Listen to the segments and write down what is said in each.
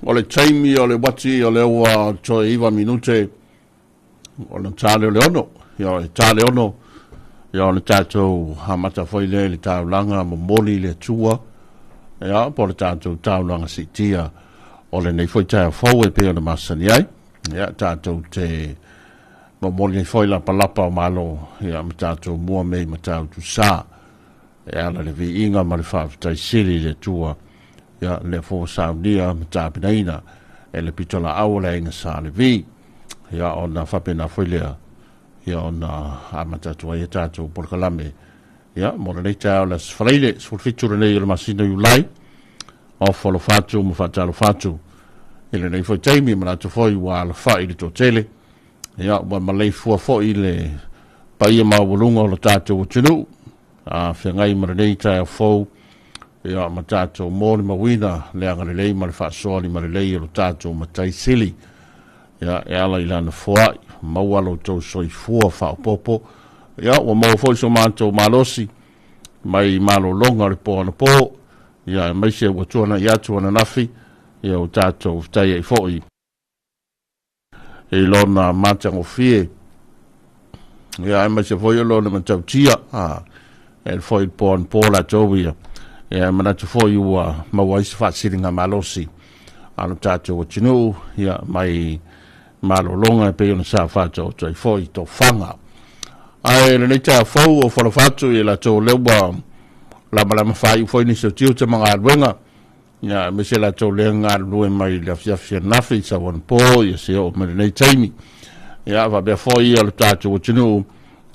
O le taimi o le uati o lea ua toe 9 minute ona ta lea o le 6. Ia, e ta le 6, ia ona tatou amata foi lea i le taulaga momoli i le Atua, ia, po o le tatou taulaga siitia o lenei foi taeao fou e pei ona masani ai. Ia, tatou te momoli ai foi lapalapa o malo, ia, ma tatou mua mea i Matautu Sa e ala le viiga ma le faafetai sili i le Atua, ia, lea foi ua saunia ma tapenaina e le pitolaau o le Aiga Sa Levi. Ia, ona faapena foi lea, ia, ona amata atu ai a tatou polokalame, ia, mo lenei taeao le Aso Faraile 17 lenei o le masina o Iulai. Ofo alofa atu ma faatalofa atu i lenei foi taimi, manatu foi ua alafai le toatele, ia, ua maleifua foi le paia maualuga o le tatou atunuu a feagai ma lenei taeao fou, ia, ma tatou molimauina le agalelei ma le faasoa limalelei o le tatou Matai Sili, ia, e ala i lana foai maua lo outou soifua faaopoopo. Ia, ua maua foi so matou malosi mai malologa o le po anapo, ia, aemaise ua tuanai atu ananafi, ia, ua tatou fetai ai foi i lona matagofie, ia, aemaise foi o lona matautia, e foi le po anapo latou ia, ia, manatu foi ua maua ai se faasiliga malosi a lo tatou atunuu, ia, mai malologa e pei ona sa faataoto ai foi tofaga. Ae lenei taeao fou o falofa atu i latou lea ua lamalama faaiu foi nisi o tiute ma galuega, ia, aemaise latou lea galulue mai le afiafi ananafi i sauanapo, ia, se oo mai lenei taimi. Ia, faapea foi ia le tatou atunuu,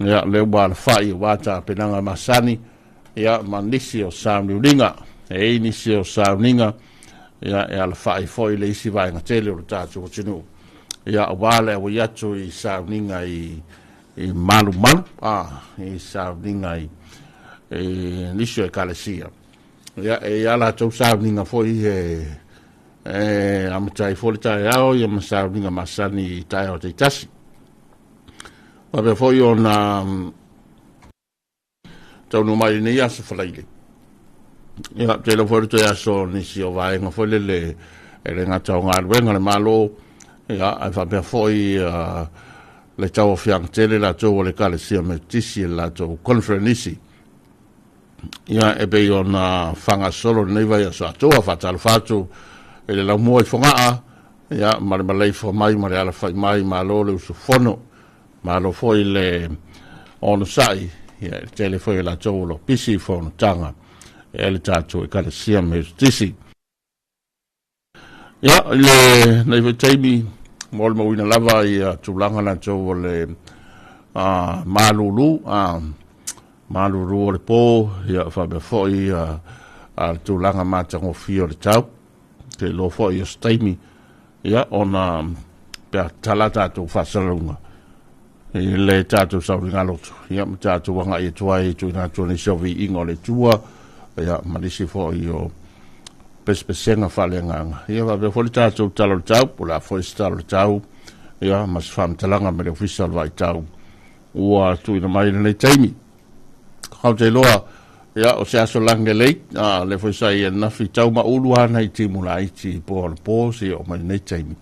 ia, lea ua alafai aua tapenaga masani, ia, ma nisi o sauniuniga. E i ai nisi o sauniga, ia, e alafai foi le isi vaega tele o le tatou atunuu, ia, aua le auai atu i sauniga i malumalu, i sauniga i nisi o ekalesia. Ia, e i ai latou sauniga foi e amata ai foi le taeao, ia, ma sauniga masani i taeao taitasi. Faapea foi ona taunuu mai lenei aso Faraile. Ia, te iloa foi le toe aso o nisi o vaega foi lele e le gata o galuega le Malo, ia, ae faapea foi le tauaofiaga tele latou o le Ekalesia Metotisi i le latou conference. Ia, e pei ona faagasolo lenei vaiaso atoa, faatalofa atu i le laumua i Fogaa, ia, ma le maleifua mai ma le alafai mai, malo le usufono, malo foi le onosai, ia, e tele foi o latou o lo pisi i fonotaga e le tatou Ekalesia Metotisi. Ia, i lenei foi taimi, molimauina lava ia tulaga latou o le malulu, malulu o le po, ia, faapea foi le tulaga matagofie o le tau. Te iloa foi o se taimi, ia, ona pe a tatala tatou faasalalauga i le tatou sauligaloto, ia, ma tatou agai atu ai i tuuina atu o nisi o viiga o le Atua, ia, ma nisi foi o pesepesega faaleagaga. Ia, faapea foi le tatou tala o le tau, po o le a foi se tala o le tau, ia, ma se faamatalaga mai le Ofisa o le Vaitau ua tuuina mai i lenei taimi. Ou te iloa, ia, o se aso lagi lelei, lea foi sa i ananafi tau maulu lava nai timu laiti po o le po seia oo mai lenei taimi.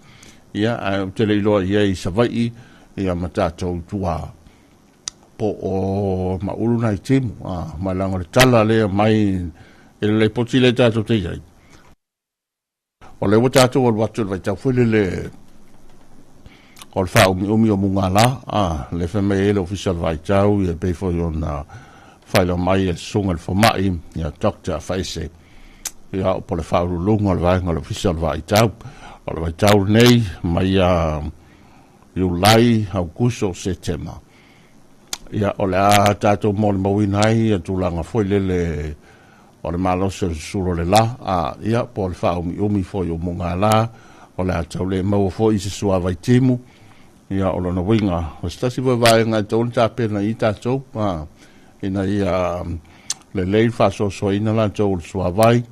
Ia, ae ou te le iloa i ai i Savaii, ia, ma tatou tua. po o maulu nai timu, ma leaga o le tala lea mai i le lipoti lea tatou te i ai. O lea ua tatou alu atu i le vaitau foi lele o le faaumiumi o mugala, lea fai mai ai le Ofisa o le Vaitau, ia pei foi ona faailoa mai e le Susuga i le Fomai, ia Dr. Faese, ia po o le faauluuluga o le vaega o le Ofisa o le Vaitau. O le vaitau lenei mai ia Iulai, Aokuso, Setema. Ia, o le a tatou molimauina ai ia tulaga foi lele o le malosi o le susulu o le la, ia, po o le faaumiumi foi o mugala, o le a tau le maua foi se suavai timu. Ia, o lona uiga, o se tasi foi vaega e tatau ona tapena i tatou, ina ia lelei le faasoasoaina latou o le suavai,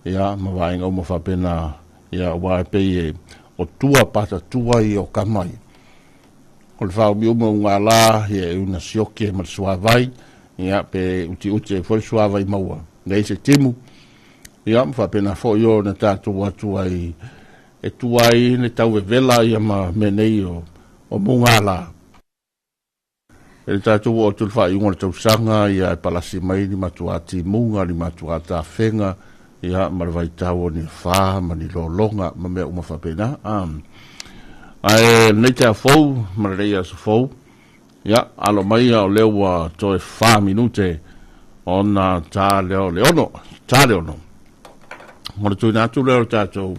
ia, ma vaega uma faapena, ia, aua e pei o tua patatua ia o tama ia. O le faaumiumi o mugala, ia, e una sioki ai ma le suavai, ia, pe utiuti ai foi le suavai maua, leai se timu, ia, ma faapena foi ona tatou atu ai e tua ai le tau vevela ia ma mea nei o mugala. E le tatou oo atu i le faaiuga o le tausaga, ia e palasi mai ni matuā timuga, ni matuā tafega, ia ma le vaitau o ni afa ma ni lologa ma mea uma faapena. Ae lenei taeao fou ma lenei aso fou, ia alo mai o lea ua toe 4 minute ona ta lea o le 6, ta le 6. O le tuuina atu lea o le tatou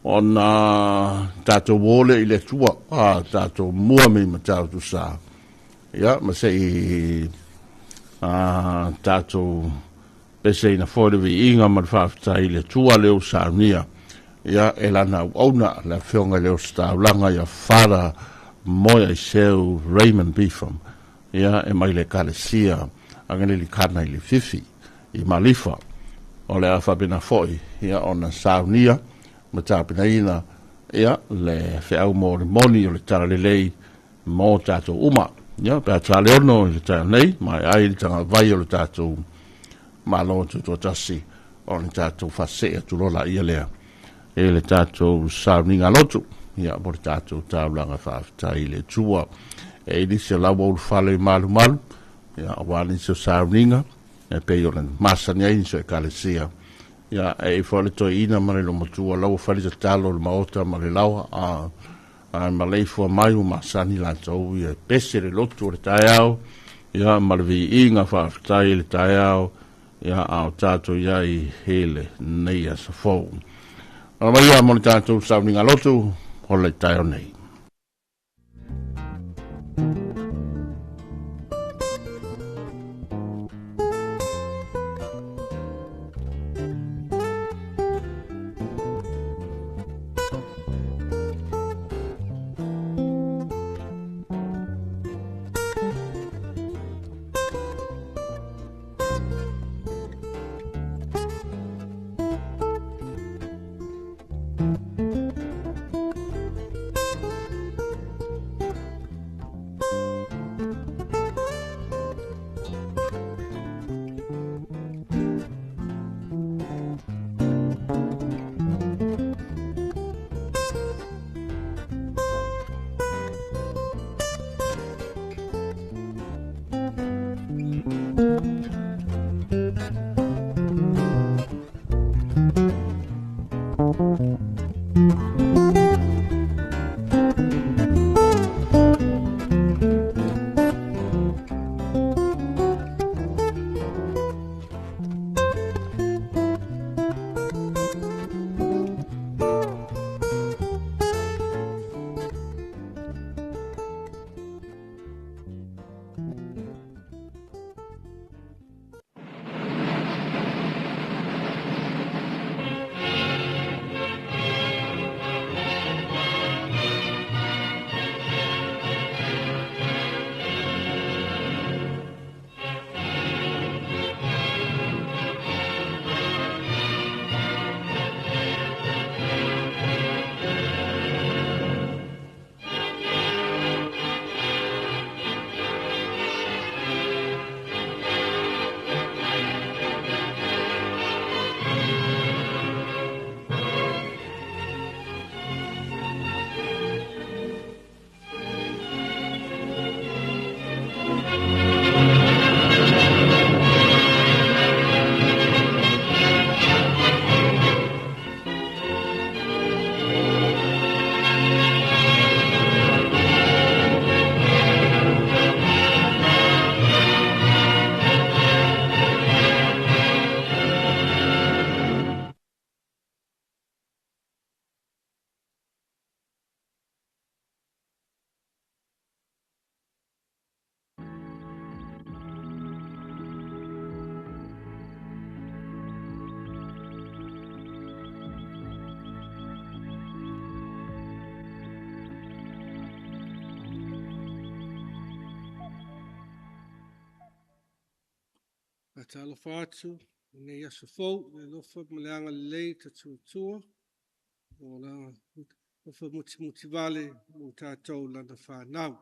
ona tatou o lea i le Atua, tatou mua mea i Matautu sa, ia, ma se i tatou peseina foi le viiga ma le faafetai i le Atua lea ua saunia, ia, e lana auauna, le Afioga i le Ositaulaga ia Father Moeaiseu Raymond Beetham, ia, e mai le Ekalesia Angelikana i Lefifi, i Malifa. O le a faapena foi, ia, ona saunia ma tapenaina, ia, le feau mo le moni o le talalelei mo tatou uma. Ia, pe a ta le 6 i le taeao nei, ma e ai le tagavai o le tatou Malo Tutoatasi, o le tatou faasee atu loa laia lea e le tatou sauniga lotu, ia, mo le tatou taulaga faafetai i le Atua. E i nisi o lau ulufale i malumalu, ia, aua nisi o sauniga, e pei ona masani ai nisi o ekalesia. Ia, e i foi le toeaina ma le olomatua, lau ua fai le tatalo i le maota ma le laoa, a maleifua mai ua masani latou, ia, pese le lotu o le taeao, ia, ma le viiga faafetai i le taeao, ia, a o tatou iai i lenei aso fou. Alo mai ia mo le tatou sauniga lotu o le taeao nei. Faatalofa atu i lenei aso fou, i le alofa ma le agalelei o tatou Atua, o lana alofa mutimutivale mo tatou lana fanau.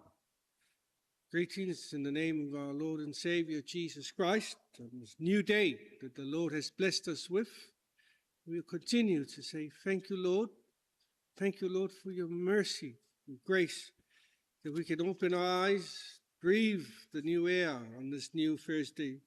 Greetings in the name of our Lord and Savior Jesus Christ, on this new day that the Lord has blessed us with. We will continue to say thank you, Lord. Thank you, Lord, for your mercy and grace, that we can open our eyes, breathe the new air on this new Thursday.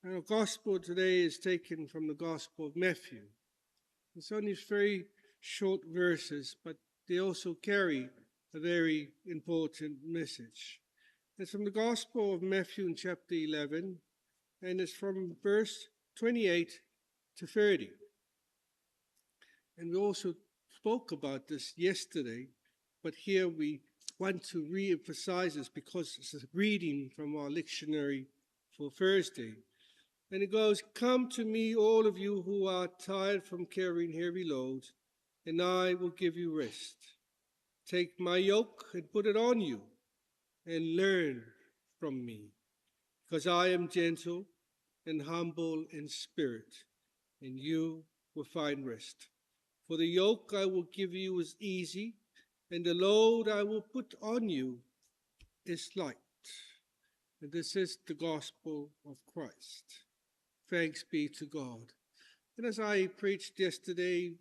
Our gospel today is taken from the Gospel of Matthew. It's only very short verses, but they also carry a very important message. It's from the Gospel of Matthew in chapter 11, and it's from verse 28 to 30. And we also spoke about this yesterday, but here we want to re-emphasize this because it's a reading from our lectionary for Thursday. And it goes, "Come to me, all of you who are tired from carrying heavy loads, and I will give you rest. Take my yoke and put it on you, and learn from me, because I am gentle and humble in spirit, and you will find rest. For the yoke I will give you is easy, and the load I will put on you is light." And this is the gospel of Christ. Thanks be to God. And as I preached yesterday,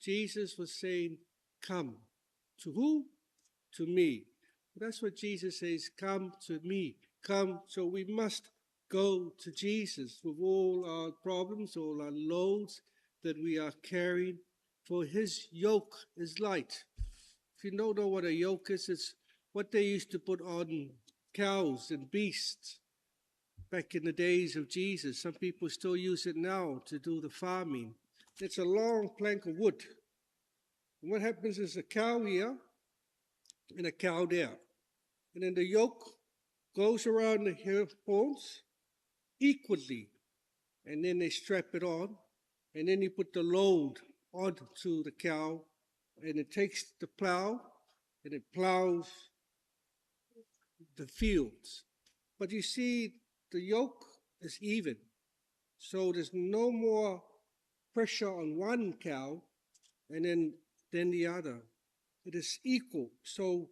Jesus was saying, come. To who? To me. That's what Jesus says, come to me. Come. So we must go to Jesus with all our problems, all our loads that we are carrying, for his yoke is light. If you don't know what a yoke is, it's what they used to put on cows and beasts back in the days of Jesus. Some people still use it now to do the farming. It's a long plank of wood. And what happens is a cow here and a cow there. And then the yoke goes around the horns equally. And then they strap it on. And then you put the load onto the cow. And it takes the plow and it plows the fields. But you see, the yoke is even. So there's no more pressure on one cow and then, then the other. It is equal. So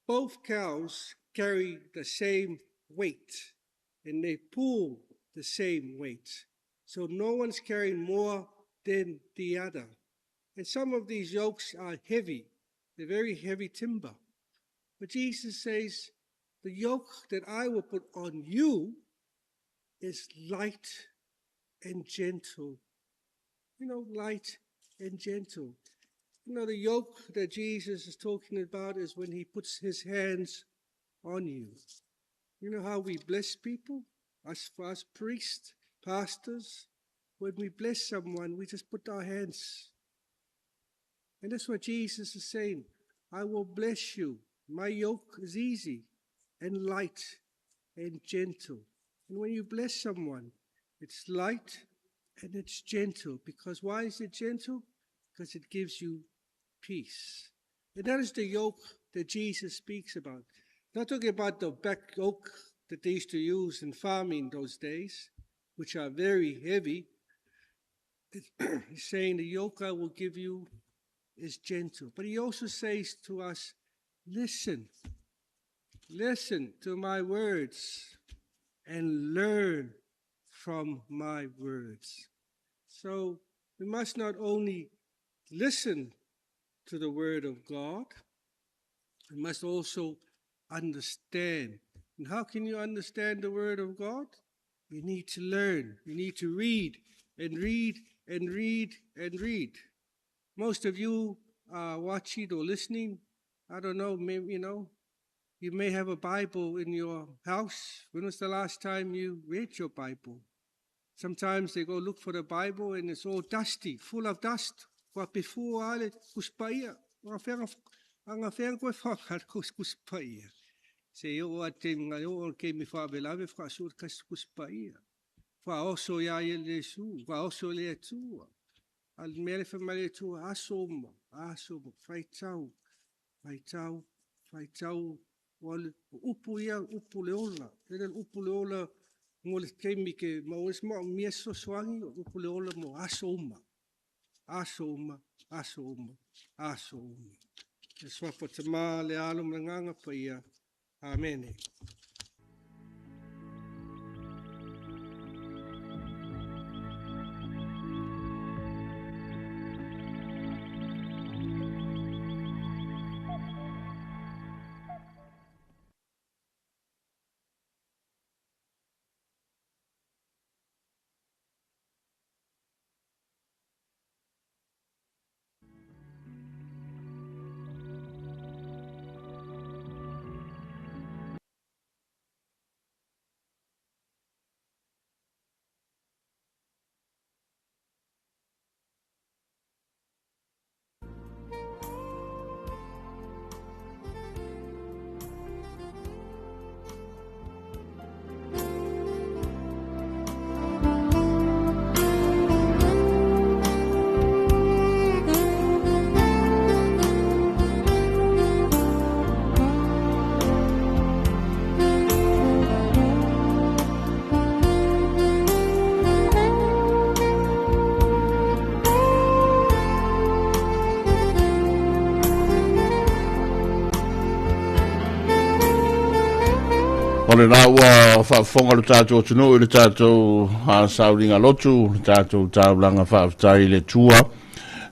both cows carry the same weight and they pull the same weight. So no one's carrying more than the other. And some of these yokes are heavy. They're very heavy timber. But Jesus says, the yoke that I will put on you is light and gentle. You know, light and gentle. You know, the yoke that Jesus is talking about is when he puts his hands on you. You know how we bless people? Us, us priests, pastors, when we bless someone, we just put our hands. And that's what Jesus is saying. I will bless you. My yoke is easy and light and gentle. And when you bless someone, it's light and it's gentle. Because why is it gentle? Because it gives you peace. And that is the yoke that Jesus speaks about. Not talking about the back yoke that they used to use in farming those days, which are very heavy. He's saying the yoke I will give you is gentle. But he also says to us, listen, listen to my words and learn from my words. So we must not only listen to the word of God, we must also understand. And how can you understand the word of God? You need to learn. You need to read and read and read and read. Most of you are watching or listening. I don't know, maybe, you know, you may have a Bible in your house. When was the last time you read your Bible? Sometimes they go look for the Bible and it's all dusty, full of dust. Ua pefua le kuspaia. Anga koe whakar kuspaia. Se o a te nga o ke mi whaabelave whakasur kas kuspaia. Wha oso ia i le su, wha oso le atua. Al mele whamale atua, aso ma, aso ma, whaitau, whaitau, whaitau, o upu ia, upu le ola. Tele upu le ola, mo le taimi ke ma o es ma mia sosoangi, upu le ola mo aso uma. Aso uma, aso uma, aso uma. E swafa te mā le alo ma nganga pa ia. Amene. O le la ua faafofoga le tatou atunuu i le tatou sauliga lotu, le tatou taulaga faafetai i le Atua,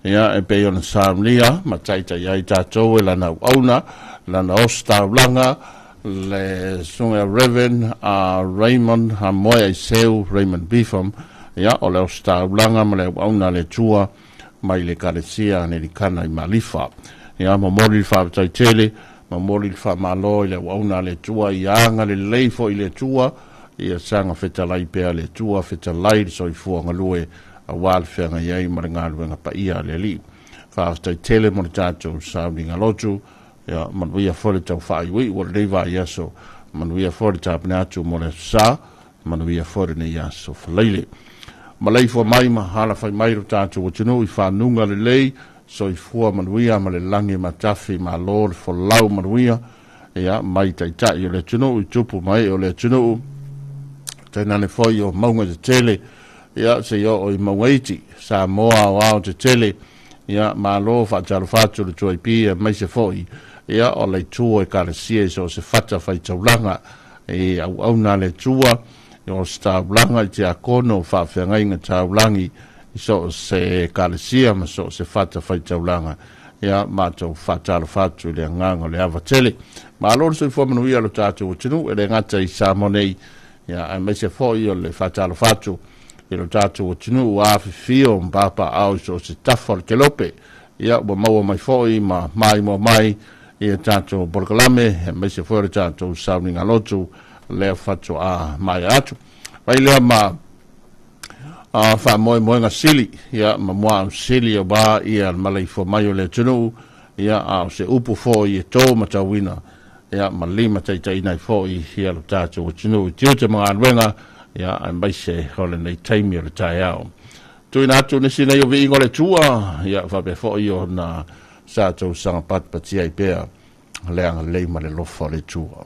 ia e pei ona saunia ma taitai ai tatou e lana auauna, lana ositaulaga, Le susuga Reverend Raymond Hamoe Aiseu Raymond Bifam, ia, o le ositaulaga ma le auauna a le Atua mai le Ekalesia Anelikana i Malifa. Ia, momoli le faafetai tele, momoli le faamalo i le auauna a le Atua, ia agalelei foi le Atua, ia saga fetalai pea le Atua, fetalai le soifua galue aua le feagai ai ma le galuega paia a le Alii. Faafetai tele mo le tatou sauniga lotu. Ia, manuia foi le tau faaiuiu o lenei vaiaso, manuia foi le tapena atu mo le aso Sa, manuia foi lenei aso Faraile. Maleifua mai ma alafai mai lo tatou atunuu i fanuga lelei, soifua manuia ma le lagi matafi, malo le folau manuia, ia, mai taitai o le atunuu i tupu ma ee o le atunuu, tainane foi o mauga tetele, ia, seia oo i mauga iti, Samoa aoao tetele, ia, malo faatalofa atu le 2AP aemaise foi, ia, o le itu o Ekalesia i so o se fata faitaulaga i auauna a le Atua, o se taulaga i tiakono o faafeagaiga taulagi i so o se Ekalesia ma so o se fata faitaulaga. Ia, matou faatalofa atu i le agaga o le ava tele. Malo le soifua manuia o lo tatou atunuu, e le gata i Samoa nei, ia, aemaise foi o le faatalofa atu i lo tatou atunuu ua afifio ma papaaao i so o se tafa o le kelope. Ia, ua maua mai foi ma maimoa mai i tatou polokalame, aemaise foi o le tatou sauniga lotu lea faatoa maea atu. Fai lea ma faamoemoega sili, ia, ma muaau sili aua ia le maleifua mai o le atunuu, ia, a o se upu foi e tō matauina, ia, ma limataitaiina ai foi ia lo tatou atunuu i tiute ma galuega, ia, aemaise o lenei taimi o le taeao. Tuuina atu nisi nei o viiga o le Atua, ia, faapea foi ona sa tou saga patipatia ai pea le agalelei ma le alofa o le Atua.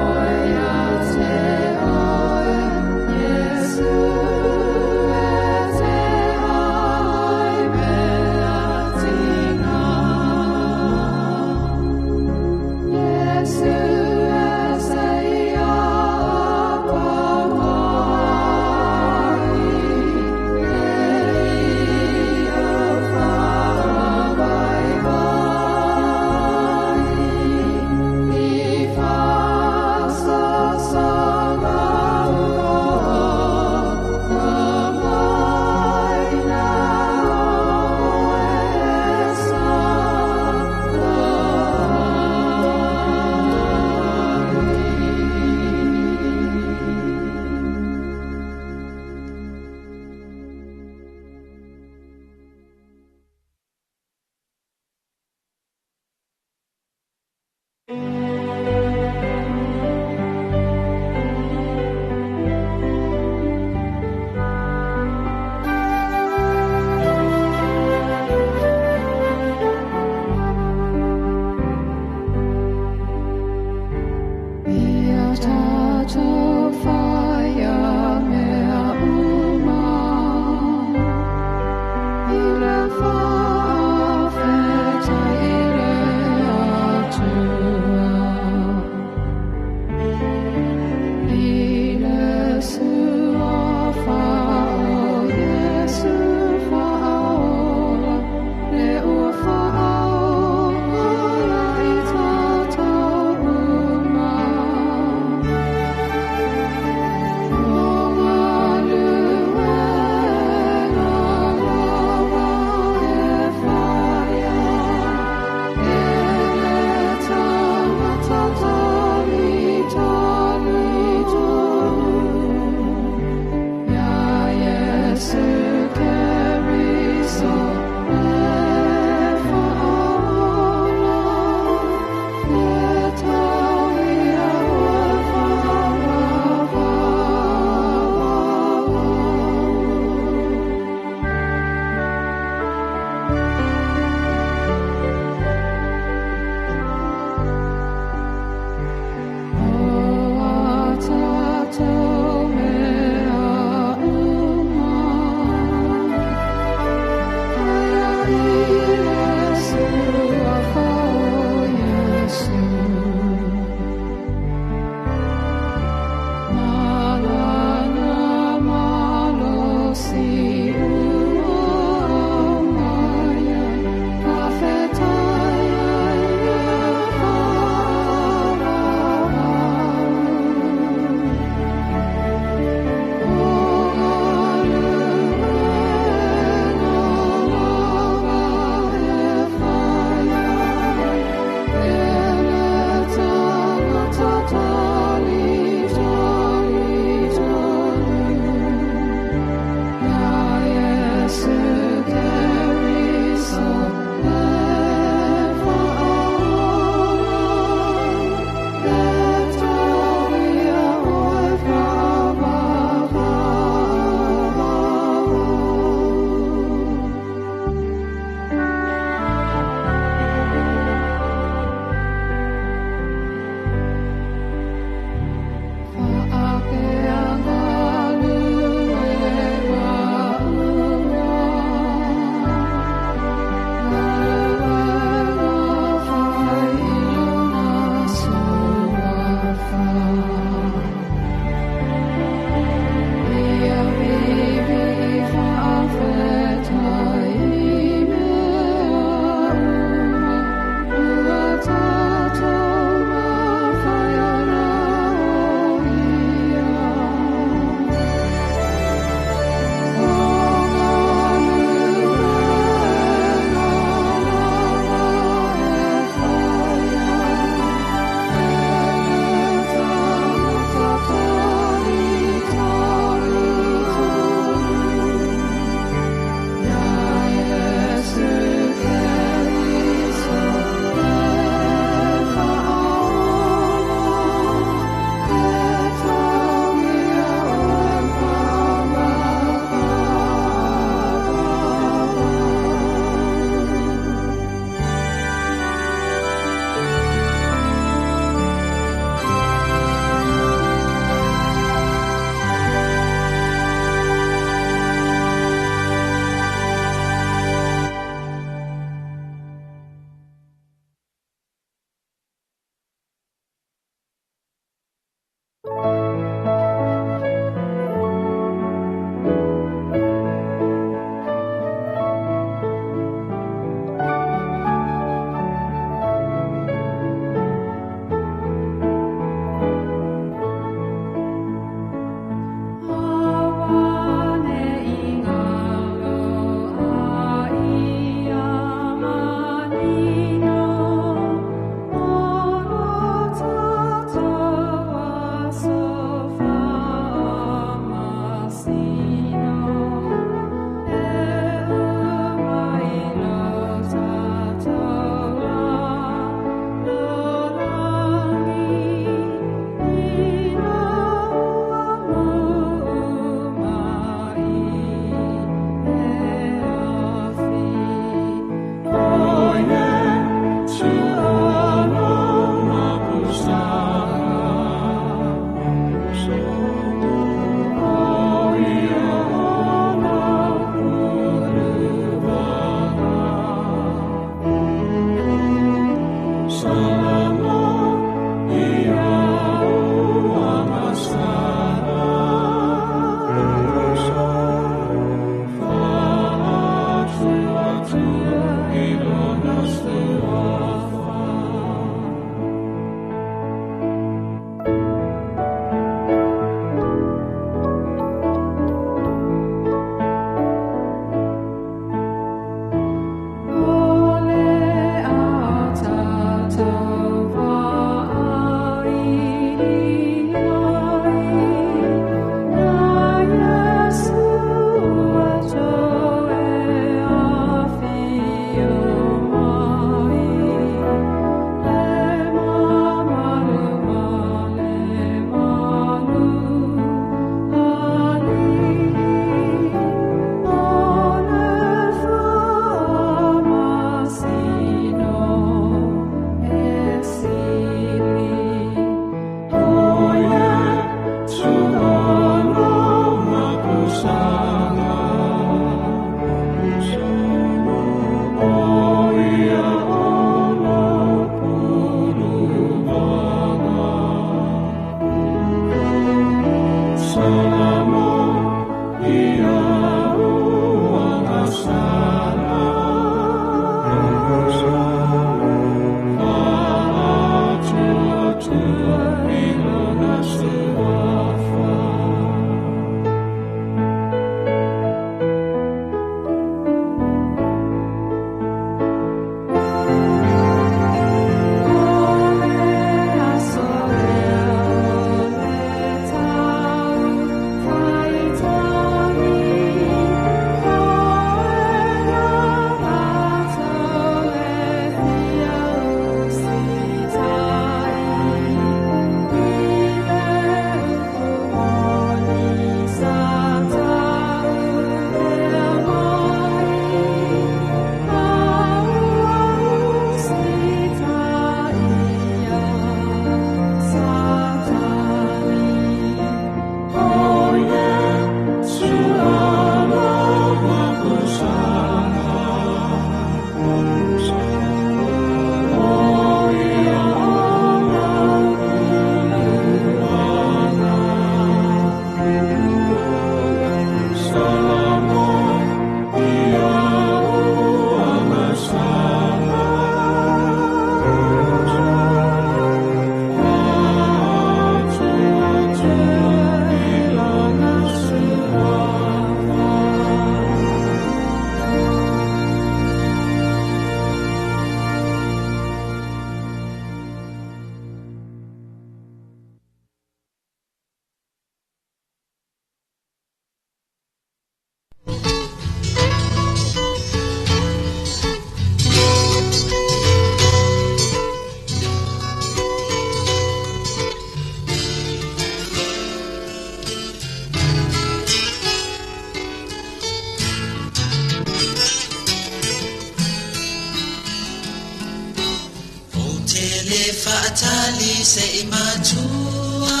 Se I matua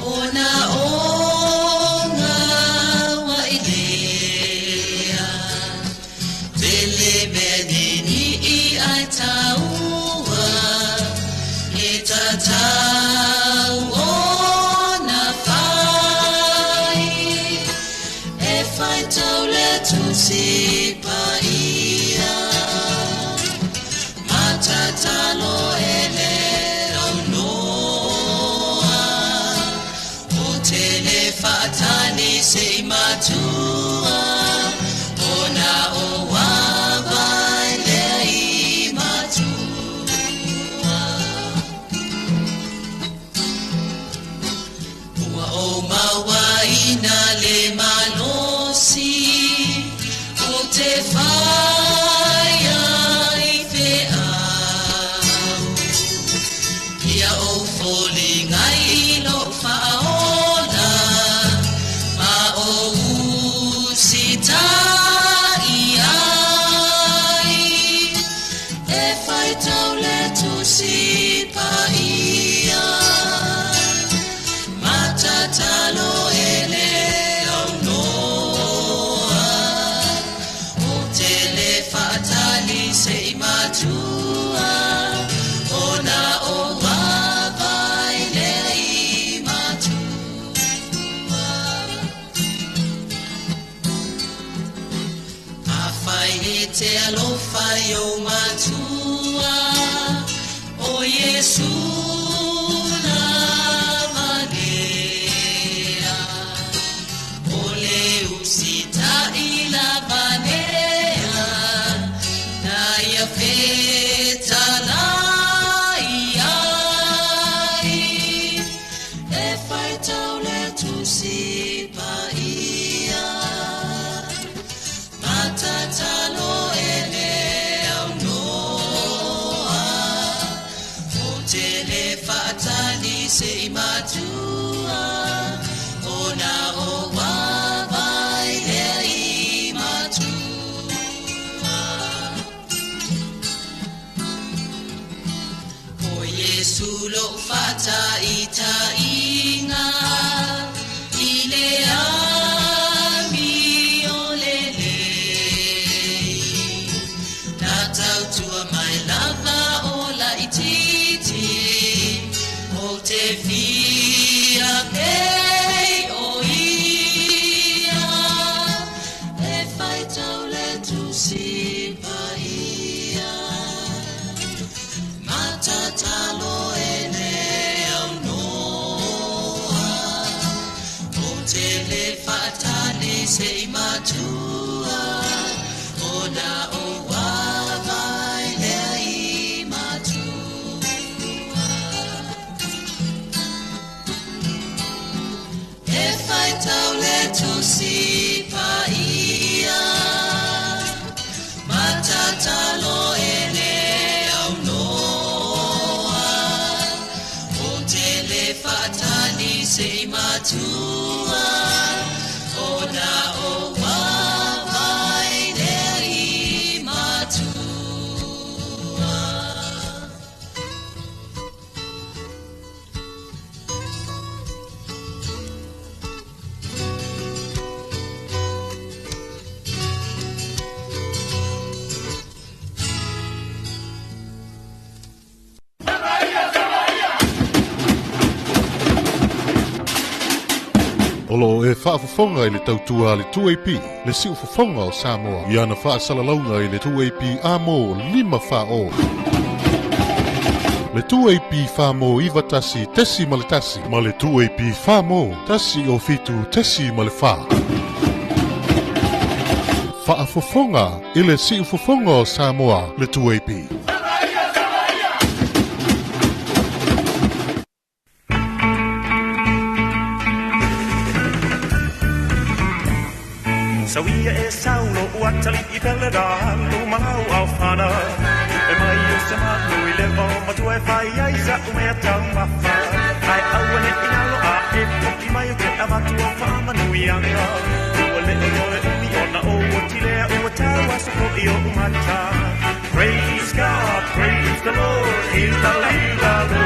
ona o ngā wailea. Pele mene ni i ai taua, e tatau ona whai. E whai tau le tusi paia, matatalo e le au noa. O te le whaatani se i matua, ona o wawai lea i matua. Ua o mawaina le malosi, o te whaia i wheau. Ia o foli ngai i lo whaola, ma o usita i ai. E whai tau le tusi paia, matatalo e le au noa. O te le whaatali se i matua, ona o wawai lea i matua. A whai e te alofa i o matua, o Yesu lava lea. O le usita i lava lea, na ia whetala i ai. E whai tau le tusi paia, matatalo e le au noa. O te le whaatani se i matua, ona o wawai lea i matua. O Yesu lo whata i tainga, i le ami o le lei. Nā tautua mai lava o la i titi, o te whia pei o ia. E whai tau le tusi paia, matatalo e le au noa. O te le whaatani se i matua, ona o wawai lea i matua. E whai tau le tusi paia, matatalo e le au noa. O te le whaatani se i matua, ona o wawai lea i matua. O lo e whaafafonga i le tautua le 2AP, le siufafonga o Samoa. I ana whaasalalauga i le 2AP amo lima wha o. Le 2AP wha mo iwa tasi tesi ma le tasi, ma le 2AP wha mo tasi o fitu tesi ma le wha. Whaafafonga i le siufafonga o Samoa, le 2AP. Sawia e saulo uatali i pele da lu mau au whana. E mai o se manu i lewa o matua e whai ai sa umea tau mafa. Ai aua ne inalo a e poki mai o te avatu o whamanu i anga. Ua le o toe umi ona o ua tilea ua tau aso ko i o umata. Praise God, praise the Lord, ila la ila lo.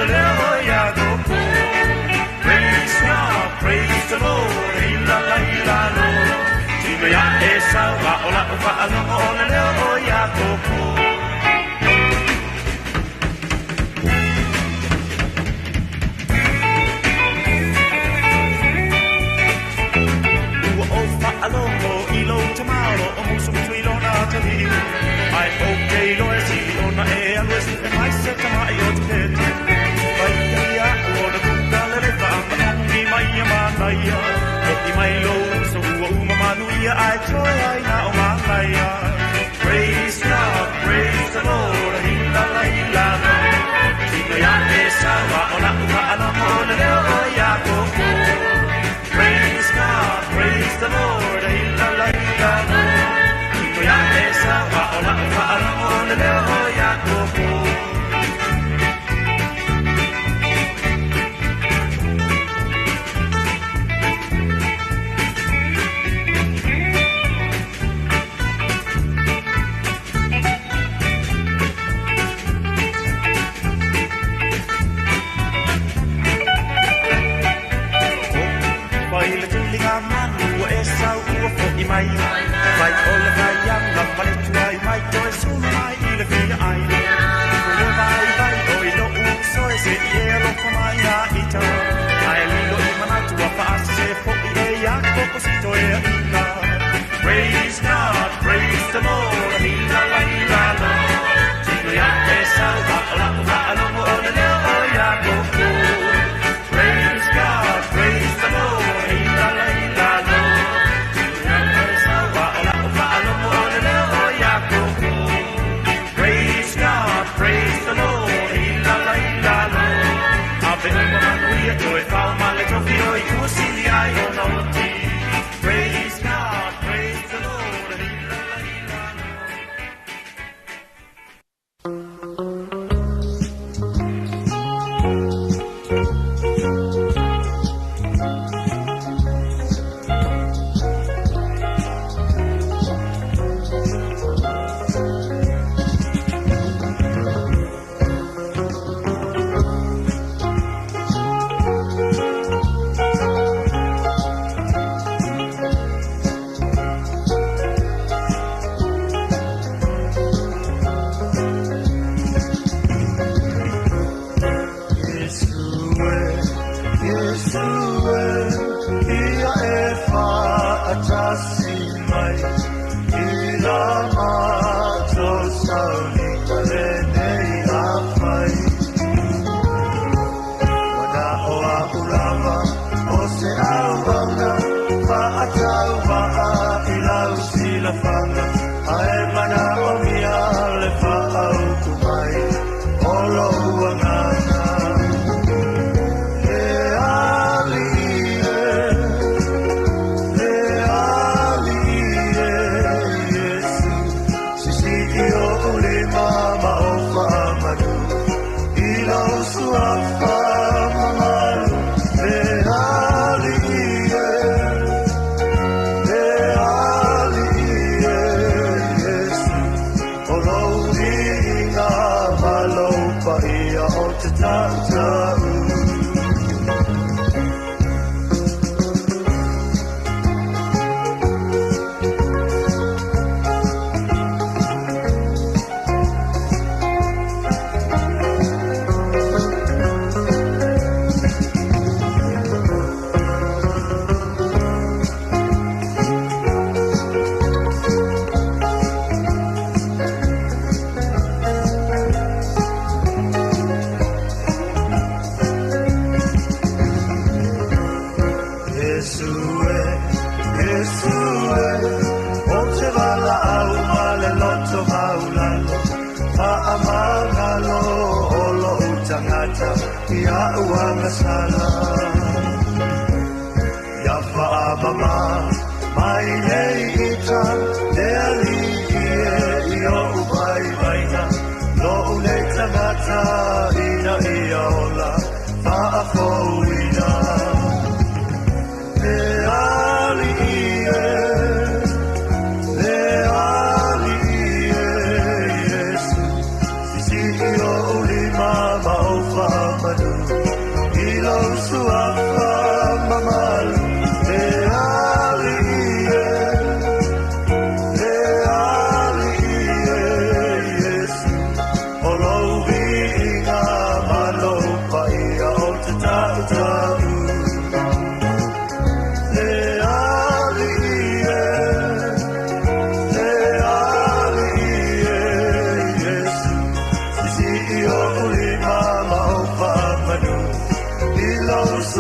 o le leo o Iakopo. Praise God, praise the Lord, ila la ila lo. Tino ia e sau a o la'u fa'alogo o le leo o Iakopo. Ua ou fa'alogo i lou tamalo o musu i lona atalii. Ae ou te iloa e sili ona e alu e su'e mai se tama'i o te pete. Fai ia a'u ona kuka lelei fa'amaoni mai ia manaia. Ho'i mai lou uso ua uma manuia ae toe ai na o malaia. Praise God, praise the Lord, hila la hila lo. Tino ia e sawa o la'u fa'alogo o le leo o Iakopo. Praise God, praise the Lord, hila la hila lo. Tino ia e sawa o la'u fa'alogo o le leo o Iakopo. Fai le tuliga manu ua e sau ua fo'i mai. Fai o le faiaga ma le tuai mai toe sulu mai i le fia ai. Le vai vai o i lo'u uso e se'i e alofa mai ia ita. Ae lilo i manatu ua fa'asese fo'i e Iakopo si toeaina. Praise God, praise the Lord, hila la hila lo. Tino ia e sau a o la'u fa'alogo o le leo o Iakopo. Praise God, praise the Lord, hila la hila lo. Tino ia e sau a o la'u fa'alogo o le leo o Iakopo. Praise God, praise the Lord, hila la hila lo. Ave uma manuia toe fao ma le tofi o i ua sili ai ona oti. Praise God, praise the Lord, hila la hila lo. E ali e, e ali.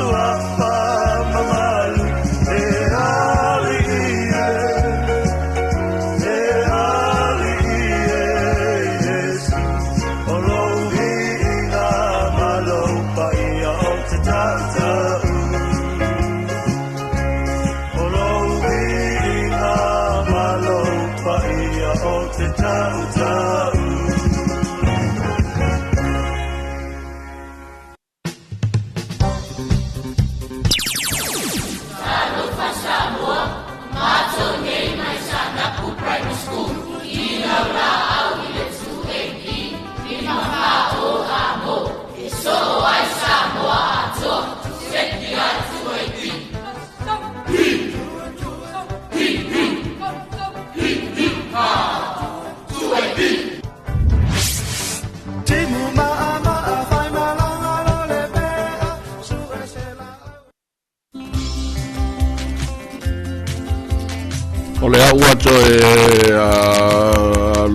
suafa mamalu e alii e, alii e Iesu, o lou viiga ma lou paia ou te tautau. O lou viiga ma lou paia ou te tautau. Timu ma'a fai malaga lo le pea su'e se la. O le au atu e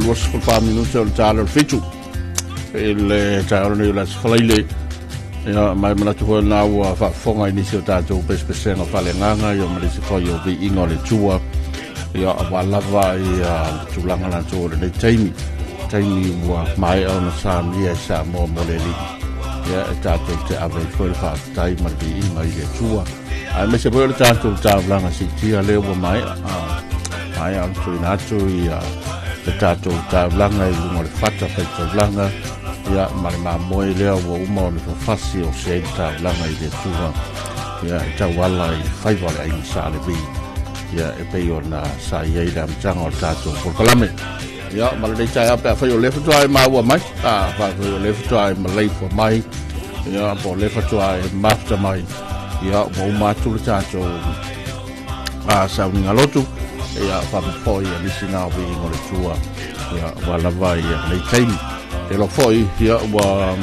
24 minute o le tala o le 7 i le taeao lenei o le Aso Faraile. Ia, ma e manatu foi lena ua faafofoga i nisi o tatou pesepesega faaleagaga, ia ma nisi foi o viiga o le Atua, ia aua lava ia le tulaga latou o lenei taimi, taimi ua maea ona samia e Samoa mo le Alii. Ia, e tatou te ave ai foi le faafetai ma le viiga i le Atua, aemaise foi o le tatou taulaga siitia lea ua maea maea ona tuuina atu ia le tatou taulaga i luga o le fata faitaulaga, ia ma le mamoe lea ua uma ona fafasi o se ai le taulaga i le Atua, ia e tauala i faiva o le aiga Sa Levi, ia e pei ona sa i ai le amataga o le tatou polokalame. Ia, ma lenei taeao, pe afai o lea faatoa e maua mai, a faafai o lea faatoa e maleifua mai, ia po o lea faatoa e mafuta mai, ia ua uma atu le tatou sauniga lotu, ia faapea foi ia nisi na o viiga o le Atua, ia ua lava ia lenei taimi. E lo foi ia ua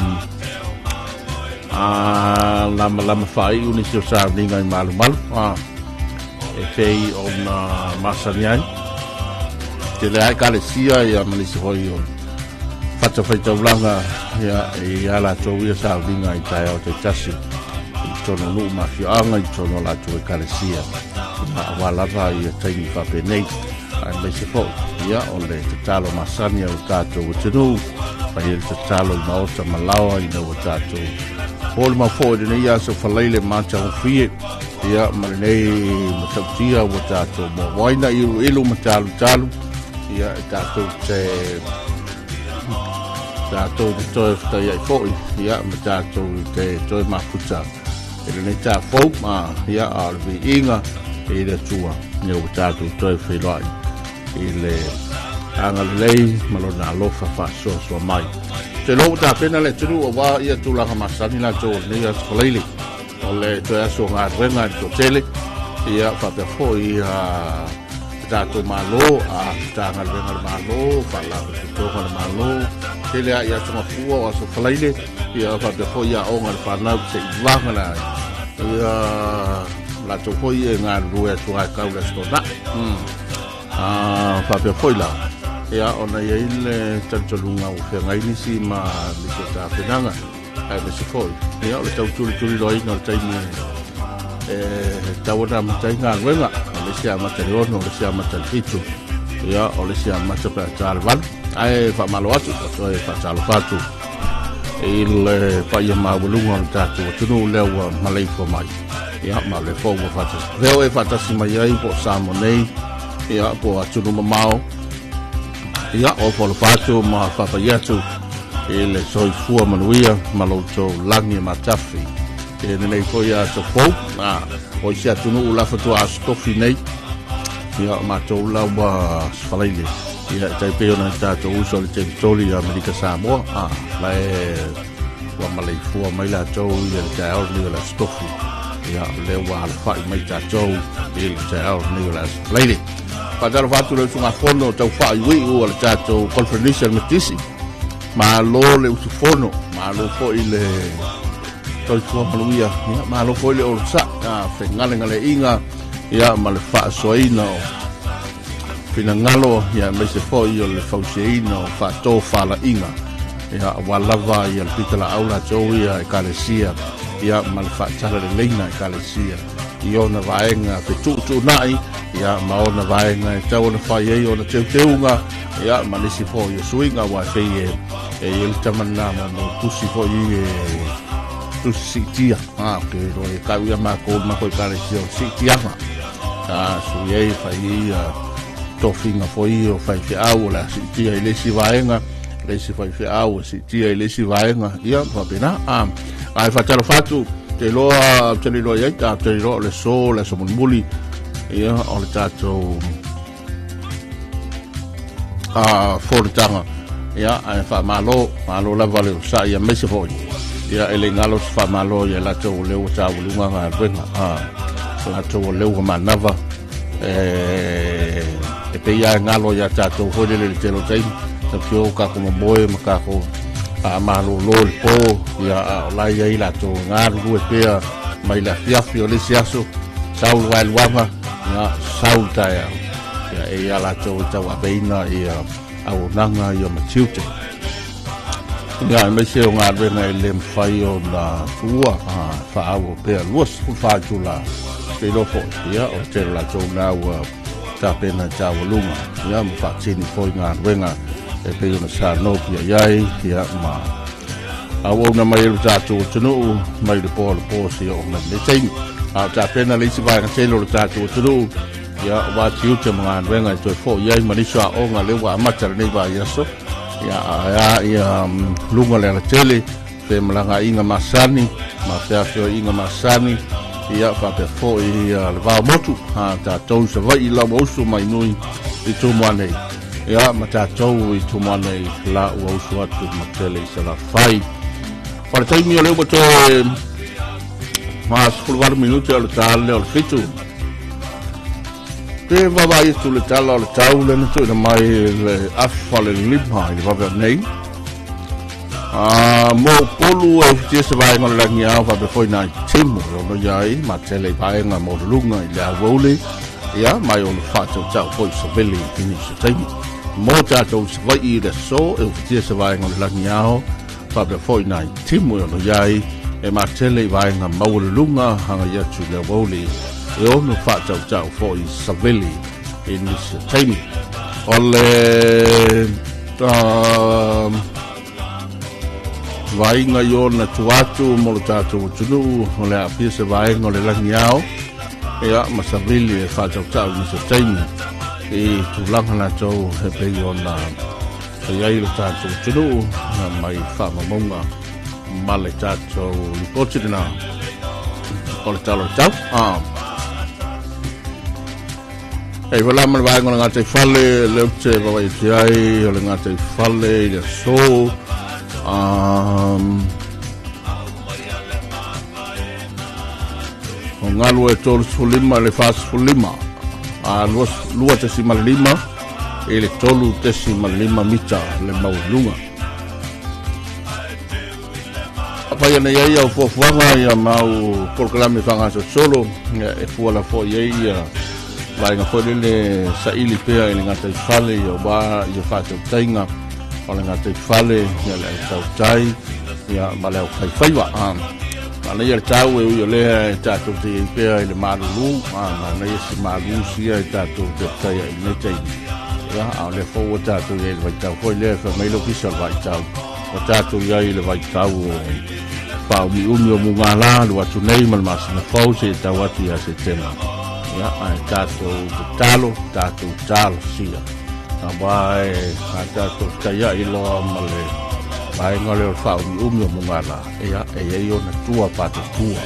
lamalama faaiu nisi o sauniga i malumalu e pei ona masani ai tele ai ekalesia ia ma nisi foi o fatafaitaulaga ia i a latou ia sauniga i taeao taitasi i totonu o nuu ma afioaga i totonu o latou ekalesia, aua lava ia taimi faapenei, aemaise foi ia o le tatalo masani a o tatou atunuu, fai ai le tatalo i maota ma laoa ina ua tatou molimau foi lenei aso Faraile matagofie, ia ma lenei matautia ua tatou muamuaina i iluilu ma talutalu, ia e tatou te toe fetaiai foi, ia ma tatou te toe mafuta i lenei tafou, ma ia a o le viiga i le Atua, ia ua tatou toe feiloai i le agalelei ma lona alofa faasoasoa mai. Te iloa ua tapena le atunuu aua ia tulaga masani latou o lenei aso Faraile, o le toe aso o galuega i le toatele, ia faapea foi ia le tatou Malo, a Matagaluega a le Malo, Faalapotopotoga a le Malo, tele lava i aso Gafua o aso Faraile, ia faapea foi ia aoga a le fanau se i vaga la ia latou foi e galulue atu ai kau le aso Toonai. Faapea foi la, ia ona i ai le talitonuga ua feagai nisi ma nisi o tapenaga, aemaise foi ia o le tau tulituliloaina o le taimi e tau ona amata ai galuega. O le isi amata i le 6, o le isi amata i le 7, ia o le isi amata pe a ta le 8. Ae faamalo atu, toe faatalofa atu i le paia maualuga o le tatou atunuu lea ua maleifua mai, ia ma o lea foi ua faatasi leo e faatasi mai ai po o Samoa nei, ia po o atunuu mamao, ia o folofa atu ma faapai atu i le soifua manuia ma lo outou lagi e matafi e lenei foi aso fou. O isi atunuu la faatoa aso tofi nei, ia o matou la ua aso Faraile, ia e tai pei ona tatou uso le Territori i Amerika Samoa, la e ua maleifua mai latou ia le taeao lenei o le aso tofi, ia o lea ua alafai mai tatou i le taeao lenei o le aso Faraile. Faatalofa atu le usugafono tau faaiuiu o le tatou Conference Metisi. Malo le usufono, malo foi le soifua manuia, ia, malo foi le onosai, fegalegaleaiga, ia, ma le faasoaina o finagalo, ia, aemaise foi o le fausiaina o faatofalaiga, ia, aua lava ia le pitolaau latou ia ekalesia ia ma le faatalaleleiga ekalesia i ona vaega fetuutuunai ia ma ona vaega e tau ona fai ai ona teuteuga ia ma nisi foi o suiga ua e pei e e i ai le tama lena ma mo tusi foi e tusi siitia a ke ro e kau ia mākou ma koe ekalesia o siitiaga a sui ai fai ai ia tofiga foi o faifeau o le a siitia i le isi vaega le isi faifeau e siitia i le isi vaega ia faapena a ae faatalofa atu te iloa te le iloa i ai ta te iloa o le aso le aso mulimuli ia o le tatou a fonotaga ia ae faamalo malo lava le osa'i aemaise foi ia e le galo se faamalo ia latou o lea ua taualuga galuega a latou o lea ua manava e pei lava e galo iā tatou foi lele i le tele o taimi tafio o kako momoe ma kako a malolo i le po ia a o la i ai latou e galulue pea mai le afiafi o le isi aso sau le vaeluaga ia sau le taeao ia e ia latou e tauaveina ia auaunaga ia ma tiute ia aemaise o galuega e le mafai ona tuua a faaauau pea 24 itula te iloa foi ia o le tele o latou na ua tapena i taualuga ia ma faatini foi galuega e pei ona sa nofia i ai ia ma auauna mai e lo tatou atunuu mai le po o le po seia oo mai lenei taimi. A o tapena le isi vaega tele o lo tatou atunuu ia ua tiute ma galuega e toe foi ai ma nisi o aoga lea ua amata lenei vaiaso ia ae a ia luga le alatele femalagaaiga masani ma feafioaiga masani ia faapea foi ia le vao motu a tatou i Savaii la ua usu mai nui i Tumua nei ia ma tatou i Tumua nei la ua usu atu ma tele i Salafai. O le taimi o lea ua toe ma 18 minute o le tala o le 7. Pe vaavaai atu le tala o le tau lea na tuuina mai le afa le 5 i le vave nei. A mo Upolu e ufitia se vaega o le langiao faapea foi nai timu e ono i ai ma tele i vaega maualuluga i le aoauli ia ma e ono faatautau foi savili i nisi o taimi. Mo tatou i Savaii i le aso e ufitia se vaega o le langiao faapea foi nai timu e ono i ai e matele i vaega maualuluga agai atu i le aoauli e ono faatautau foi savili i nisi o taimi. O le vaaiga i ona tua atu mo lo tatou atunuu o le aafia se vaega o le langiao ia ma savili e faatautau i nisi o taimi i tulaga latou e pei ona i ai lo tatou atunuu mai faamaumauga ma le tatou lipoti lena o le tala o le tau. E iwa la ma le vaega o le gataifale, lea ou te vaavaai atu ai o le gataifale i le aso. O galu e 35 i le 45, a 2.5 i le 3.5 mita le maualuga. Afai ana i ai au fuafuaga ia ma au polokalame faagasolosolo, ia, e fua la foi ai ia vaega foi lele saili pea i le gataifale ia aua ia faatautaiga o le gataifale ia le au tautai ia ma le au faifaiva. Manaia le tau e ui o lea e tatou te i ai pea i le malulu, manaia si malu sia e tatou te taia i lenei taimi. Ia, a o lea foi ua tatou i ai i le vaitau foi lea e fai mai le ofisa o le vaitau. Ua tatou i ai i le vaitau o faaumiumi o mugala alu atu nei ma le masina fou seia tau atu ia Setema. Ia, ae tatou tatalo, tatou talosia. Aua e a tatou fetaiai loa ma le vaega lea o le faaumiumi o mugala, ia, e i ai ona tua patatua.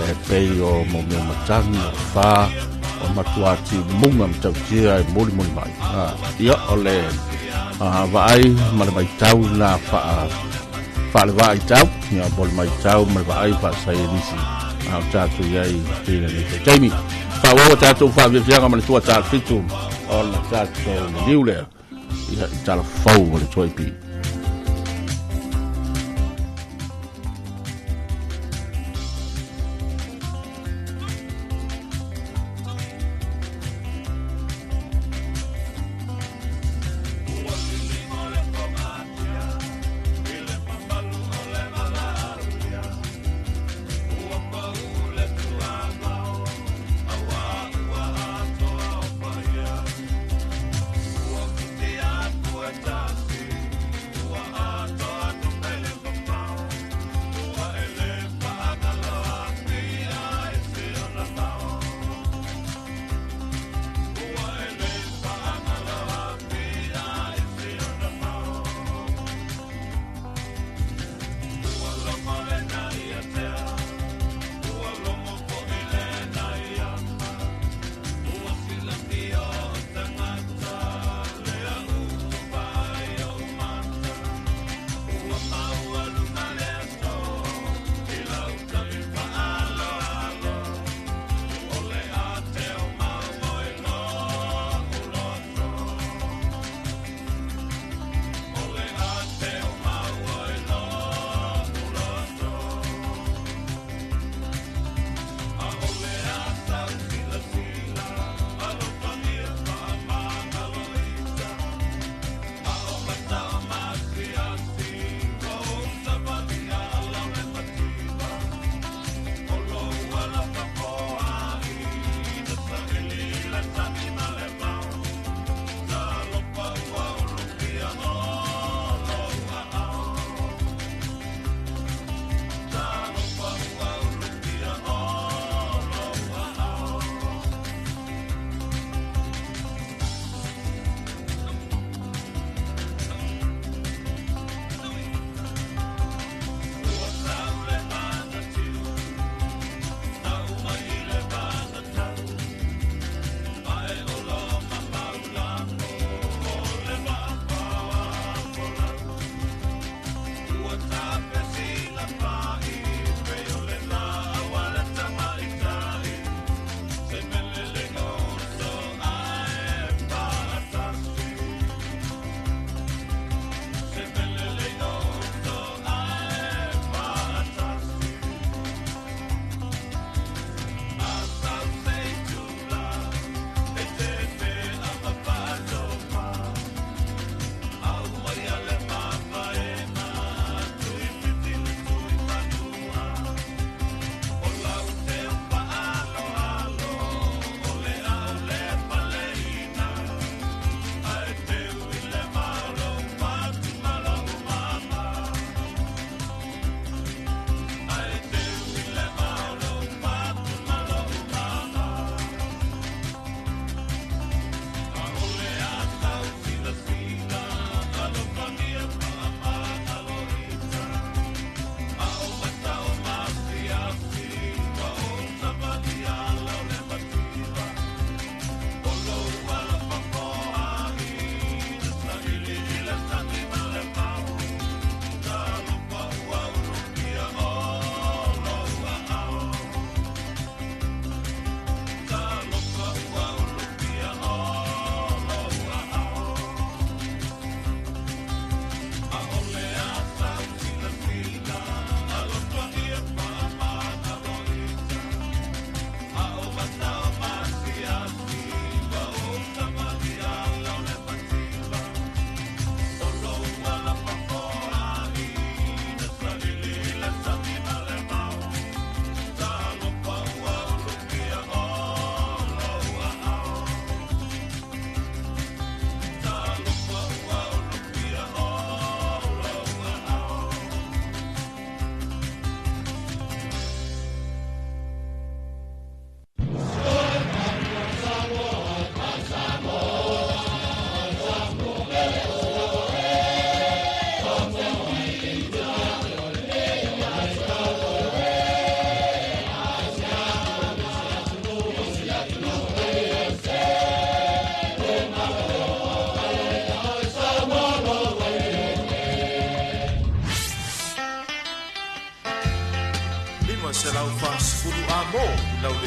E pei o mo mea matagi, o fa, o matua timuga matautia e mulimuli mai. Ia, o le vaai ma le vaitau na faale-vaaitau, ia, po o le maitau ma le vaai faasaienisi a o tatou i ai i lenei taimi. Faaauau a tatou faafiafiaga ma le tua talfitu o le tatou liliu lea ia i tala fou o le 2AP.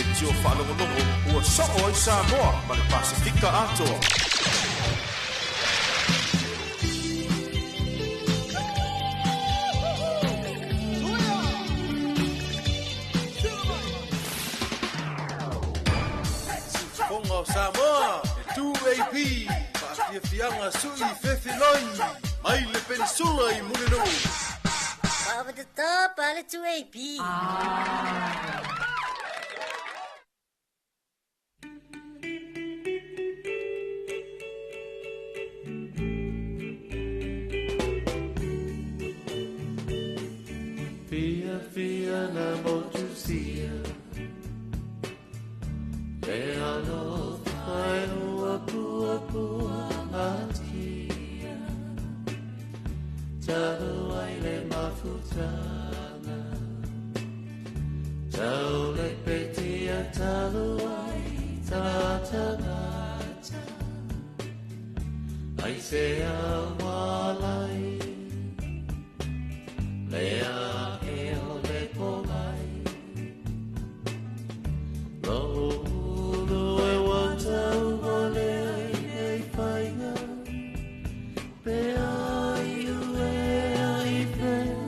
leitio faalogologo ua soo ai Samoa ma le Pasefika atoa. Siufofoga o Samoa, e 2AP, faafiafiaga sui fefiloi, mai le penisula i Mulinuu. Over the top, ale 2AP. Fia fia na motusia Le alofa e ua pua pua matia Talu ai le mafutanga Tau le petia talu ai tatangata Ai se awalai Le a e o le pomai Lo ulu e watau o le ai nei whainga Pe ai ue ai whea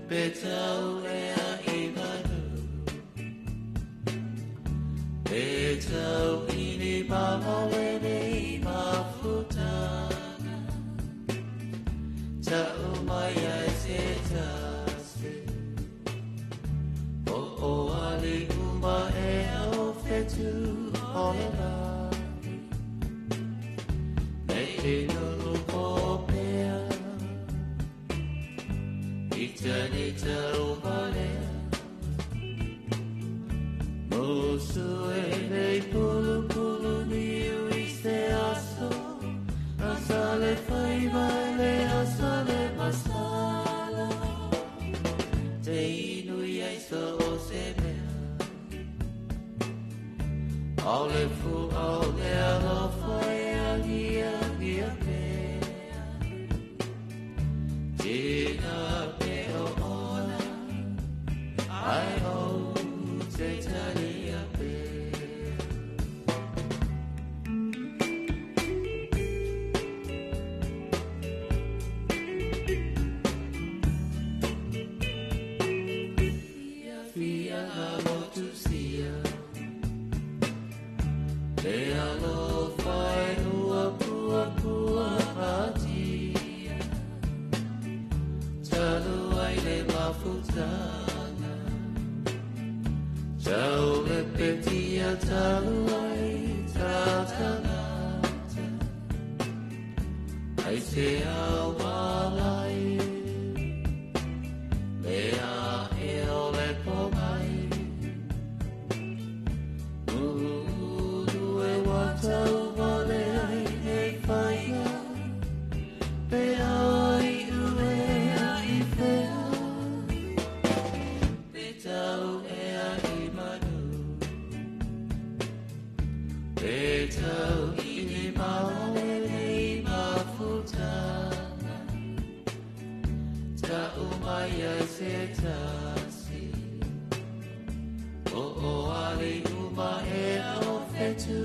Pe tau ea i manu Pe tau ini mamale nei mafutanga Tau mai ai se tasi O o ali uma e au whetu o le lani Nei te nuru ko pea I tani tau valea Musu e nei pulu pulu niu i se aso Asale fai mai le asale masala Te inu i so o se mea Au le fu au le alofa e agia gia pea Tina pe o ona Ai o te talia pea. Fia fia la motusia Le alofa e ua pua pua matia Talu ai le mafutanga Tau le petia talu ai tatangata Ai se awalai Le a e o le pomai Ulu e watau vale ai nei whainga Pe ai ue ai whea Pe tau ea i manu Pe tau ini maole i mafutanga Tau mai ai se tasi O o ali uma e au whetu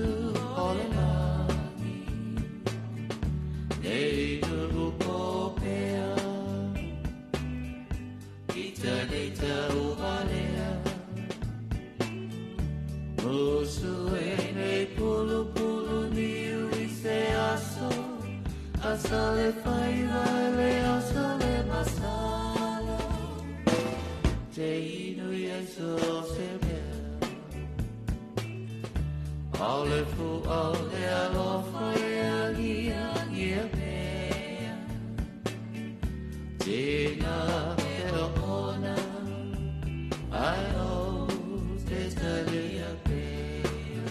o le lani Nei nuru ko pea I tani tau valea Musu e nei pulu pulu niu i se aso Asale fai vale asale masala Te inu i so se mea Au le fu au le alofa e agia gia pea Tina pe o ona Ai o te talia pea.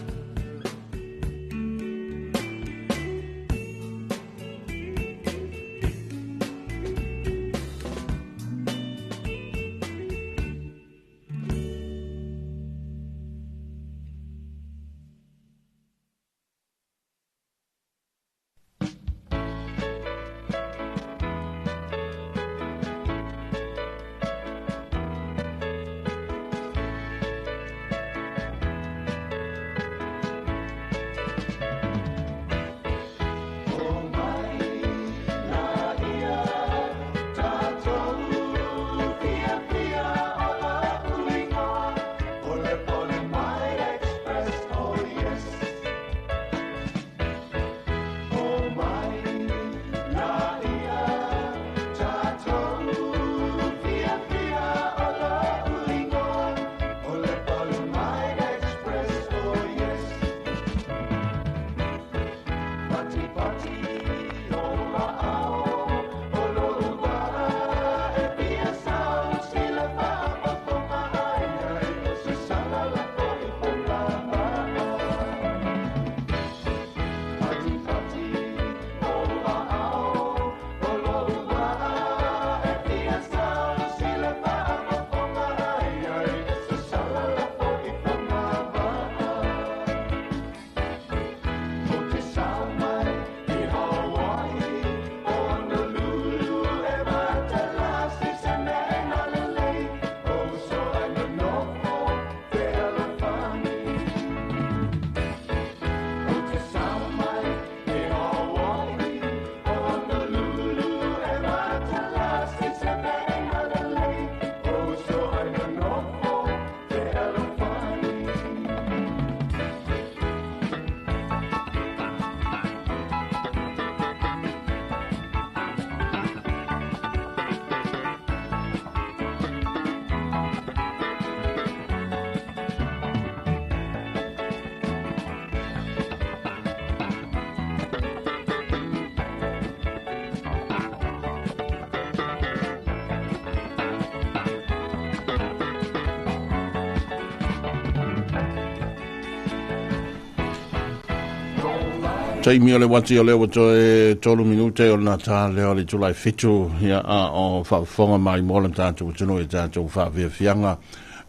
Taimi o le uati o lea ua toe 3 minute o lena ta lea o le itula e 7, ia, a o faafofoga maimoa le tatou atunuu i tatou faafiafiaga,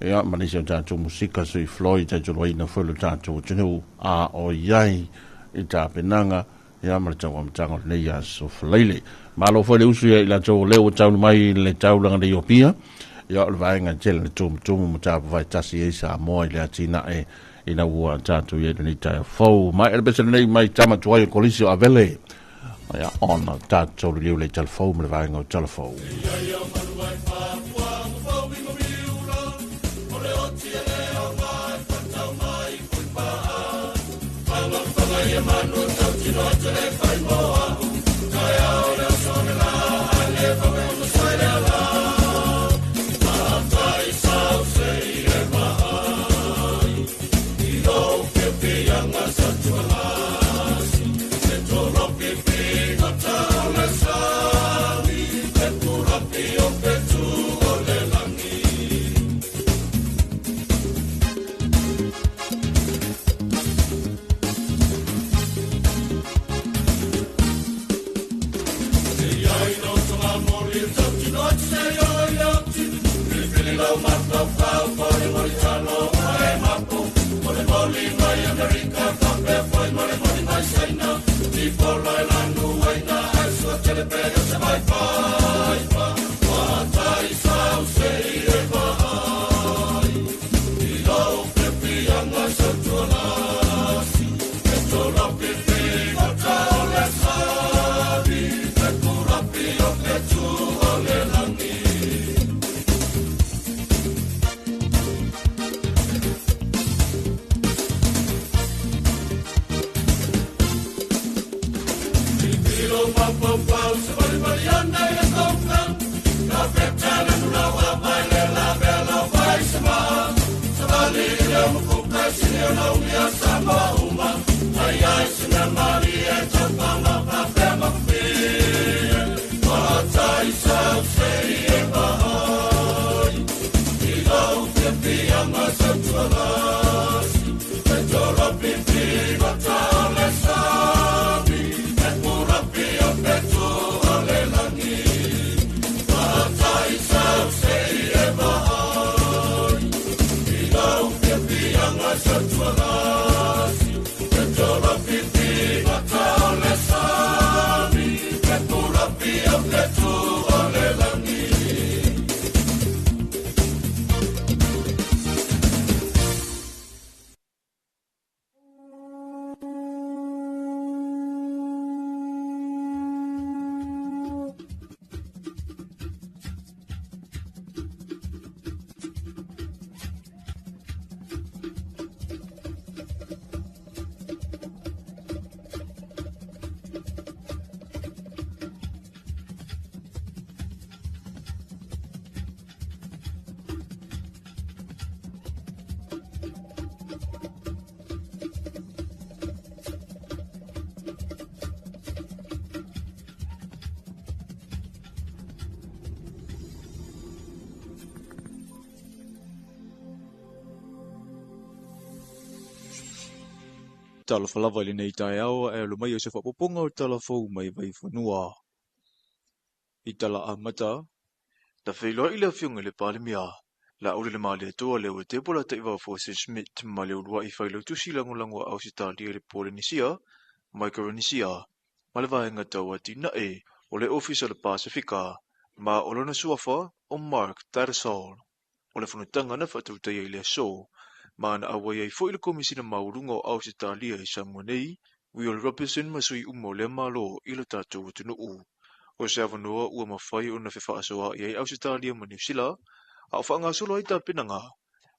ia, ma nisi o tatou musika sui Floyd taitoloina foi le tatou atunuu a o i ai i tapenaga, ia, ma le tauamataga o lenei aso Faraile. Malo foi le usu ia i latou o lea ua taulu mai le taulaga nei o Apia, ia, o le vaega e tele le tumutumu ma tapu tasi ai Samoa i le atinae ina ua tatou i ai lenei taeao fou. Mai le pese lenei mai tama tuai o Kolisi o Avele, ia, ona tatou liliu le talafou ma le vaega o talafou. Talofa lava i lenei taeao e alo mai o se faapopoga o talafou mai Vaifanua. I tala amata, na feiloai le afioga i le Palemia, Laaulialemalietoa Leo Tebola Taivao Force Smith ma le uluai failautusi lagolago a Ausetalia i le Polenisia, Micronesia, ma le vaega tau atinae o le Ofisa o le Pasefika, ma o lona suafa o Mark Tattersall. O le fonotaga na faatautaia i le aso, ma na auai ai foi le Komisina Maualuga o Ausetalia i Samoa nei, Will Robertson ma sui uma o lea malo i lo tatou atunuu. O se avanoa ua mafai ona fefaasoaai ai Ausetalia ma Niu Sila, a o faagasolo ai tapenaga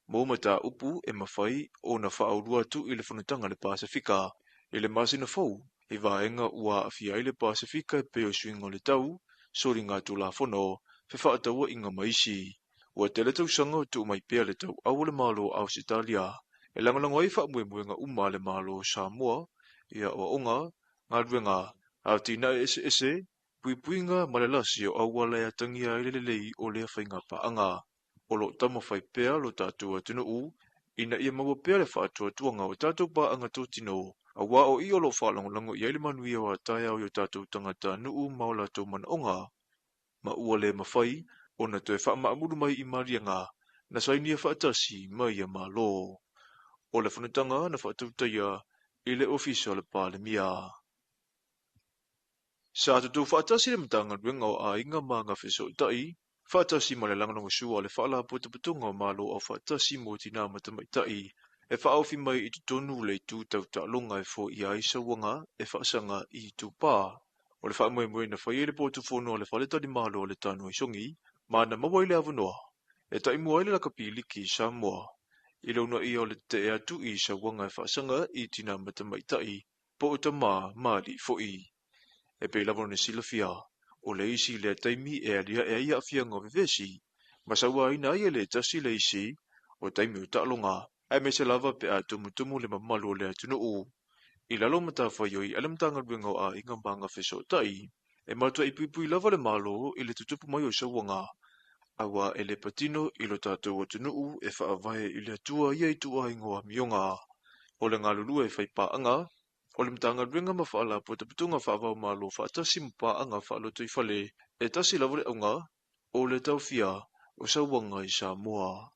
mo mataupu e mafai ona faaulua atu i le fonotaga le Pasefika i le masina fou i vaega ua aafia ai le Pasefika e pei o suiga o le tau, soliga tulafono, fefaatauaiga ma isi. Ua tele tausaga o tuu mai pea le tauau o le Malo o Ausetalia e lagolago ai faamoemoega uma a le Malo o Samoa i aoaoga, galuega, atinae eseese, puipuiga ma le lasi o auala e atagia ai le lelei o lea faiga paaga. O lo o taumafai pea lo tatou atunuu ina ia maua pea le faatuatuaga o tatou paaga totino Auā o i o lo o faalagolago i ai le manuia o a taeao i o tatou tagatanuu ma o latou manaoga, ma ua le mafai ona toe faamaamulu mai i maliega na sainia faatasi ma ia Malo. O le fonotaga na faatautaia i le Ofisa o le Palemia. Sa tutu faatasi le Matagaluega o Aiga ma Agafesootai, faatasi ma le lagolagosua a le Faalapotopotoga o Malo Aufaatasi mo Tinā ma Tamaitai e faaofi mai i totonu le itu tau taaloga e foia ai sauaga e faasaga i itupa. O le faamoemoe na fai ai le potu fono a le Faletalimalo o le Tanoai ma na maua ai le avanoa e taimua ai le lakapi liki i Samoa i le uunaia o le tetee atu i sauaga e faasaga i tinā ma tamaitai po o tamā ma alii foi. E pei lava ona silafia, o le isi lea taimi e aliae ai aafiaga o vevesi ma sauaina ai e le tasi le isi o taimi o taaloga, aemaise lava pe a tumutumu le mamalu o le atunuu. I lalo o matafaioi a le Matagaluega o Aiga ma Agafesootai, e matuai puipui lava le Malo i le tutupu mai o sauaga, auā e le patino i lo tatou atunuu e faavae i le Atua ia ituaiga o amioga. O le galulue faipaaga o le Matagaluega ma Faalapotopotoga Faava-o-Malo faatasi ma paaga faalotoifale, e tasi lava le auga, o le taofia o sauaga i Samoa.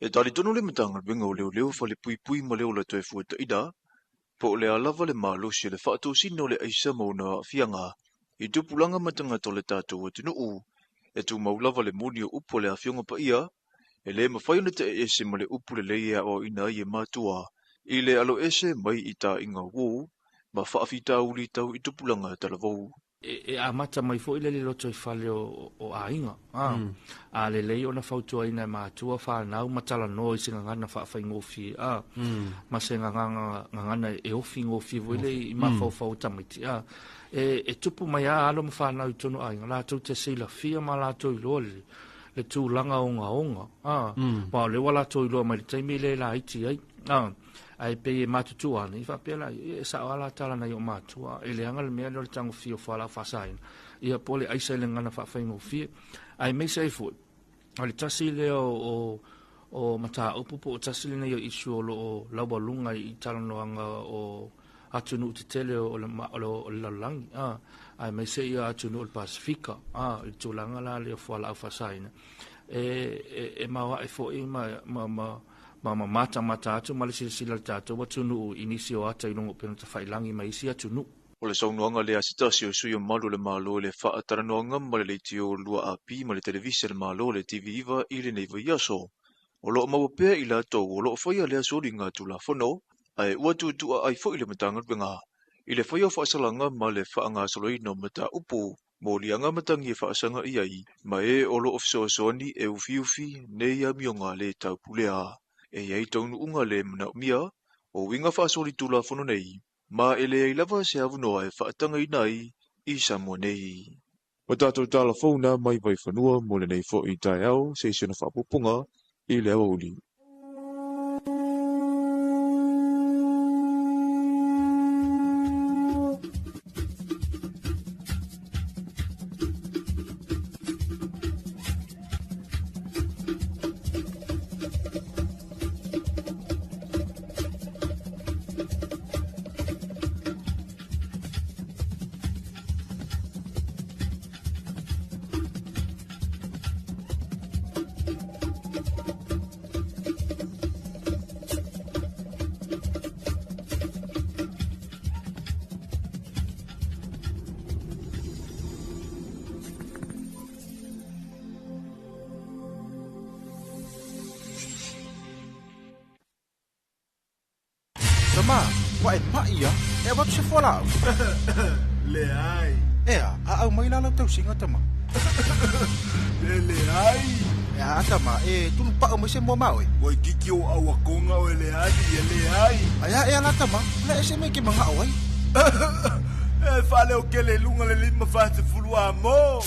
E talitonu le Matagaluega o Leoleo Falepuipui ma le Ola Toefuataina, po o le a lava le malosi o le faatosina o le aisa ma ona aafiaga i tupulaga ma tagata o le tatou atunuu, e tumau lava le moni o upu a le Afioga Paia, e le mafai ona te'e ese ma le upu lelei e aoaoina ai e matua i le aloese mai i taaiga uō ma faafitauli tau i tupulaga talavou. E amata mai foi le lotoifale o aiga. A lelei ona fautuaina e matua fanau ma talanoa i se gagana faafaigofie ma se gagana e ofi gofie foi lea i mafaufau o tamaiti. E tupu mai lava alo ma fanau i totonu o aiga, latou te silafia ma latou iloa le tulaga ogaoga, aua o lea ua latou iloa mai le taimi lea e laiti ai. Ae pei e matutua ane, faapea la, e sao lava la tala nai o matua, e leaga le mea lea o le tagofia o fualaau faasaina, ia po o le aisa i le gagana faafaigofie. Aemaise ai foi, o le tasi lea o mataupu po o tasi lenei o issue o lo o laualuga i talanoaga o atunuu tetele o le lalolagi, aemaise ia atunuu o le Pasefika, i le tulaga la lea o fualaau faasaina, e maoae foi ma matamata atu ma le silasila a le tatou atunuu i nisi o ata i luga o upega tafailagi ma isi atunuu. O le saunoaga lea a se tasi o sui mamalu o le Malo i le faatalanoaga ma le leitio 2AP ma le televise a le Malo le TV9 i lenei vaiaso. O lo o maua pea i latou o lo o faia lea soliga tulafono, ae ua tuutuuaai foi le Matagaluega i le faia o faasalaga ma le faagasoloina o mataupu moliaga ma tagi e faasaga i ai, ma e o lo o fesoasoani e ufiufi nei amioga le taupulea. E i ai taunuuga le manaomia o uiga faasoli tulafono nei, ma e leai lava se avanoa e faatagaina ai i Samoa nei. Ma tatou tala fou na mai Vaifanua mo lenei foi taeao se isi ona faapupuga i le aoauli. Tama, ua e ma'i ia, e avatu se fualaau. Leai. Ea, a au mai la lau tausiga tama. E leai. Ea, tama, e tunu pa'u mai se moa ma oe. Ua itiiti ou au akonga oe leali, e leai. Aia ea la tama, o le a e see mai e ke maga'o ai. E faaleokele i luga le 50 amo.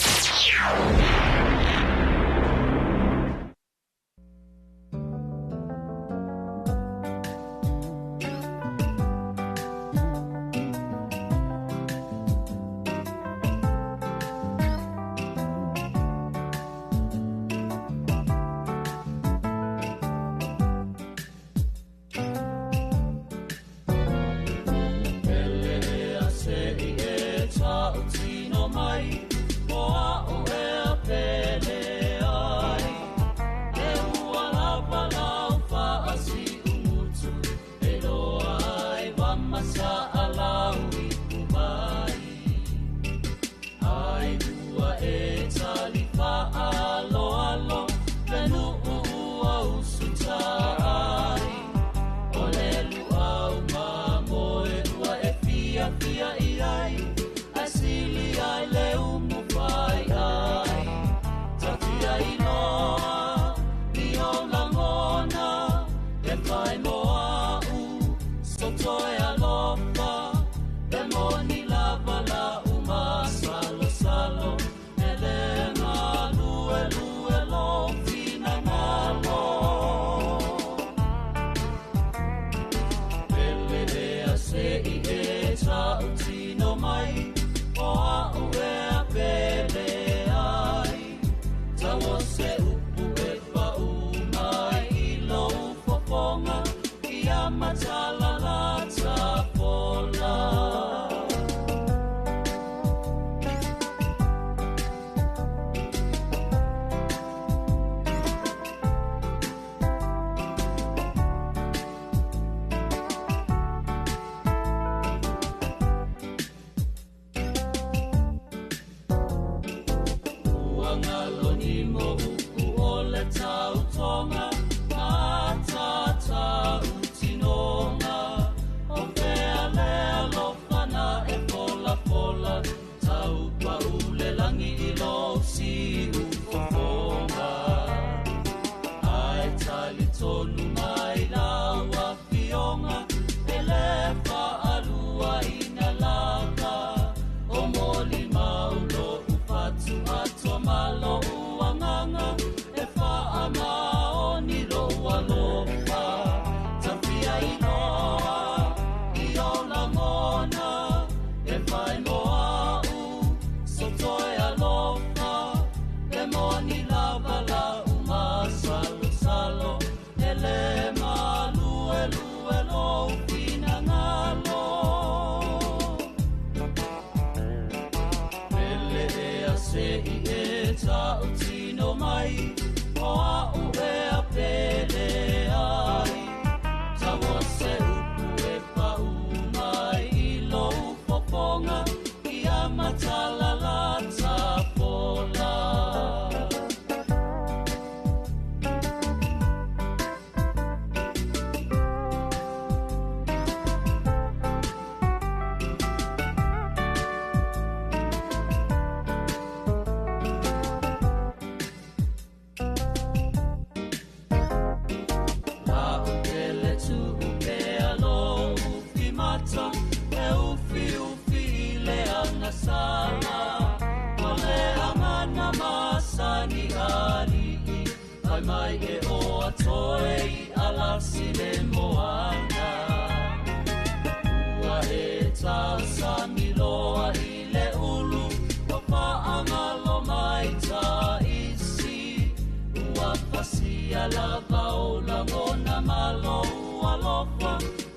lava o lagona ma lou alofa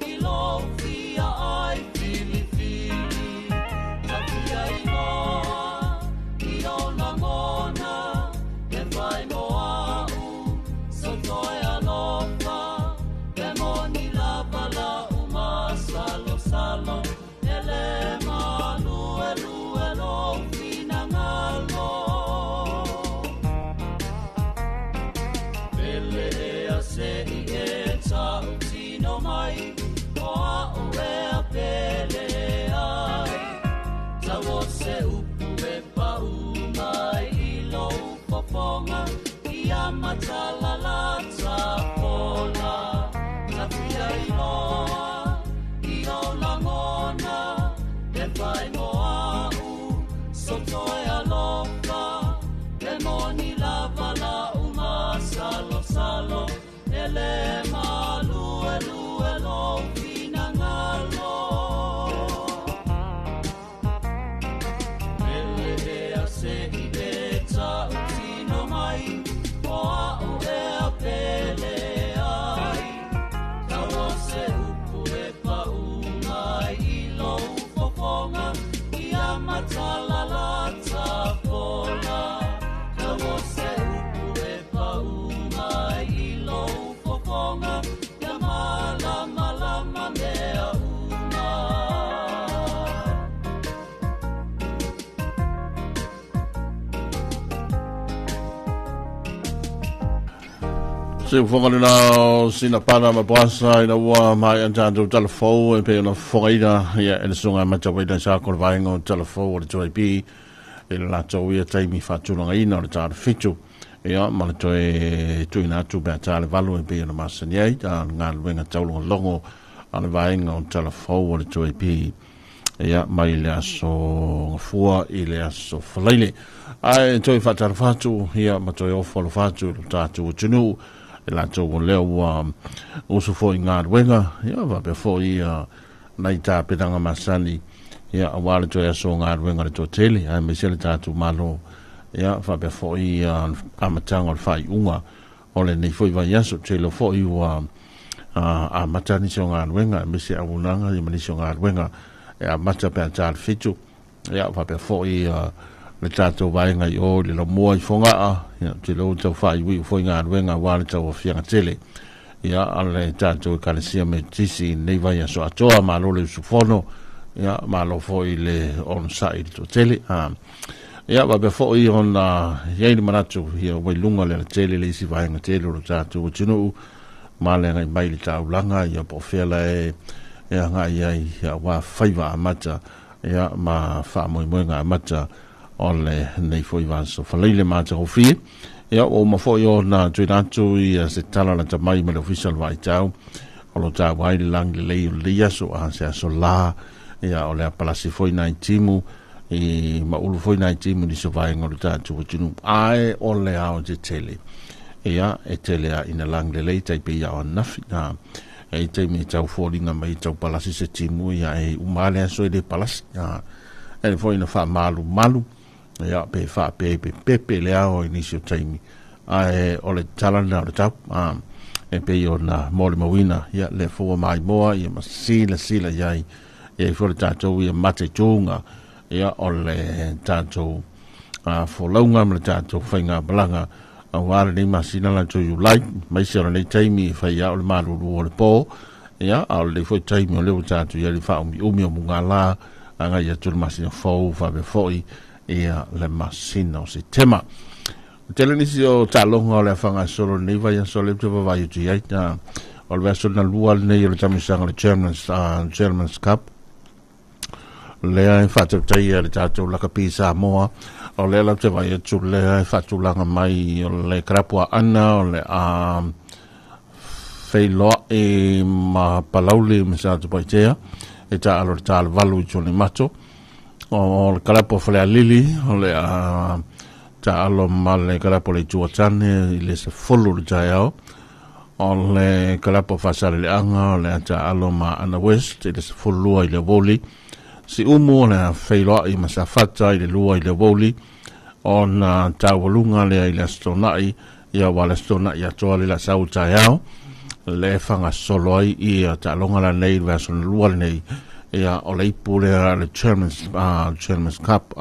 i lou fia ai filifili. Ta fia iloa i ou lagona e fai mo a'u so toe alofa pe moni lava la'u masalosalo e lē maluelue lou finagalo. Pele ea se'i e ta'utino mai o a'u ea pele ai. Tau o se upu e pa'ū mai i lou fofoga ia matalalata pola. Ta fia iloa i ou lagona e fai mo a'u so toe alofa pe moni lava la'u masalosalo e lē maluelue lou finagalo. Pele ea se'i e ta'utino mai o a'u ea pele ai. Tau o se upu e pa'ū mai i lou fofoga ia matalalata pola. Tau o se upu e pa'ū mai i lou fofoga ia malamalama mea uma. Se ufoga lena o sina pana ma poasa ina ua mai an tātou talafou e pe ona fofogaina ia e le susuga matauina sa ko le vaega o talafou o le 2AP i le latou ia taimi faatulagaina o le ta le 7 ia ma le toe tuuina atu pe a ta le 8 e pei ona masani ai a le galuega taulogologo a le vaega o talafou o le 2AP ia mai le aso Gafua i le aso Falaile. Ae toe faatalofa atu ia ma toe ofo alofa atu i lo tatou atunuu e latou o lea ua usu foi i galuega ia faapea foi ia nai tapenaga masani ia aua le toe aso o galuega le toatele aemaise le tatou Malo ia faapea foi ia amataga o le faaiuga o lenei foi vaiaso. Tele foi ua amata nisi o galuega aemaise auaunaga ia ma nisi o galuega e amata pe a ta le 7 ia faapea foi le tatou vaega i o i le Laumua i Fogaa ia tele ua tau faaiuiu foi galuega aua le tauaofiaga tele ia a le tatou Ekalesia Metotisi i lenei vaiaso atoa. Malo le usufono ia malo foi le onosai i le toatele. Ia faapea foi ona i ai le manatu ia ua i luga o le alatele le isi vaega tele o le tatou atunuu ma le agai mai i le taulaga ia po o fea la e agai ai ia aua faiva amata ia ma faamoemoega amata o lenei foi vaiaso Falaile matagofie. Ia ua uma foi ona tuuina atu ia se tala lata mai ma le Ofisa o le Vaitau o lo taua ai le lagi lelei o lenei aso a se aso la ia o le a palasi foi nai timu i maulu foi nai timu nisi o vaega o le tatou atunuu ae o le ao tetele ia e tele a ina lagi lelei tai pei ia o ananafi a e i taimi e tau foliga mai tau palasi se timu ia e uma le aso e le palasi a e foi na faamalumalu ia pe faapepepepe le ao i nisi o taimi ae o le tala lena o le tau a e pei ona molimauina ia le fua maimoa ia ma silasila i ai ia foi le tatou ia mataituga ia o le tatou folauga ma le tatou faigamalaga aua lenei masina latou Iulai maise o lenei taimi e fai a o le malulu o le pō ia a o lenei foi taimi o lea ua tatou i ai le faaumiumi o mugala agai atu le masina fou faapea foi ia le masina o Setema. Tele nisi o taaloga o le a faagasolo lenei vaiaso lea ou te vaavaai atu i ai. O le vaiaso lona lua lenei o le taamilosaga o le Chairman's Cup lea e faatautaia le tatou lakapi Samoa. O lea la ou te vaai atu lea e faatulaga mai o le kalapu Aana o le a feiloai ma Palauli ma Satupaitea e taalo le talevalu i Tuanimato. O le kalapu o Falealili o le a taalo ma le kalapu o le Itu o Tane i le 10 le taeao. O le kalapu o Faasaleleaga o le a taalo ma Aana West i le 12 i le aoauli. Siumu o le a feiloai ma Safata i le 2 i le aoauli. Ona taualuga lea i le Aso Toonai Ia ua le aso na ia toa le la sau taeao le faagasolo ai ia taaloga lanei le vaiaso na lua lenei ia o le ipu lea le Chairman's, Chairman's Cup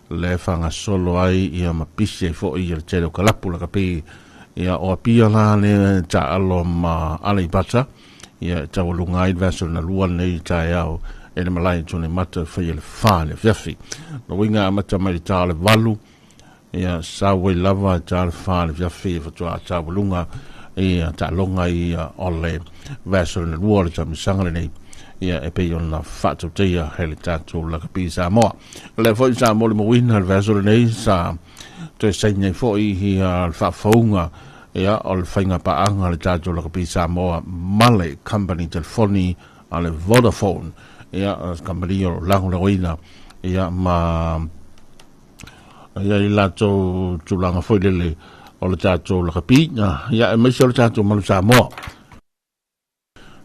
le faagasolo ai ia ma pisi ai foi ia le tele o kalapu lakapi ia o Apia la le taalo ma Aleipata ia e taualuga ai le vaiaso na lua lenei taeao e le malae i Tuanaimato e faia le 4 le afiafi. Lona uiga e amata mai le ta o le 8 Ia sau ai lava e ta le 4 le fiafi e faatoa taualuga ia taaloga ia o le vaiaso lona lua o le taumisaga lenei ia e pei ona faatautaia e le tatou lakapi Samoa. O lea foi sa molimauina le vaiaso lenei sa toe saini ai foi ia le faafouga ia o le faiga paaga a le tatou lakapi Samoa ma le company telefoni a le Vodafone ia company o lo o lagolagoina ia ma Ia i latou tulaga foi lele o le tatou lakapi, ia aemaise o le tatou Manu Samoa.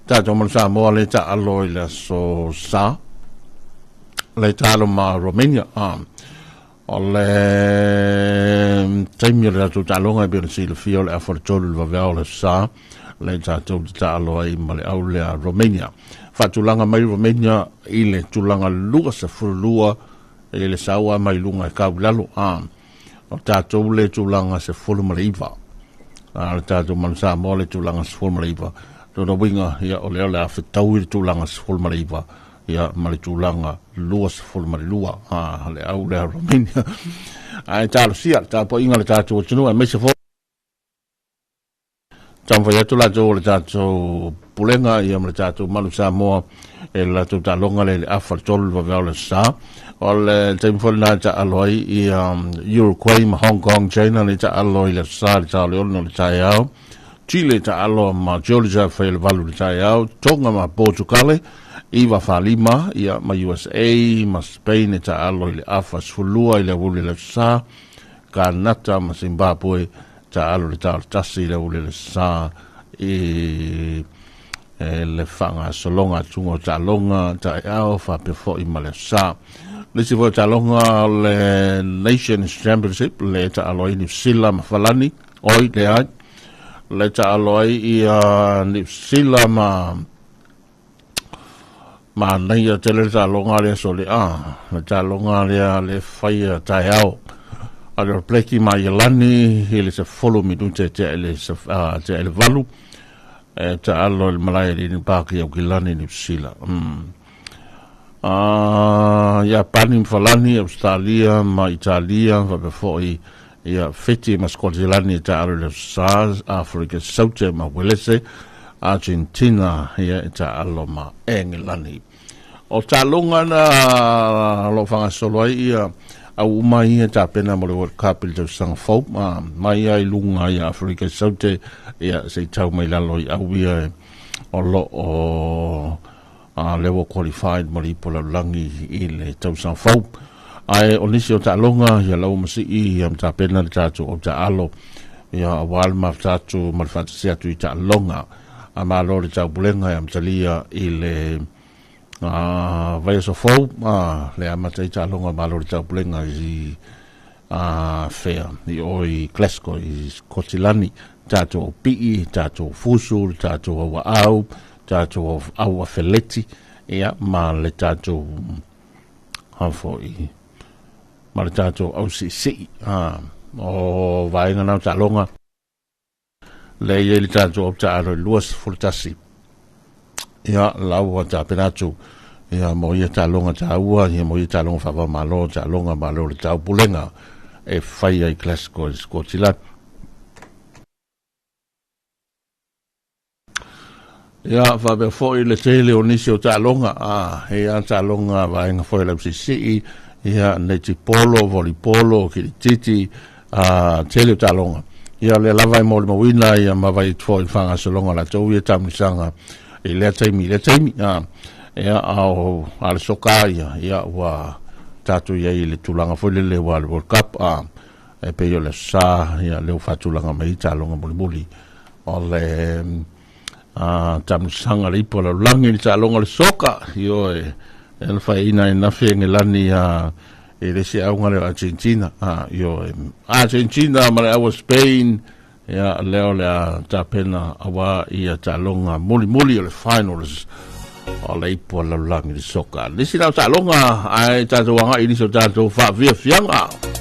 Tatou Manu Samoa le taalo i le aso Sa, le taalo ma Romania. O le taimi o le tatou taaloga e pei ona silafia o le afa o le 3 i le vaveao o le aso Sa, le tatou te taalo ai ma le au lea Romania. Faatulaga mai Romania i le tulaga 22 E le sau a mai luga e kau i lalo, a o tatou le tulaga 19. A le tatou Manu Samoa le tulaga 19. Lona uiga, ia, o lea o le a fetaui le tulaga 19, ia, ma le tulaga 22, a, le au lea Romania. Ae talosia le tapuaiga a le tatou atunuu, aemaise foi Taumafai atu latou o le tatou pulega ia ma le tatou Malu Samoa e le latou taaloga lea i le afa le 3 le vaveao le aso Sa. O le taimi foi lena e taalo ai ia Uruguay ma Hong Kong China le taalo i le aso Sa i le ta o le 6 le taeao. Chile taalo ma Georgia fai le 8 le taeao. Tonga ma Portucale 9 faa-5 ia ma USA ma Spain e taalo i le afa 12 i le aoauli le aso Sa. Kanata ma Zimbabwe Taalo le taalo tasi le ule le sa i e le faagasologa atuga o taaloga taeao faapea foi ma le sa. Le isi foi o taaloga o le Nations Championship le taalo ai Niu Sila ma Falani, oi leai, le taalo ai ia Niu Sila ma Manaia tele le taaloga lea sole a, le taaloga lea le faia taeao. A le Blackie ma Ialani i le 10 minute tea i le tea i le 8 e taalo i le malae i le Park i Aukilani, Niu Sila. Iapani ma Falani, Australia ma Italia, faapea foi ia Fiti ma Sikotilani e taalo i le Aso Sa, Afrika Saute ma Uelese, Argentina ia e taalo ma Engelani. O taaloga na o lo o faagasolo ai ia au uma ia tapena mo le World Cup i le tausaga fou, mai ai luga ia Afrika Saute ia se i tau mai lalo i au ia o lo o lea ua qualified mo le ipu lalolagi i le tausaga fou. Ae o nisi o taaloga ia lau ma sii ia ma tapena le tatou au taalo ia aua le mafuta atu ma le faatasi atu i taaloga a malo le taupulega e amatalia i le vaiaso fou le amata i taaloga malo le taupulega i fea i o i Glasgow i Skotilani tatou au pii tatou fusu le tatou au aau tatou au afeleti ia ma le tatou foi ma le tatou au siisii o vaega na o taaloga lea i ai le tatou au taalo i 21 ia lau ua tapena atu ia mo ia taaloga taua ia mo ia taaloga faava-o-Malo taaloga malo le taupulega e fai ai Glasgow i Scotland. Ia, faapea foi le tele o nisi o taaloga, a, he a taaloga vaega foi o le ausiisii, ia, netipolo, volipolo, kilititi, a, tele o taaloga. Ia, o lea lava e molimauina ia ma vai atu foi i le faagasologa o latou ia taamilosaga i lea taimi i lea taimi. A, ia, a o, a le soka ia, ia, ua tatou i ai i le tulaga foi lele ua le World Cup, a, e pei o le Aso Sa, ia, lea ua faatulaga mai ai taaloga mulimuli. O le taamilosaga le ipu a lalolagi i le taaloga o le soka, ioe, e na faiaina ai nafe Engelani a E le isi auga lea o Argentina, a, ioe, Argentina ma le au a Spain, ia, lea o le a tapena aua ia taaloga mulimuli o le finals o le ipu a le lalolagi i le soka. Le isi la o taaloga ae tatou agai i nisi o tatou faafiafiaga.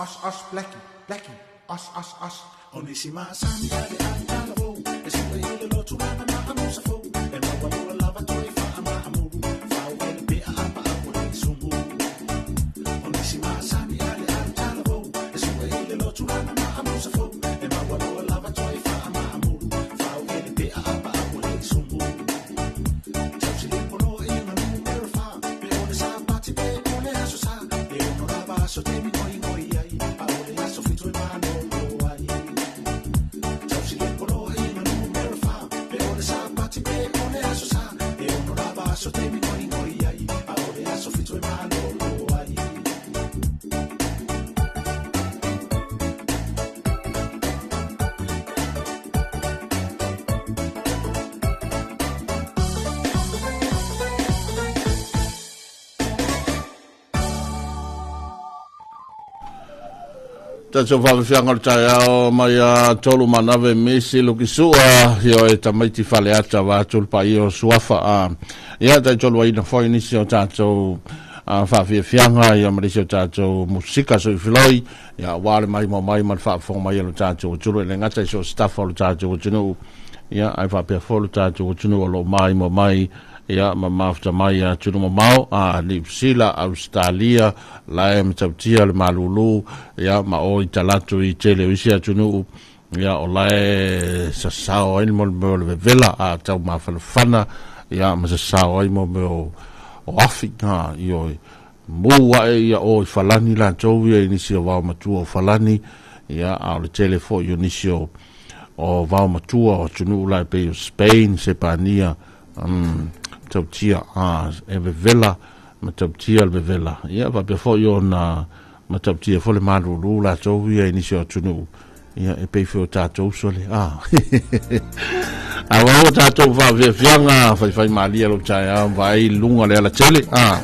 Os, os, blackie, blackie, os, os, os. O nisi masani a le alu talavou, e sue i le lotu lana ma amusa fou, e maua loa lava toe wha ama amuru, whau e le pea apa au le sumu. O nisi masani a le alu talavou, e sue i le lotu lana ma amusa fou, e maua loa lava toe wha ama amuru, whau e le pea apa au le sumu. Tausi le polo i ngā numero wha, pe o le sapati pe o le aso sa, e ono lava aso te mi ngoi ngoi ai, a o le aso fitu e malolo ai. Tausi le polo i ngā numero wha, pe o le sapati pe o le aso sa, e ono lava aso te mi ngoi ngoi ai, a o le aso fitu e malolo ai. Tatou faafiafiaga o le taeao mai a tolu manave misi lukisua io e tamaiti faleata vaatu le paia o suafa a ia taitolu aina foi nisi o tatou faafiafiaga ia ma nisi o tatou musika soifiloi ia ua le mai mo mai ma le faafofoga mai a lo tatou atunuu e le gata i so o se tafa o lo tatou atunuu ia ae faapea foi lo tatou atunuu o loo maimoa mai ia ma mafuta mai ia atunuu mamao a Niu Sila, Ausetalia, lae matautia le malulu ia ma o i talatu i tele o isi atunuu ia o lae sasao ai le mo le vevela a tau mafanafana ia ma sasao ai mo mea o afi ha ioe mu ae ia o i falani latou ia i nisi o vao matua o falani ia a o le tele foi o nisi o vao matua o atunuu la e pei o Spain, Sepania, tautia a e vevela matautia le vevela ia faapea foi ona matautia foi le malulu latou ia i nisi o atunuu ia e pei foi o tatou sole a a ua o tatou faafiafiaga faifai malia lou taeao vaai luga le alatele a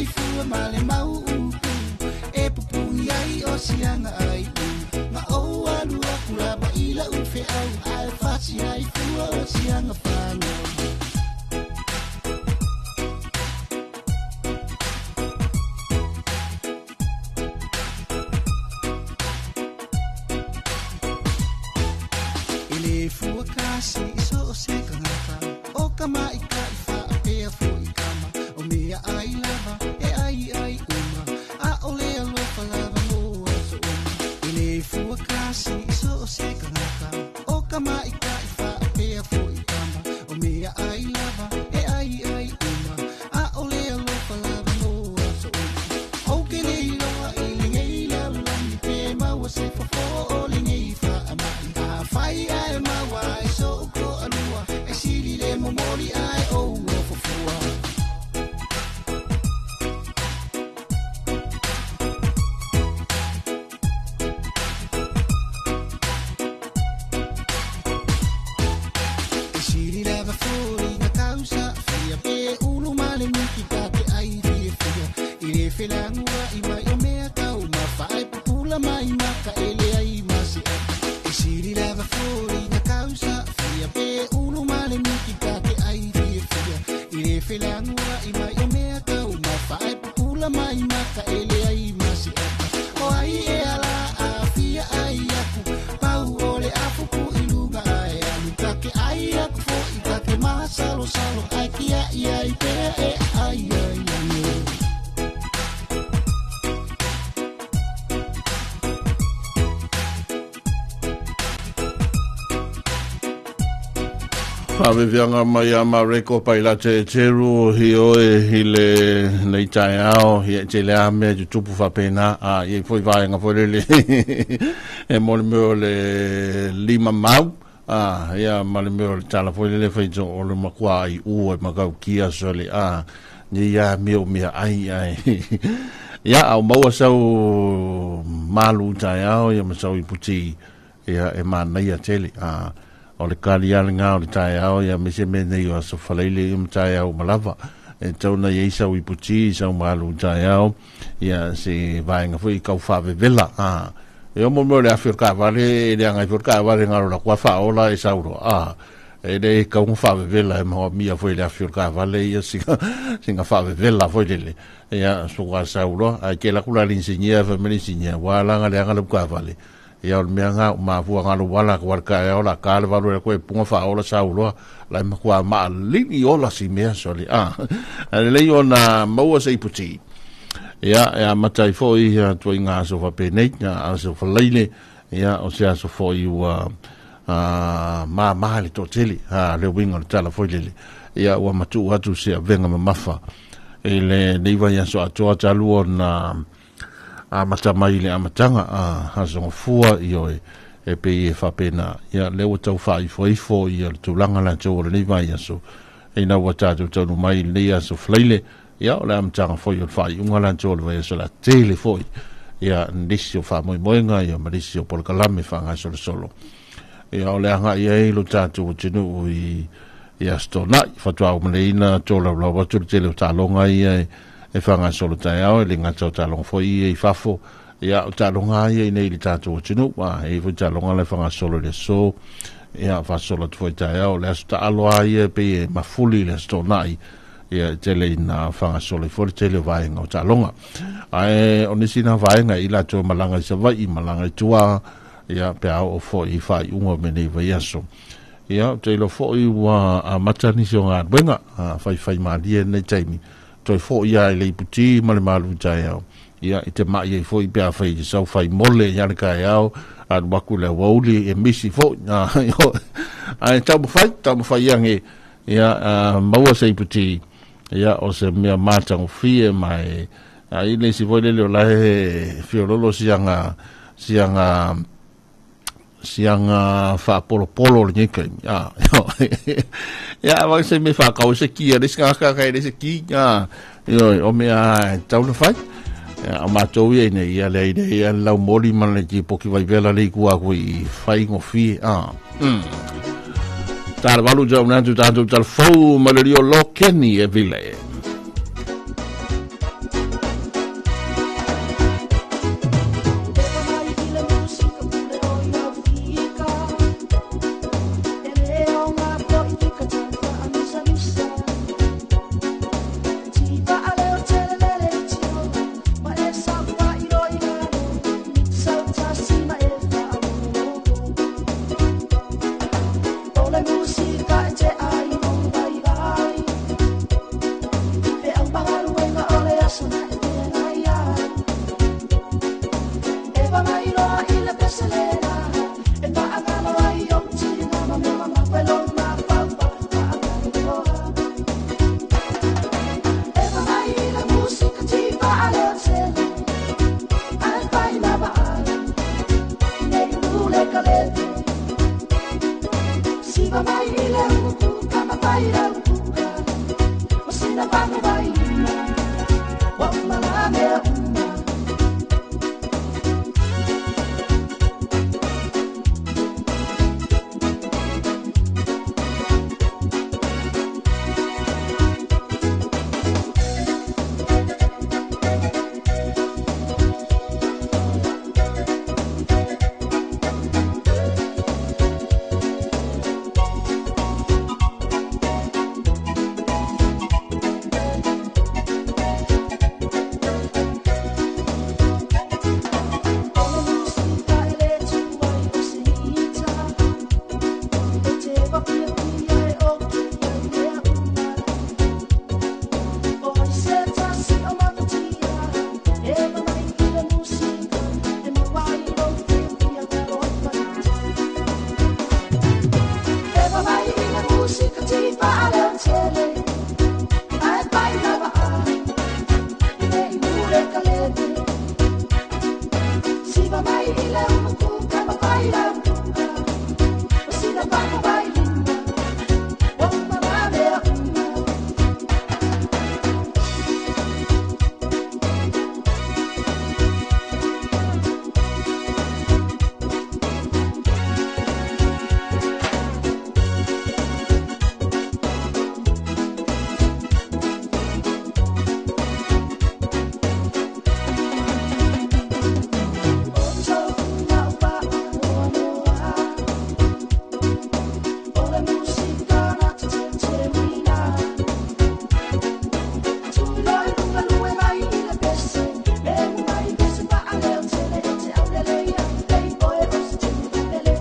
ai fua ma le mau upu e pupuni ai o siaga ai u ma ou alu aku lava i la'u fe'au ae fasi ai fua o siaga fanau. E lē fua kasi i so o se tagata o ka maʻikaʻi faapea foʻi kama o mea ai lava e ai ai uma ʻaʻole alofa lava mo aso uma. E lē fua kasi i so o se tagata o ka maʻikaʻi faapea foʻi kama o mea ai lava e ai ai uma ʻaʻole alofa lava mo aso uma. Ou ke le iloa i lenei lalolagi pe maua se fofo o lenei faamaʻi afai ae maua ai soʻu toalua e sili le momoli ae ou ofofua. E sili lava foi na tausa fia pe ulu ma le miki ta te ai fiafia i le felaguaʻi mai o mea taumafa ae pupula mai ma ka ele ai ma se ata. E sili lava foi na tausa fia pe ulu ma le miki ta te ai fiafia i le felaguaʻi mai o mea taumafa ae pupula mai ma ka ele ai ma se ata. O ai e ala afia ai aku pau o le afuku i luga ae alu take ai aku foʻi take masalosalo ae kiaʻi ai pea e ai ai ane. Faaveveaga mai a Mareko Pailate e Teru hi oe i le nei taeao ia e tele a mea tutupu faapena a i ai foi vaega foi lele e mo le mea o le lima mau a ia ma le mea o le tala foi lele fai to o le makua ai ua e makau kia so le a ni ia mea o mea ai ai ia au maua sau malu taeao ia ma sau iputi Ia, e manaia tele. A, o le kali a lena o le taeao, ia me se mea nei o aso falaile ia ma taeao uma lava. E tau na iai sau iputi, sau malu taeao, ia se vaega foi kau faavevela. A, e omo mea o le afi o le kaavale, e leaga ai foi le kaavale ngalo la kua faaola e sau loa. A, e le kau nga faavevela e mahoa mia foi le afi o le kaavale ia singa, singa faavevela foi lele. Ia, suka sau loa, ae ke laku la linsinia, fa me linsinia, wa langa leaga le kaavale. Ia o le mea ngā o mafua ngā lo wala ko wala ka ola ka le valu ko e punga fa ola sa uloa la ma kua ma lini ola si mea so le a a le lei ona maua se iputi ia e a matai foi ia toi ngā aso fa penei ngā aso fa leile ia o se aso foi ua a ma ma le totele a le winga le tala foi lele ia ua matu atu se avenga mamafa i le nei vai aso atoa talu ona Amata mai i le amataga a Asogafua ioe, e pei e faapena, ia, lea ua tau faaifoifo ia le tulaga latou o lenei vaiaso, ina ua tatou taunuu mai i lenei aso falaile, ia, o le amataga foi o le faaiuga latou o le vaiaso o le a tele foi ia nisi o faamoemoega ia ma nisi o polokalame faagasolosolo. Ia, o le agai ai lo tatou atunuu i i Aso Toonai, faatoa umaleina tolaulau atu le tele o taaloga ia e e faagasolo taeao, e le gata o taaloga foi ia i fafo, ia o taaloga ia i nei i le tatou atunuu, a e i ai foi taaloga la e faagasolo i le aso, ia faasolo atu foi taeao, le aso taalo lava ia e pei e mafuli i le aso Toonai, ia e tele ina faagasolo ai foi le tele o vaega o taaloga. Ae o nisi na vaega i latou e malaga i Savaii, malaga i tua, ia pe a oo foi i faaiuga o mea nei vaiaso. Ia, ou te iloa foi ua amata nisi o galuega, a faifaimalie i lenei taimi, Toe foʻi a i le iputi ma le malu taeao. Ia, i te maʻi ai foi pe afai i te sau fai mole ia le taeao, alu aku i le aoauli e misi foi. Ae taumafai, taumafai age, ia, maua se iputi, ia, o se mea matagofie ma e, a i le isi foi lele o la e fiololo siaga, siaga, siaga faapolopolo o lenei taimi. Ah, ia, a se me whakau se ki, a le sika ka le se ki, ah, io, o mea tau na whai. Ia, o mātou ia nei, ia le ia ia lau moli ma le ki poki vai vela le kua ku i whai ngofie, ah. Tāra walu jau nātu tātou tal fau ma le rio lo Kenny e vile. aso na e feagai ai. E vamailoa i le pese lena, e faagalo ai ou tiga ma mea mamafa i lou mafaufau faagaloa. E vamai i le musika tifaaleo tele, ae fai ma vaai, nei ule ka leve. Siva mai i le umukuka ma fai lau kuka, o sina pago vai lima, ua uma la mea uma. O le musika e le tuai o se ita, e te wafiafia e oki ai mea uma. O ai se tasi o matatia, e vamai i le musika, e maua ai lou fiafia galo ai faita. E vamai i le musika tifaaleo tele, ae fai ma vaai, nei ule ka leve. Siva mai i le umukuka ma fai lau kuka, o sina pago vai lima, ua uma la mea uma. O tou faanoanoa, o le musika na te teuteuina. Tuiloi luga lue mai i le pese, lemu mai pese faaleo tele e te aulele ai pei oe o se tini pele.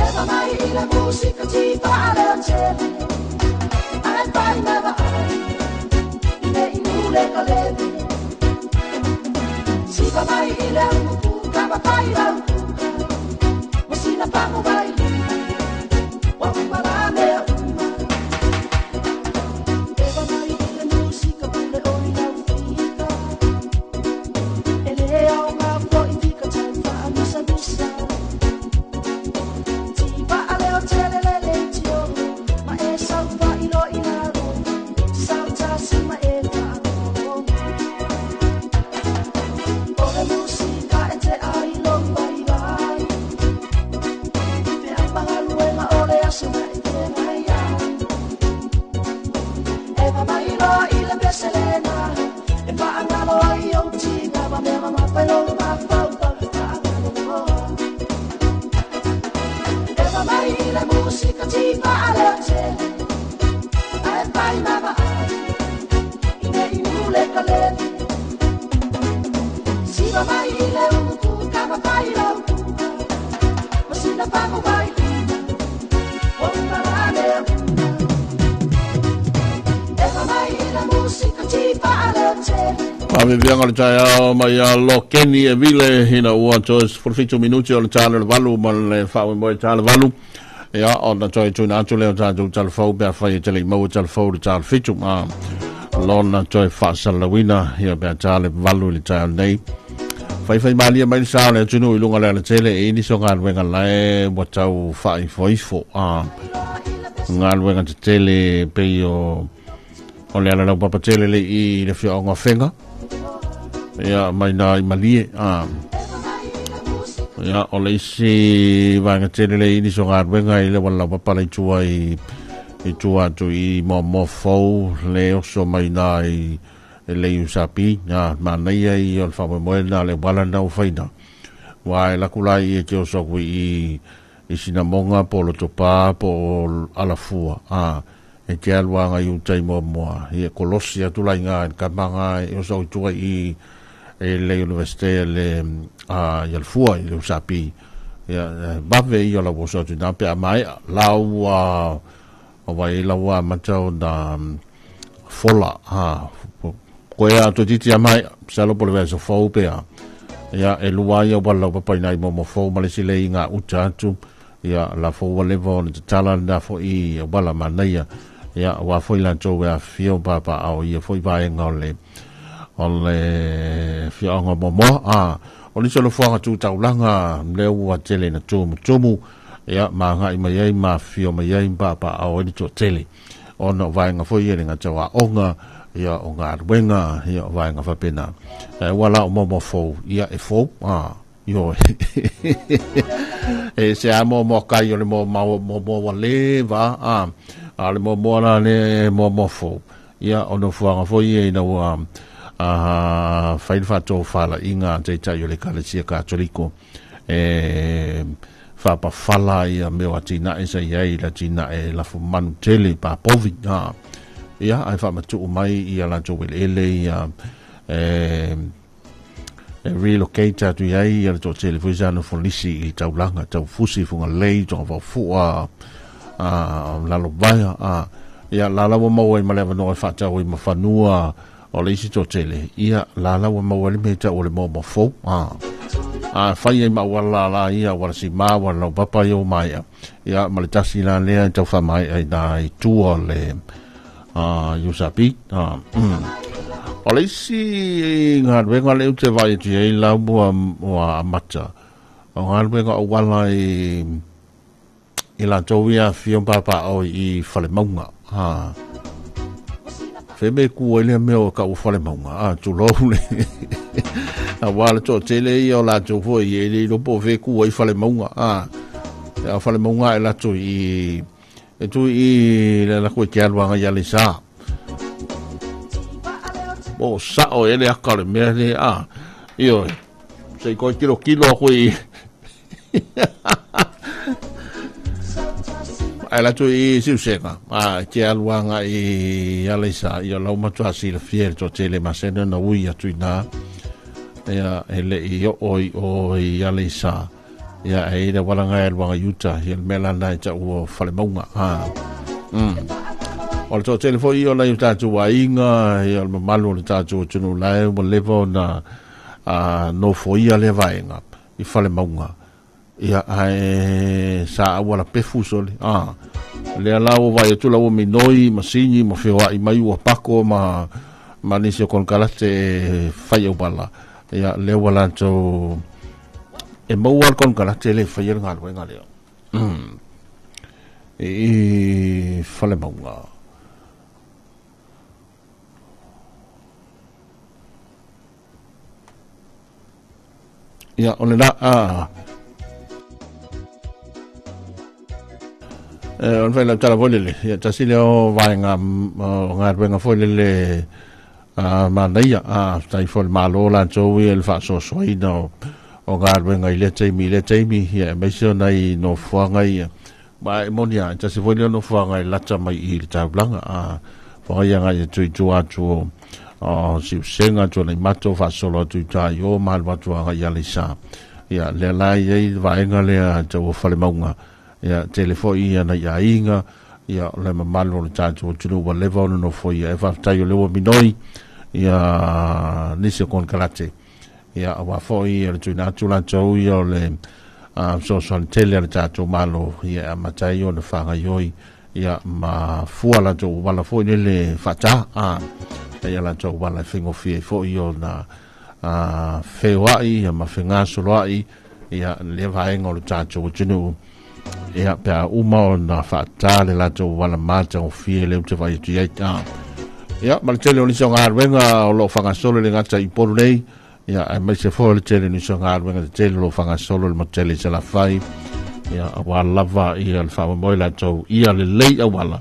E vamai i le musika tifaaleo tele, ae fai ma vaai, nei ule ka leve. Siva mai i le umukuka ma fai lau kuka, ma sina pago vai lima, ua uma la mea uma. E vamai i le musika pule o i lau fika, e le aoga foi fika tau faamisamisa. Tifaaleo tele le leitio, ma e saufai loa i lalo, sautasi ma e faalogologo. O le musika e te ai lou vaivai, feau ma galuega o le aso na e feagai ai. E vamailoa i le pese lena, e faagalo ai ou tiga ma mea mamafa i lou mafaufau faagaloa. E vamai i le musika tifaaleo tele, ae fai ma vaai, nei ule ka leve. Siva mai i le umukuka ma fai lau kuka, ma sina pago vai lima, ua uma la mea uma. E vamai i le musika tifaaleo tele. Faavaveaga o le taeao mai ia Lokeni e vile ina ua toe 17 minuti o le ta le 8 ma le faamoemoe ta le 8. Ia, ona toe tuuina atu lea o tatou talafou pe afai e te le i maua talafou i le ta le 7 ma lona toe faasalalauina ia pe a ta le 8 i le taeao nei. Faifai malie mai le sa o le atunuu i luga o le alatele e i nisi o galuega lae ua tau faaifoifo a galuega tetele pei o le alalau papatele le i le afioaga o Afega ia mai na i Malie a ia o le isi vaega tele le i nisi o galuega i le wala papa le tua i tua atu i moamoa fou le oso mai na i e le usapi na manaia i o le faamoemoe na le wala na o faina wa e laku lai e te oso aku i sinamoga po o Lotopā po o Alafua a e te alu aga i uta i Moamoa ia kolosi atu lai ngā i le kamaga e oso i tua i e le universite le a i Alafua i le usapi ia vave ia o lau oso atu i na pe a maea lau a o vai lau a mata o na fola ha koe a toeitiiti a maea masalo po o le vaiaso fou pe a ia e lua ai auala laupapa i nai momo fou ma le isi lea i gauta atu ia la fou ua leva ona tatala lena foi auala manaia ia aua foi latou e afifio ma papaaao i ia foi vaega o le o le afioaga o Moamoa a o nisi o nofoaga tu taulaga lea ua tele ina tumutumu ia ma agai mai ai ma afifio mai ai ma papaaao ai le toatele ona o vaega foi ia e le gata o aoga, ia o galuega, ia o vaega faapena. Ae ua la o moamoa fou, ia e fou, a, ioe. e se a moamoa kai o le moamoa moamoa ua leva, a, a o le moamoa la lea e moamoa fou. Ia o nofoaga foi ia ina ua a, fai le faatofalaiga a Taitai o le Ekalesia Katoliko e faapafala ia mea o atinae sa i ai i le atinae lafumanu tele i Papovi. Ha. Ia, ae faamatuu mai ia latou eleele ia e, e relocate atu i ai ia le toatele foi sa nofo lisi i taulaga, taufusi, Fugalei, Togavaofua, a, Lalovaea, a, ia la la ua maua ai ma le avanoa e faatau ai ma fanua O le isi toatele, ia, la la ua maua ai le mea e tau o le moamoa fou, a. A fai ai ma auala la ia, auala sima, auala laupapa ia ua maea, ia, ma le tasi la lea e tau faamaea i nā i tua o le a, USAP. A, mm. O le isi galuega lea ou te vaai atu i ai la ua, ua amata, o galuega auala i, i latou ia afifio ma papaaao i Falemauga. Ha. Fe me ku ai lea mea o ka ua Falemauga, a, tulou le. Auā le toatele ia o latou foi e le iloa po o fea e ku ai Falemauga, a. A o Falemauga e latou i, e tu i le ala koe te alu agai i Aleisa. Po o sao e le aka o le mea le, a. Ioe, se i koe tilotilo aku i, Ae latou i Siusega, a te alu agai i Aleisa, ia lau matua silafia e le toatele masani ona ui atu i nā, ia e le i oo i o i Aleisa, ia e i le auala e alu agai i uta, ia le mea la lena e tau o Falemauga. A. Mm. O le toatele foi ia o nai o tatou aiga, ia o le mamalu o le tatou atunuu la e ua leva ona a, nofoia lea vaega i Falemauga. Ia, ae sa auala pefu sole. Ah, lea la ua vaai atu la ua minoi masini ma feoai mai ua pako ma ma nisi o konekarate e fai auala. Ia, lea ua latou e maua le konekarate le faia le galuega lea. Mm. I Falemauga. Ia, o le la, a, e, o le whai tala foi lele, ia, tasi lea o vaega, o galuega foi lele, a, manaia, a, tai foi le malo latou ia i le faasoasoaina o, o galuega i lea taimi i lea taimi, ia, aemaise o nai nofoaga ia, ma e moni lava, e tasi foi lea nofoaga e lata mai i le taulaga, a, whanga ia ngai e tui tua atu o, o Siusega, Tuanaimato, faasolo atu i uta i o, ma alu atu agai i Aleisa. Ia, lea la e i ai le vaega lea tau o Falemauga, ia, tele foi ia nai aiga, ia, o le mamalu o le tatou atunuu ua leva ona nofoia. E faafetai o lea ua minoi, ia, nisi o konekarate, ia, aua foi le tuuina atu latou ia o le fesoasoani tele a le tatou Malo, ia, e amata ai ona faagaoioi ia ma fua latou auala foi lele faata a ia latou auala e faigofie ai foi ona a, feoai ia ma fegasoloai ia lea vaega o le tatou atunuu ia pe a uma ona faata le latou auala matagofie lea ou te vaai atu i ai a ia ma le tele o nisi o galuega o lo o faagasolo i le gata i Upolu nei Ia, aemaise foi o le tele o nisi o galuega tetele o lo o faagasolo i le motu tele i Salafai, ia, aua lava ia le faamoemoe latou ia lelei auala,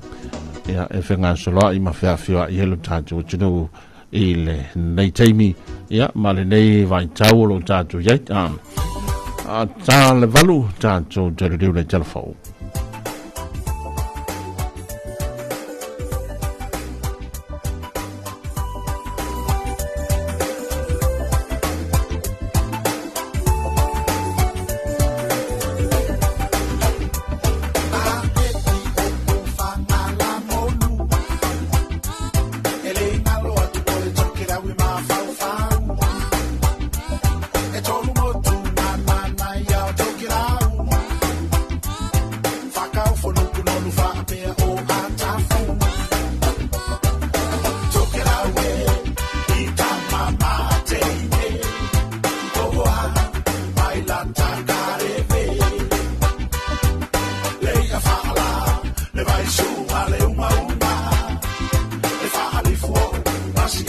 ia, e fegasoloai ma feafioai ai lo tatou atunuu i lenei taimi, ia, ma lenei vaitau o lo o tatou i ai. A, a ta le valu, tatou te liliu le telefou.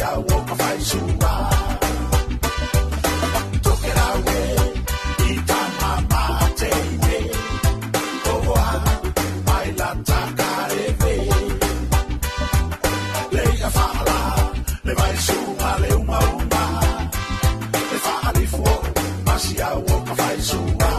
au o ka faisua. Tokerau e, i tama mateine, Ohoa, mai la takareve. Leia whaala, le vaisuga le unga unga, Le whaalifu o, masi au o ka faisua.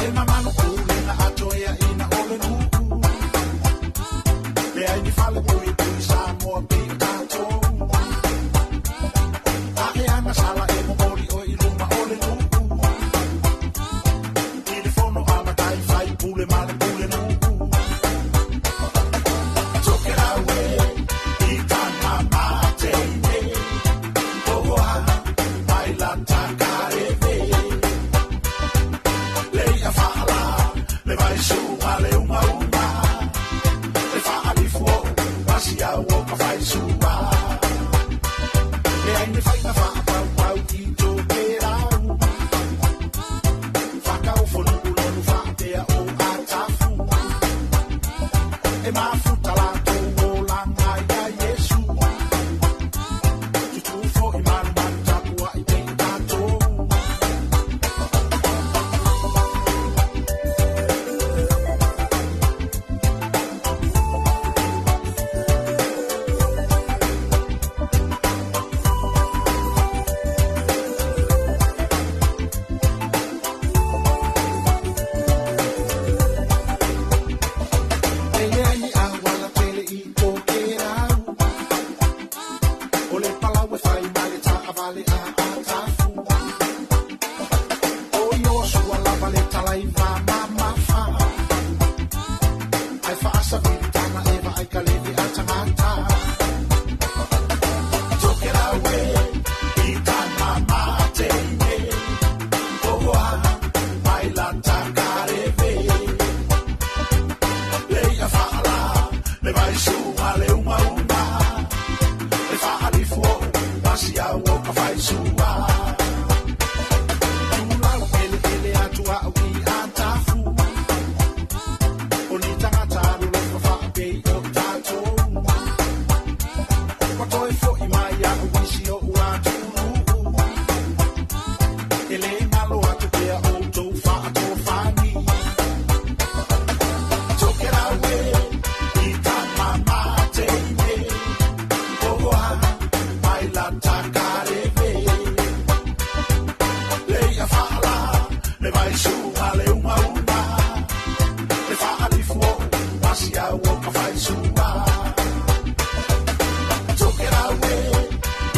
E mamanu kulinga atoea ina ole nu'u. Le ai ni fale pui pui Samoa pi o tātou. A e ana sala e momoli o i luma ole nu'u. I le fono a matai fai pule ma le pule nu'u. Tokerau e, i tama mateine, Ohoa, mai la takareve. Leia whaala, le vaisuga le unga unga, Le whaalifu o, masi au o ka faisua. Le ai ne whaina whaapau i Tokerau. Whakau fonu ulonu whaatea o atafu. E mafuta lātou o langa ia Yesu. Tutufo i malu malu tapua i te i tātou. E lea ni a wala tele i Tokerau. O le palau e whai mai le taavale a atafu. O i o sua lava le talai va mamafa. Ai whaasawiri tana eva ai ka leve a tangata. Tokerau e, i tama mateine, Ohoa, mai la takareve. Leia whaala, le vaisuga le unga unga, Le whaalifu o, masi au o ka faisua. Tulau ele ele atu au i atafu. O ni tangata alu lofa whaapei o tātou. Kwa toi fo i mai au isi o ua tūnuu. E le ngalo atu pea o tō whaatō whani. Tokerau e, i tama mateine, Ohoa, mai la takareve. Leia whaala, le vaisuga le unga unga, Le whaalifu o, masi au o ka faisua. Tokerau e,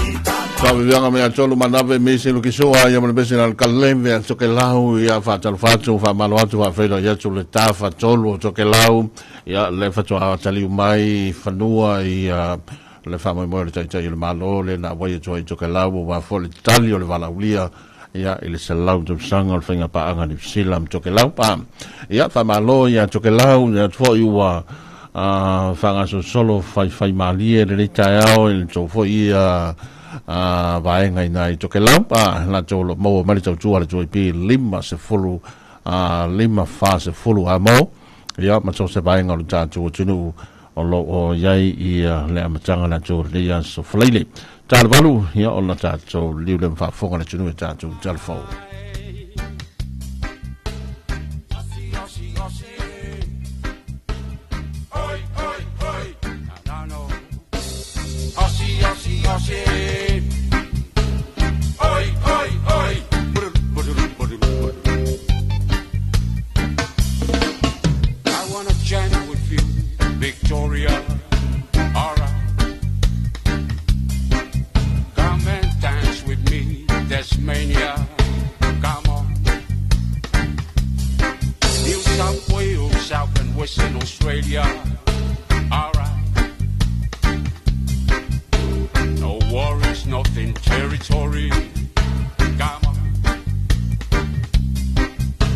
i tama Faavivega mea tolu manave misi lukisua ia ma le pese na kaleve a Tokelau ia faatalofa atu faamalo atu faafeiloai atu le tafa tolu o Tokelau ia le fatoa taliu mai fanua ia le faamoemoe o le taitai o le Malo le na auai atu ai Tokelau ua foi le tali o le valaulia ia i le 100 tausaga o le faiga paaga Niu Sila ma Tokelau pa ia faamalo ia Tokelau ia fo'i ua faagasosolo faifai malie lelei taeao i le tou fo'i ia vaega ina i Tokelau pa latou lo maua mai le tautua le 2AP 50 5 40 amo ia ma so se vaega o le tatou atunuu o lo o iai ia le amataga latou lenei aso Falaile 8 ia ona tatou liu le mafaafofoga le atunuu e tatou talafou. Aussie, Aussie. Oi, oi, oi. No, no, no. Aussie, Aussie, Aussie. Oi, oi, oi. I wanna jam with you, Victoria. All right. Come and dance with me, Tasmania. Come on. New South Wales, South and Western Australia. All right. No worries, nothing territory. Come on.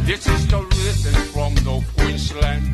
This is the rhythm from North Queensland.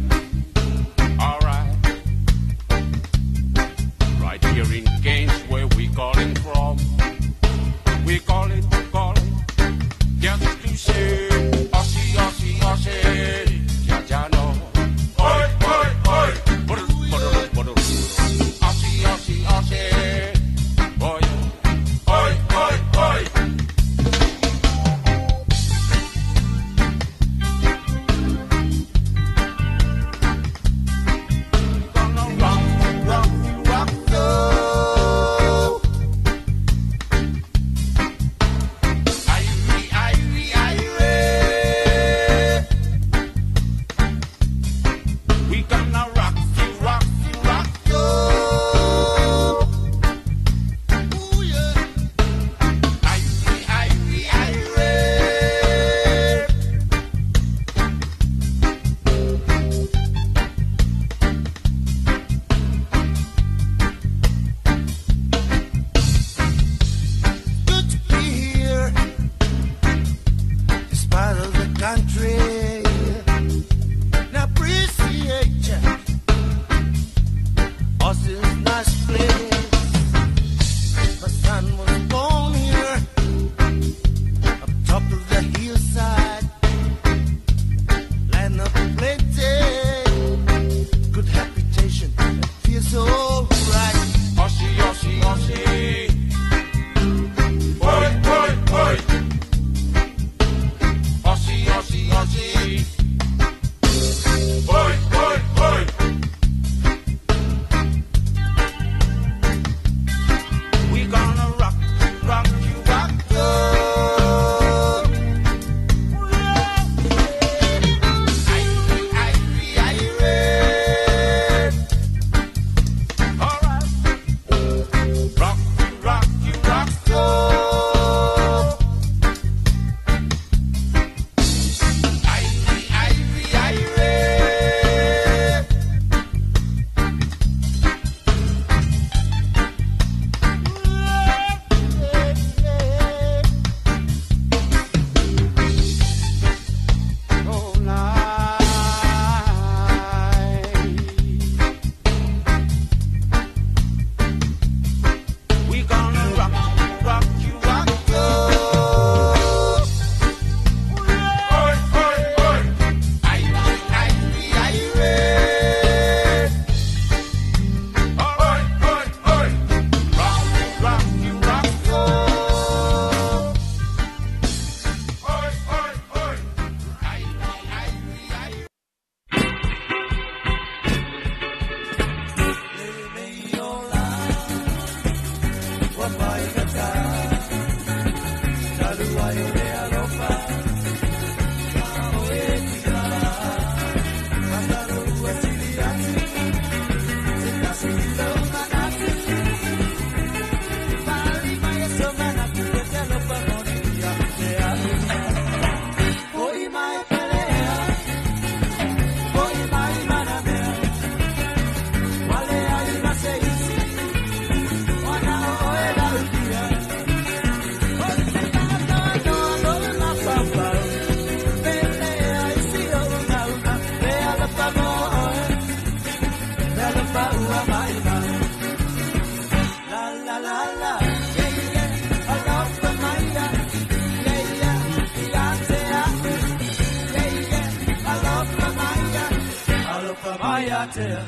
mai ia te au.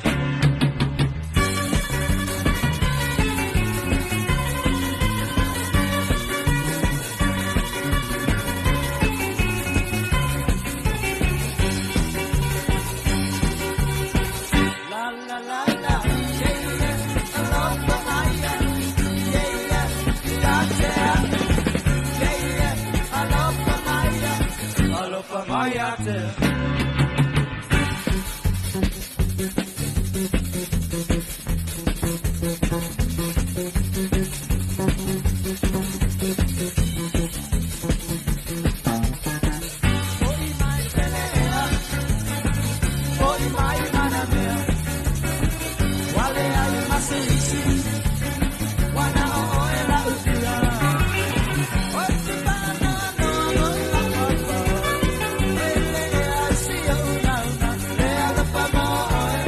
La la la la, yeah yeah, alofa mai ia, yeah yeah, ia te au. Yeah yeah, alofa mai ia, alofa mai ia te au. Hoi mai pele ea, hoi mai manamea, wale ai maseisi, wana o oe la upia. O te pana no no la papa, ele ea si o una una, le alofa mo oe,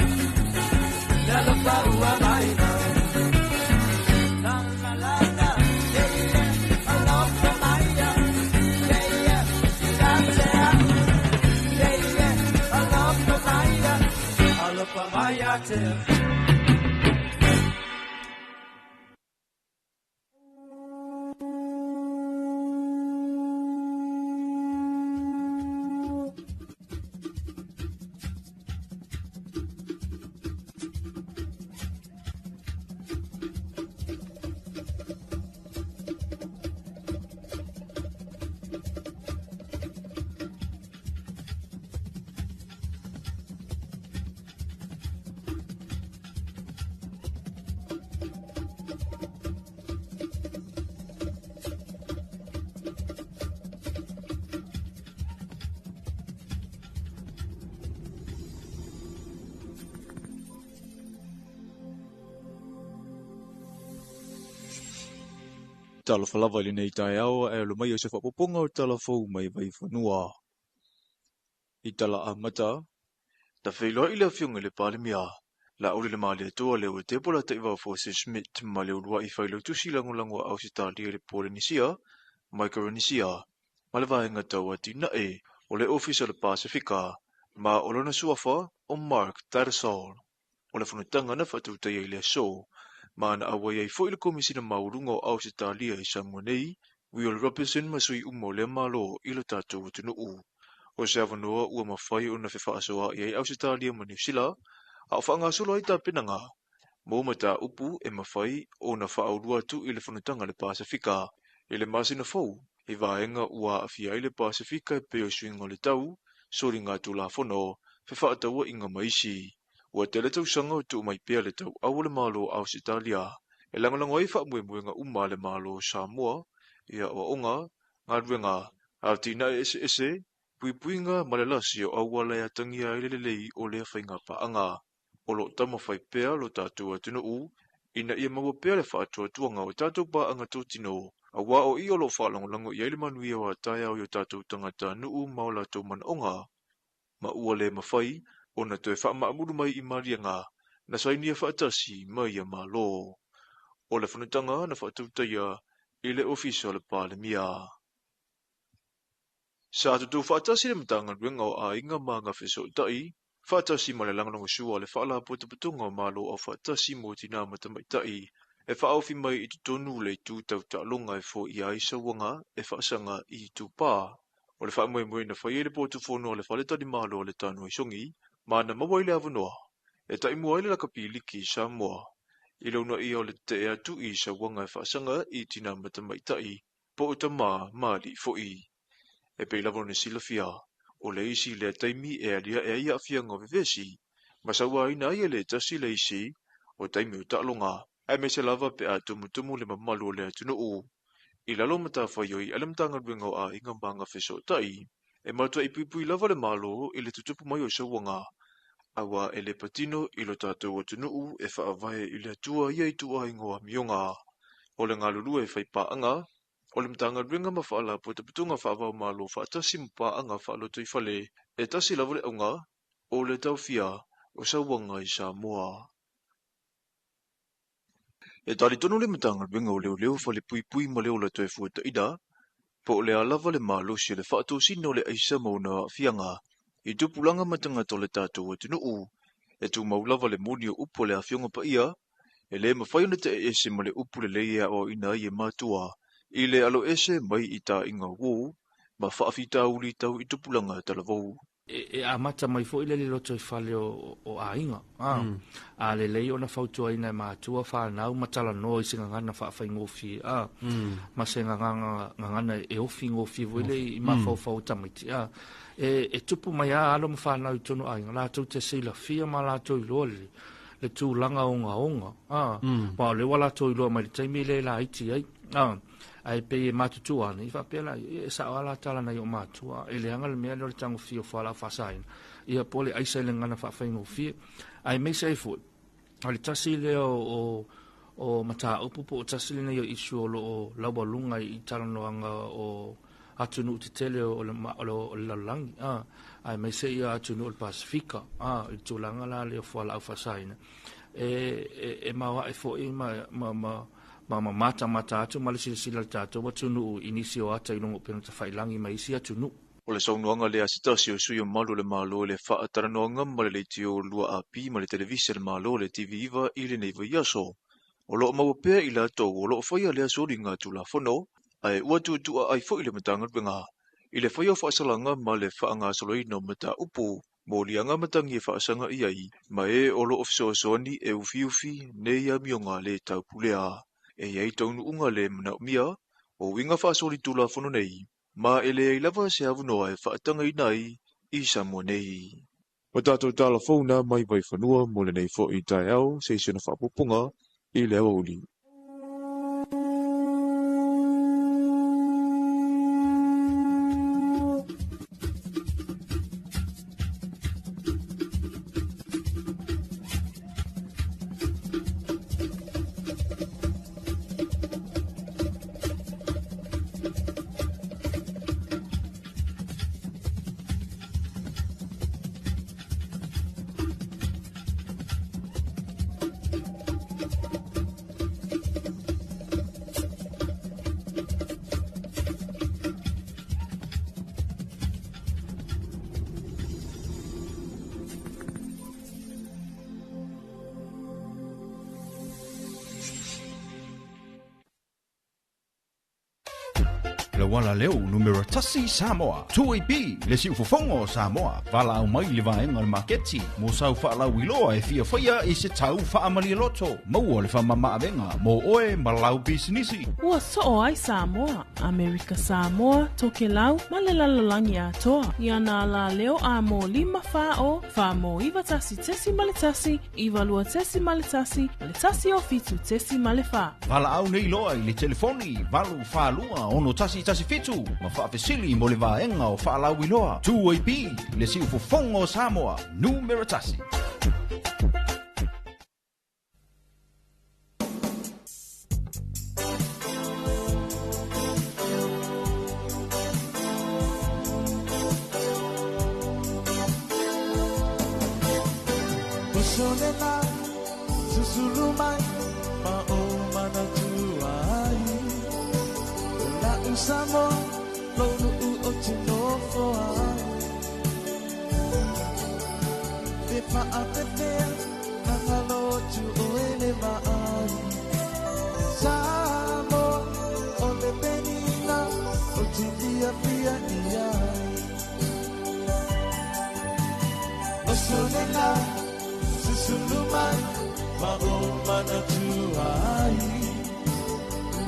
le alofa ua mai na. La la la la, yeah yeah, alofa mai ia, yeah yeah, ia te au. Yeah yeah, alofa mai ia, alofa mai ia te au. Talofa lava i lenei taeao ae alo mai o se faaopoopoga o tala fou mai Vaifanua. I tala amata, na feiloai le afioga i le Palemia, Laaulialemalietoa Leo Etepo Taivao Force Smith ma le uluai failautusi lagolago a Ausetalia i le Polenisia, Maikaronisia, ma le vaega tau atinae o le Ofisa o le Pasefika, ma o lona suafa o Mark Tattersall. O le fonotaga na faatautaia i le aso, ma na auai ai foi le Komisina Maualuga o Ausetalia i Samoa nei, Will Robertson ma sui uma o lea Malo i lo tatou atunuu. O se avanoa ua mafai ona fefaasoaai ai Ausetalia ma Niu Sila, a o faagasolo ai tapenaga mo mataupu e mafai ona faaulua atu i le fonotaga a le Pasefika i le masina fou, i vaega ua aafia ai le Pasefika e pei o suiga o le tau, soliga tulafono, fefaatauaiga ma isi. Ua tele tausaga o tuu mai pea le tauau o le Malo o Ausetalia e lagolago ai faamoemoega uma a le Malo o Samoa i aoaoga, galuega, atinae eseese, puipuiga ma le lasi o auala e atagia ai le lelei o lea faiga paaga. O lo o taumafai pea lo tatou atunuu ina ia maua pea le faatuatuaga o tatou paaga totino, auā o i o lo o faalagolago i ai le manuia o taeao i o tatou tagatanuu ma o latou manaoga, ma ua le mafai ona toe faamaamulu mai i maliega na sainia faatasi ma ia Malo. O le fonotaga na faatautaia i le Ofisa o le Palemia. Sa tutu faatasi le Matagaluega o Aiga ma Agafesootai, faatasi ma le lagolagosua a le Faalapotopotoga o Malo Aufaatasi mo Tinā ma Tamaitai, e faaofi mai i totonu le itu tau taaloga e foia ai sauaga e faasaga i itupa. O le faamoemoe na fai ai le potufono a le Faletalimalo a le Tanuaisogi, ma na maua ai le avanoa e taimua ai le lakapi liki i Samoa, i le uunaia o le tetee atu i sauaga e faasaga i tinā ma tamaitai, po o tamā ma alii foi. E pei lava ona silafia, o le isi lea taimi e aliae ai aafiaga o vevesi, ma sauaina ai e le tasi le isi o taimi o taaloga, aemaise lava pe a tumutumu le mamalu o le atunuu. I lalo o matafaioi a le Matagaluega o Aiga ma Agafesootai, e matuai puipui lava le Malo i le tutupu mai o sauaga, auā e le patino i lo tatou atunuu e faavae i le Atua ia ituaiga o amioga. O le galulue e faipaaga, o le Matagaluega ma Faalapotopotoga Faava-o-Malo faatasi ma paaga faalotoifale, e tasi lava le auga, o le taofia o sauaga i Samoa. E talitonu le Matagaluega o Leoleo Falepuipui ma le Ola Toe Fuataina, po o le a lava le malosi o le faatosina o le aisa ma ona aafiaga i tupulaga ma tagata o le tatou atunuu, E tumau lava le moni o upu a le Afioga Paia, e le mafai ona te'e ese ma le upu lelei e aoaoina ai e matua i le aloese mai i taaiga uō ma faafitauli tau i tupulaga talavou. E amata mai foi le lotoifale o aiga. A lelei ona fautuaina e matua, fanau ma talanoa i se gagana faafaigofie, ma se gagana e ofigofie foi lea i mafaufau o tamaiti. E tupu mai lava alo ma fanau i totonu o aiga, latou te silafia ma latou iloa le tulaga ogaoga, ma o lea ua latou iloa mai le taimi lea e laiti ai. Ae pei e matutua ane, i faapea la, e sao lava la tala nai o matua, e leaga le mea lea o le tagofia o fualaau faasaina, ia po o le aisa i le gagana faafaigofie. Aemaise ai foi, o le tasi lea o mataupu po o tasi lenei o issue o lo o laualuga i talanoaga o atunuu tetele o le lalolagi, aemaise ia atunuu o le Pasifika, i le tulaga la lea o fualaau faasaina, e maoae foi ma matamata atu ma le silasila le tatou atunuu i nisi o ata i luga o upega tafailagi ma isi atunuu. O le saunoaga lea a se tasi o sui mamalu o le Malo i le faatalanoaga ma le leitio 2AP ma le televise a le Malo le TV9 i lenei vaiaso. O lo o maua pea i latou o lo o faia lea soliga Tulafono, ae ua tuutuua ai foi le Matagaluega i le faia o faasalaga ma le faagasoloina o mataupu moliaga matagi e faasaga i ai, ma e o lo o fesoasoani e ufiufi nei amioga le taupulea. E i ai taunuuga le manaomia o uiga faasoli Tulafono nei, ma e leai lava se avanoa e faatagaina ai i Samoa nei. O tatou tala fou na mai Vaifanua mo lenei foi taeao se isi ona faapupuga i le aoauli. Le wala leo numera tasi Samoa 2AP le siufofoga o Samoa valaau mai le vaega o le maketi mo sau faalauiloa e fiafaia i se tau faamalialoto maua le faamamaavega mo oe ma lau pisinisi. Ua soo ai Samoa, Amerika Samoa, Tokelau ma le lalolagi atoa. Ia nā la leo a mō 5 whā o, whā mō 91.1, 92.1, ma le 1 o 7.4. Valaau nei loa i le telefoni 842 6117 ma faafesili mo le vaega o faalauiloa 2AP le siufofoga o Samoa numera tasi. Usolela susulu mai ma o manatua ai La usamo lo nu'u o te nofo ai Te whaapepea nangalo tu o ele maai Samoa o le penina o te fia fia i ai Usolela susulu mai ma o manatua ai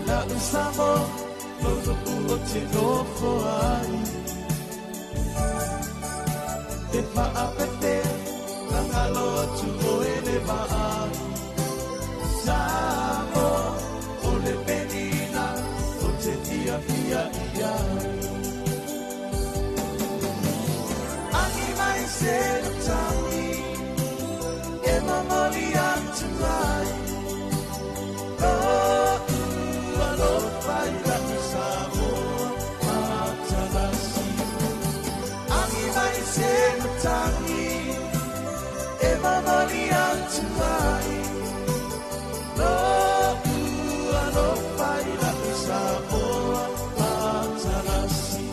La usamo lo nu'u o te nofo ai Te whaapepea nangalo atu o ele maai Samoa o le penina o te fia fia i ai Angi mai se tangi e mamoli atu ai Lo'u alofa i la'u Samoa matalasi Angi mai se tangi e mamoli atu ai Lo'u alofa i la'u Samoa matalasi.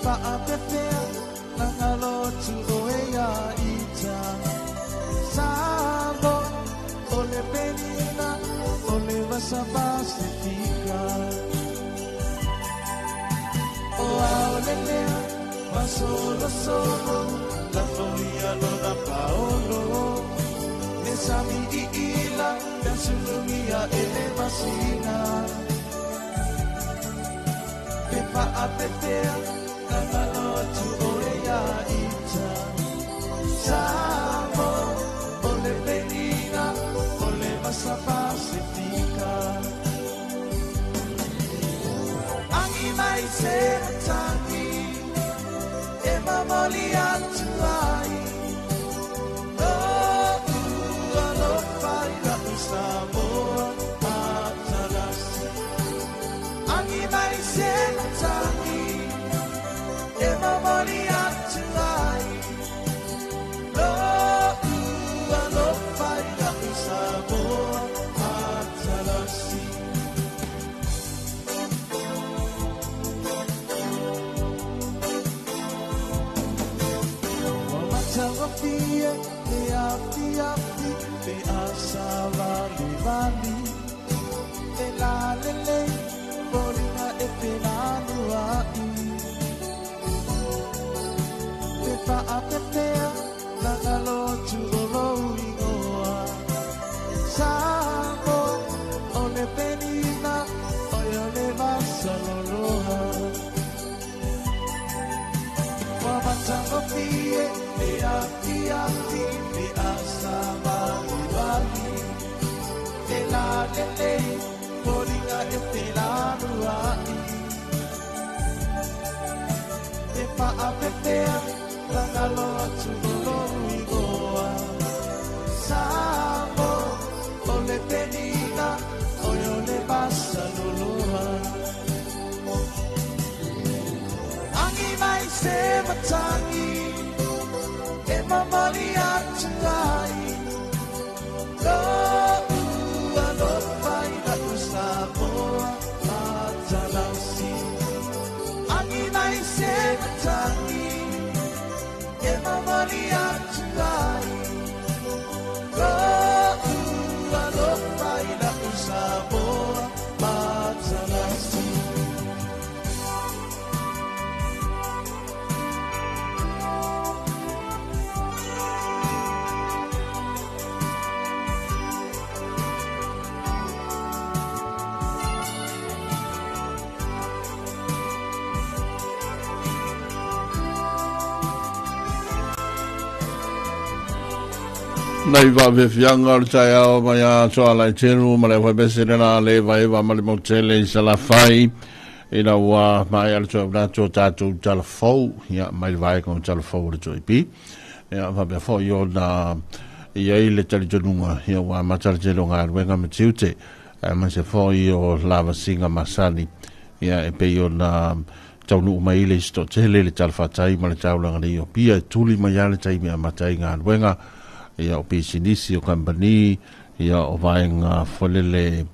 Faapefea na galo atu oe iā ita. Samoa, o le penina, o le vasa Pasifika. O aole lea, masolosolo, lafo ia lona paolo. Le sami iila, le sulugia e le masina. Pe faapefea, na galo atu oe iā ita. Samoa, o le penina, o le vasa Pasifika. Agi mai se matagi, e mamoli atu ai. Lo'u alofa i la'u Samoa matalasi. Agi mai se matagi, e mamoli atu ai. Lo'u alofa i la'u Samoa matalasi. Ua matagofie le afiafi pe a savalivali. E lalelei foliga e felanua'i. Pe faapefea na galo atu o lou igoa. Samoa, o le penina, oe o le vasaloloha. Ua matagofie le afiafi pe a savalivali. E lalelei foliga e felanua'i. Pe faapefea na galo atu o lou igoa. Samoa, o le penina, oe o le vasaloloha. Agi mai se matagi, e mamoli atu ai. Lo'u alofa i la'u Samoa matalasi. Agi mai se matagi, e mamoli atu ai. Lo'u alofa i la'u Samoa matalasi. Nei vaafiafiaga o le taeao mai a Soalaitelu ma le aufaipisinisi lena le vaeva ma le motele i Salafai ina ua maea le toe o tatou talafou ia mai le vaega o talafou o le 2AP ia faapea foi ona i ai le talitonuga ia ua amata le tele o galuega ma tiute aemaise foi o lavasiga masani ia e pei ona taunuu mai le isi toatele le talafatai ma le taulaga nei o Apia e tuli mai lava le taimi e amata ai galuega ia o pisinisi o kamupani ia o vaega foi lele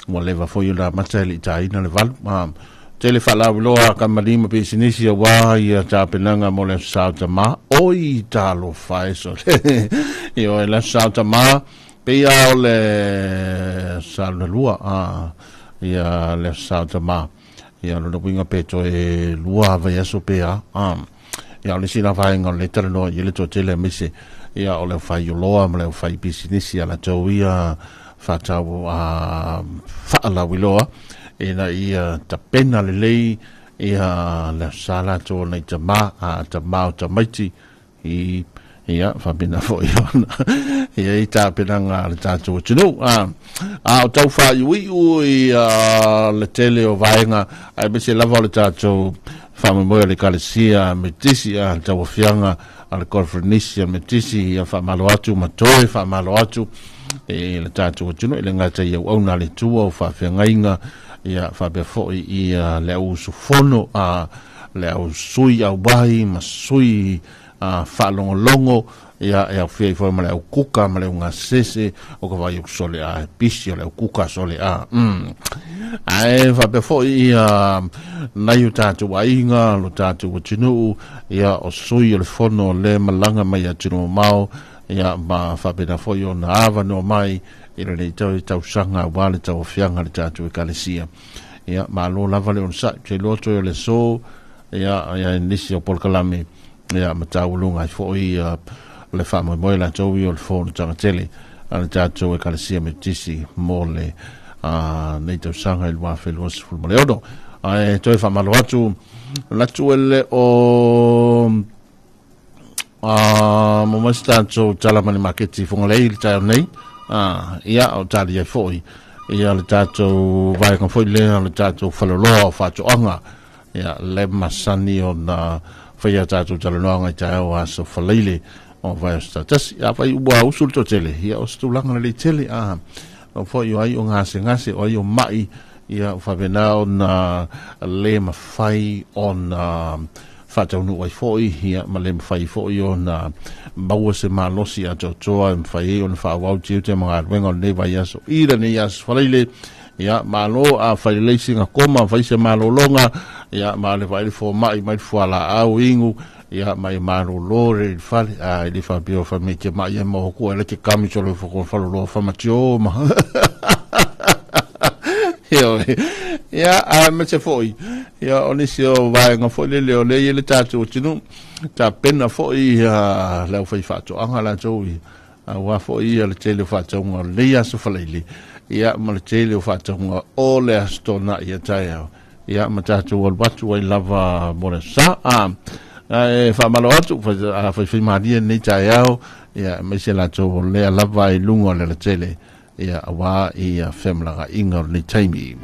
ua leva foi ona amata e le i taina le 8. Tele faalauiloa a kamupani ma pisinisi auā ia tapenaga mo le aso Sa o Tamā. Oi talofa e sole ioe le aso Sa o Tamā pei lava o le aso Sa lona lua ia le aso Sa o Tamā. Ia lona uiga pe toe lua vaiaso pe a. Ia o le isi la vaega o le talanoa i ai le toatele aemaise ia o le aufaioloa ma le aufaipisinisi a latou ia faatau faalauiloa ina ia tapena lelei ia le aso sa latou ona i tamā a tamā o tamaiti i ia faapena foi ona i ai tapenaga a le tatou atunuu. A o tau faaiuiu i le tele o vaega aemaise lava o le tatou faamoemoe o le Ekalesia Metisi a le tauafiaga a le Conferenisia Metisi ia faamalo atu ma toe faamalo atu i le tatou atunuu i le gata i auauna a le Atua o faafeagaiga ia faapea foi i le au usufono a le au sui auai ma sui faalogologo Ia, e aofia ai foi ma le au kuka ma le au gasese o ka vaai atu sole a, e pisi o le au kuka sole a. Ae faapea foi ia nai o tatou aiga, lo tatou atunuu, ia o sui o le fono le malaga mai atunuu mamao, ia ma faapena foi ona avanoa mai i lenei tausaga aua le tauaofiaga a le tatou ekalesia. Ia, malo lava le onosai, ou te iloa toe o le aso, ia, ia nisi o polokalame, ia ma taualuga ai foi ia le faamoemoe latou ia o le fonotaga tele a le tatou ekalesia Metotisi mo le nei tausaga i le 2026. Ae toe faamalo atu latu e le o mo mai se tatou tala ma le maketi i Fugalei i le taeao nei. Ia, o tali ai foi ia le tatou vaega foi lea o le tatou faleoloa o faatoaga. Ia, le masani ona faia tatou talanoaga i taeao aso Faraile o vai o se tasi. Afai ua usu le toatele, ia o se tulaga lelei tele. O foi o ai o gasegase, o ai o mai, ia ua faapena ona le mafai ona faataunuu ai foi, ia ma le mafai foi ona maua se malosi atoatoa e mafai ai ona faaauau tiute ma galuega o lenei vaiaso i lenei aso Faraile. Ia, malo, a fai lelei sina koma, fai se malologa, ia, ma le vaai le fomai mai le fualaau inu, ia, ma ia malolo le i fale, a i le faapea o fai mai te mai e maho kua, le te kami solo fo falo loa fa matio ma. Ia, a me se foi, ia, o nisi o vaega foi lele o le i le tatou atunuu, tapena foi ia le aufai faatoaga latou i aua foi ia le tele o faatauga o lenei aso Faraile, ia ma le tele o faatauga o le aso Toonai ia taeao, ia ma tatou alu atu ai lava mo le aso Sa. Ae faamalo atu, faifai malie lenei taeao, ia aemaise latou o lea lava i luga o le alatele, ia aua ia femalagaaiga o lenei taimi.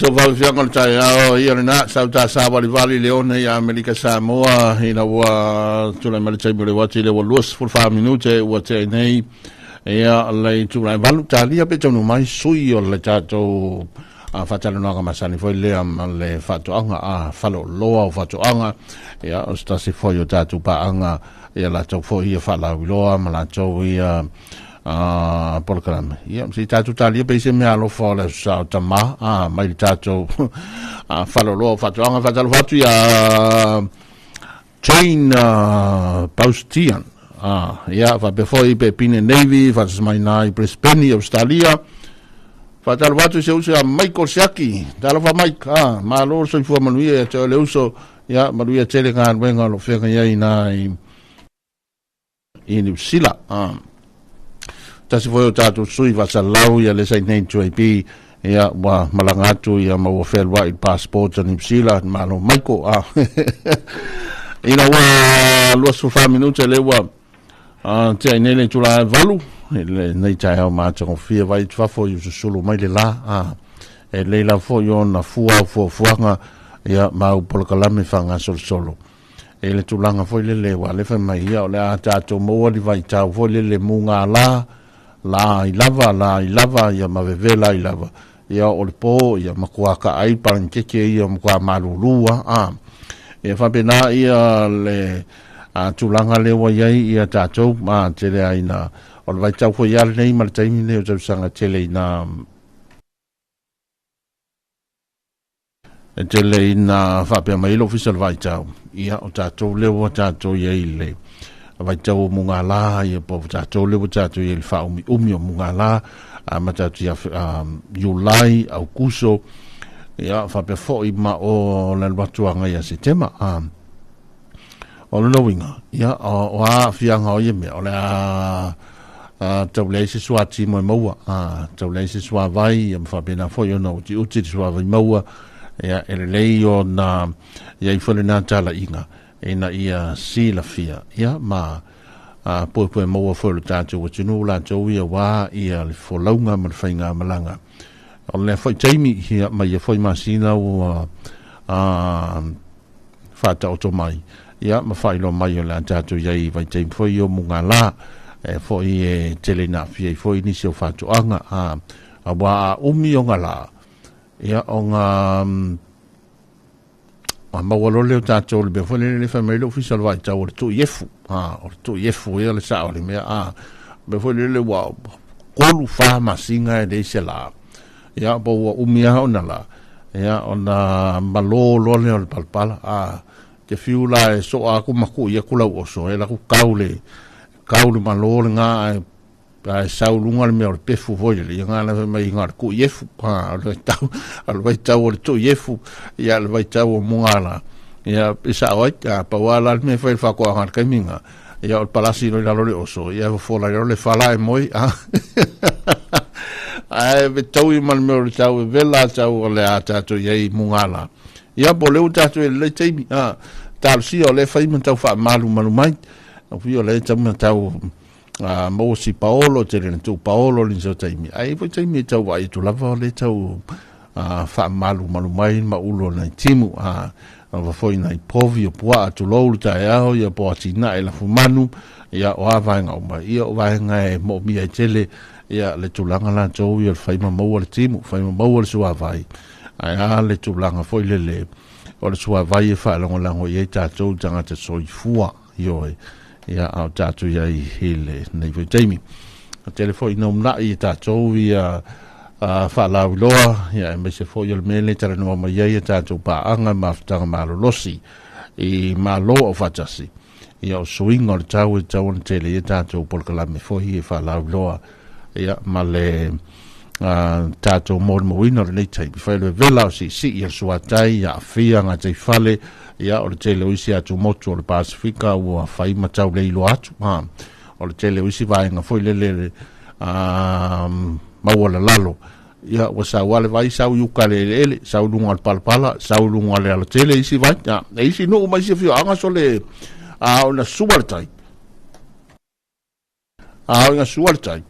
Se faafiafiaga o le taeao ia lena sau tasavalivali le one i Amerika Samoa ina ua tulai mai le taimi o le uati le ua 24 minute ua tea nei ia le itula e 8 talia pe taunuu mai sui o le tatou faatalanoaga masani foi lea ma le faatoaga a faleoloa o faatoaga ia o se tasi foi o tatou paaga ia latou foi ia faalauiloa ma latou ia polokalame ia se i tatou talia pe i se mea alofa o le aso sa o tamā mai le tatou faleoloa o faatoaga. Faatalofa atu ia Jane Baustian ia faapea foi Pepine Navy faatasi mai na i Brisbane Australia. Faatalofa atu i se uso ia Michael Siaki. Talofa Mike, malo le soifua manuia ia te oe le uso, ia manuia tele galuega o lo o feagai ai na i Niu Sila. Tasi foi o tatou sui faasalalau ia le sai nei 2AP ia ua malaga atu ia ma ua fealuai i le passport a Niu Sila. Malo Michael. Ina ua 24 minute lea ua tea i nei le itula e 8 i lenei taeao matagofie vai i fafo i ususulu mai le la. E lei lava foi ona fua au fuafuaga ia ma au polokalame faagasolosolo e le tulaga foi lele ua le fai mai ia o le a tatou maua ni vaitau foi lele mugala la i lava la i lava ia ma vevela i lava ia o le po ia matua kaai palangekeke ia matua malulu a ia faapena ia le tulaga lea ua i ai ia tatou ma tele ai na o le vaitau foi ia lenei ma le taimi lenei o tausaga tele ina E tele ina faapea mai ai le Ofisa o le Vaitau, ia o tatou lea ua tatou i ai i le vaitau o mugala, ia po o tatou lea ua tatou i ai i le faaumiumi o mugala, ma tatou ia Iulai, Aukuso, ia faapea foi ma o le alu atu agai ia Setema. O lona uiga, ia, o a aafiaga o ia mea, o le a tau leai se suatimo e maua, tau leai se suavai, ia ma faapena foi ona utiuti le suavai maua, ia, e lelei ona i ai foi lena talaiga ina ia silafia, ia, ma poepoe maua foi o le tatou atunuu latou ia wā ia le folauga ma le faigamalaga. O lea foi taimi, ia, ma ia foi masina ua faataoto mai, ia ma faailoa mai o le a tatou i ai i vaitaimi foi o mugala, e foi e tele ina aafia ai foi nisi o faatoaga, auā a umi o ngā lā, ia o ngā maua loa lea o tatou le mea foi lele fai mai le ofisa o le vaitau o le tuiefu, o le tuiefu ia le sao o le mea, mea foi lele ua 3-4 masina e leai se lā. Ia, po ua umi lava ona la, ia, ona malo loa lea o le palapala. A, te fiu la e soa aku ma ku'i aku lau oso, e laku kau le, kau le malo lena ae, ae sau luga le mea o le pefu foi lele, ia ngā na fai mai ngā le ku'i efu, ha, o le vaitau, o le vaitau o le tu'i efu, ia, le vaitau o muga la, ia, e sa'o ai, a, pau lava la le mea e fai i le faatoaga i le taimi lena, Ia o le palasi loa i lalo o le oso, ia fofola ai loa le fala ae moe. Ae fetaui ma le mea o le tau e vela tau o le a tatou i ai i mugala. Ia po o lea ua tatou i ai i lenei taimi. A, talosia o lea e fai ma tau faamalumalu mai. Au fia o lea e tau ma tau a, maua si paolo, tele na tuu paolo nisi o taimi. Ae i ai foi taimi e tau vaai atu lava o lea e tau a, faamalumalu mai ma ulu o nai timu. A, lava foi nai povi o puaa tulou le taeao, ia po o atinae lafumanu, ia o a vaega uma, ia o vaega e moomia ai tele ia le tulaga latou ia le fai ma maua le timu, fai ma maua le suavai, ae a le tulaga foi lele o le suavai e faalagolago i ai tatou tagata soifua, ioe, ia a o tatou i ai i lenei foi taimi. Tele foi ina uunai e tatou ia faalauiloa, ia aemaise foi o le mea lea e talanoa mai ai a tatou paaga mafutaga malolosi i Malo Aufaatasi, ia o suiga o le tau e tatau ona tele ai a tatou polokalame foi e faalauiloa, ia ma le tatou molimauina o lenei taimi, fai o le vevela o siisii o le suatai, aafia gataifale, ia o le tele o isi atumotu o le Pasefika ua fai ma tau le iloa atu, ha. O le tele o isi vaega foi lele maualalalo, ia ua sau lava le vai sau i uka i le eleele, sau i luga o le palapala, sau i luga o le alatele isi vai, ia, e isi nuu ma isi afioaga sole a ona sua le tai. A ona sua le tai.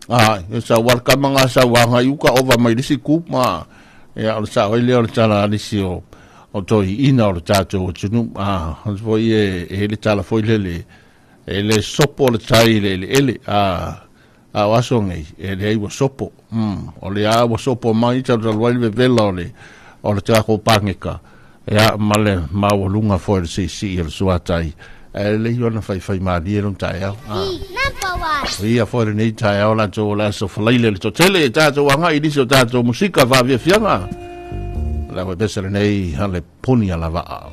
A, e sau lava le tama na sau agai i uka ova mai le isi ku, ma ia o le sao ai lea o le tala a nisi o o toeaiina o le tatou atunuu. A, o foi e e le tala foi lele e le sopo le tai i le eleele. A, a o aso nei, e leai ua sopo. O le a ua sopo mai talu talu ai le vevela o le o le tatou paneka, ia ma le maualuga foi o le siisii o le suatai. Ae lelei ona faifai malie lona taeao. A. Ia foi lenei taeao latou o le aso falaile le toatele e tatou agai i nisi o tatou musika faafiafiaga. La ua pesa lenei a le poni a lavaa.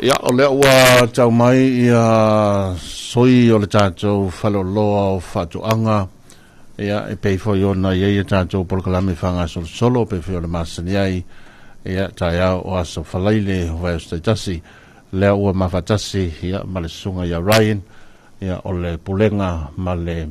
Ia, o lea ua tau mai ia sui o le tatou faleoloa o faatoaga, ia, e pei foi ona i ai a tatou polokalame faagasolo e pei foi o le masani ai. Ia, taeao o Aso Faraile o vaiaso taitasi, lea ua mafatasi ia ma le susuga ia Ryan, ia o le pulega ma le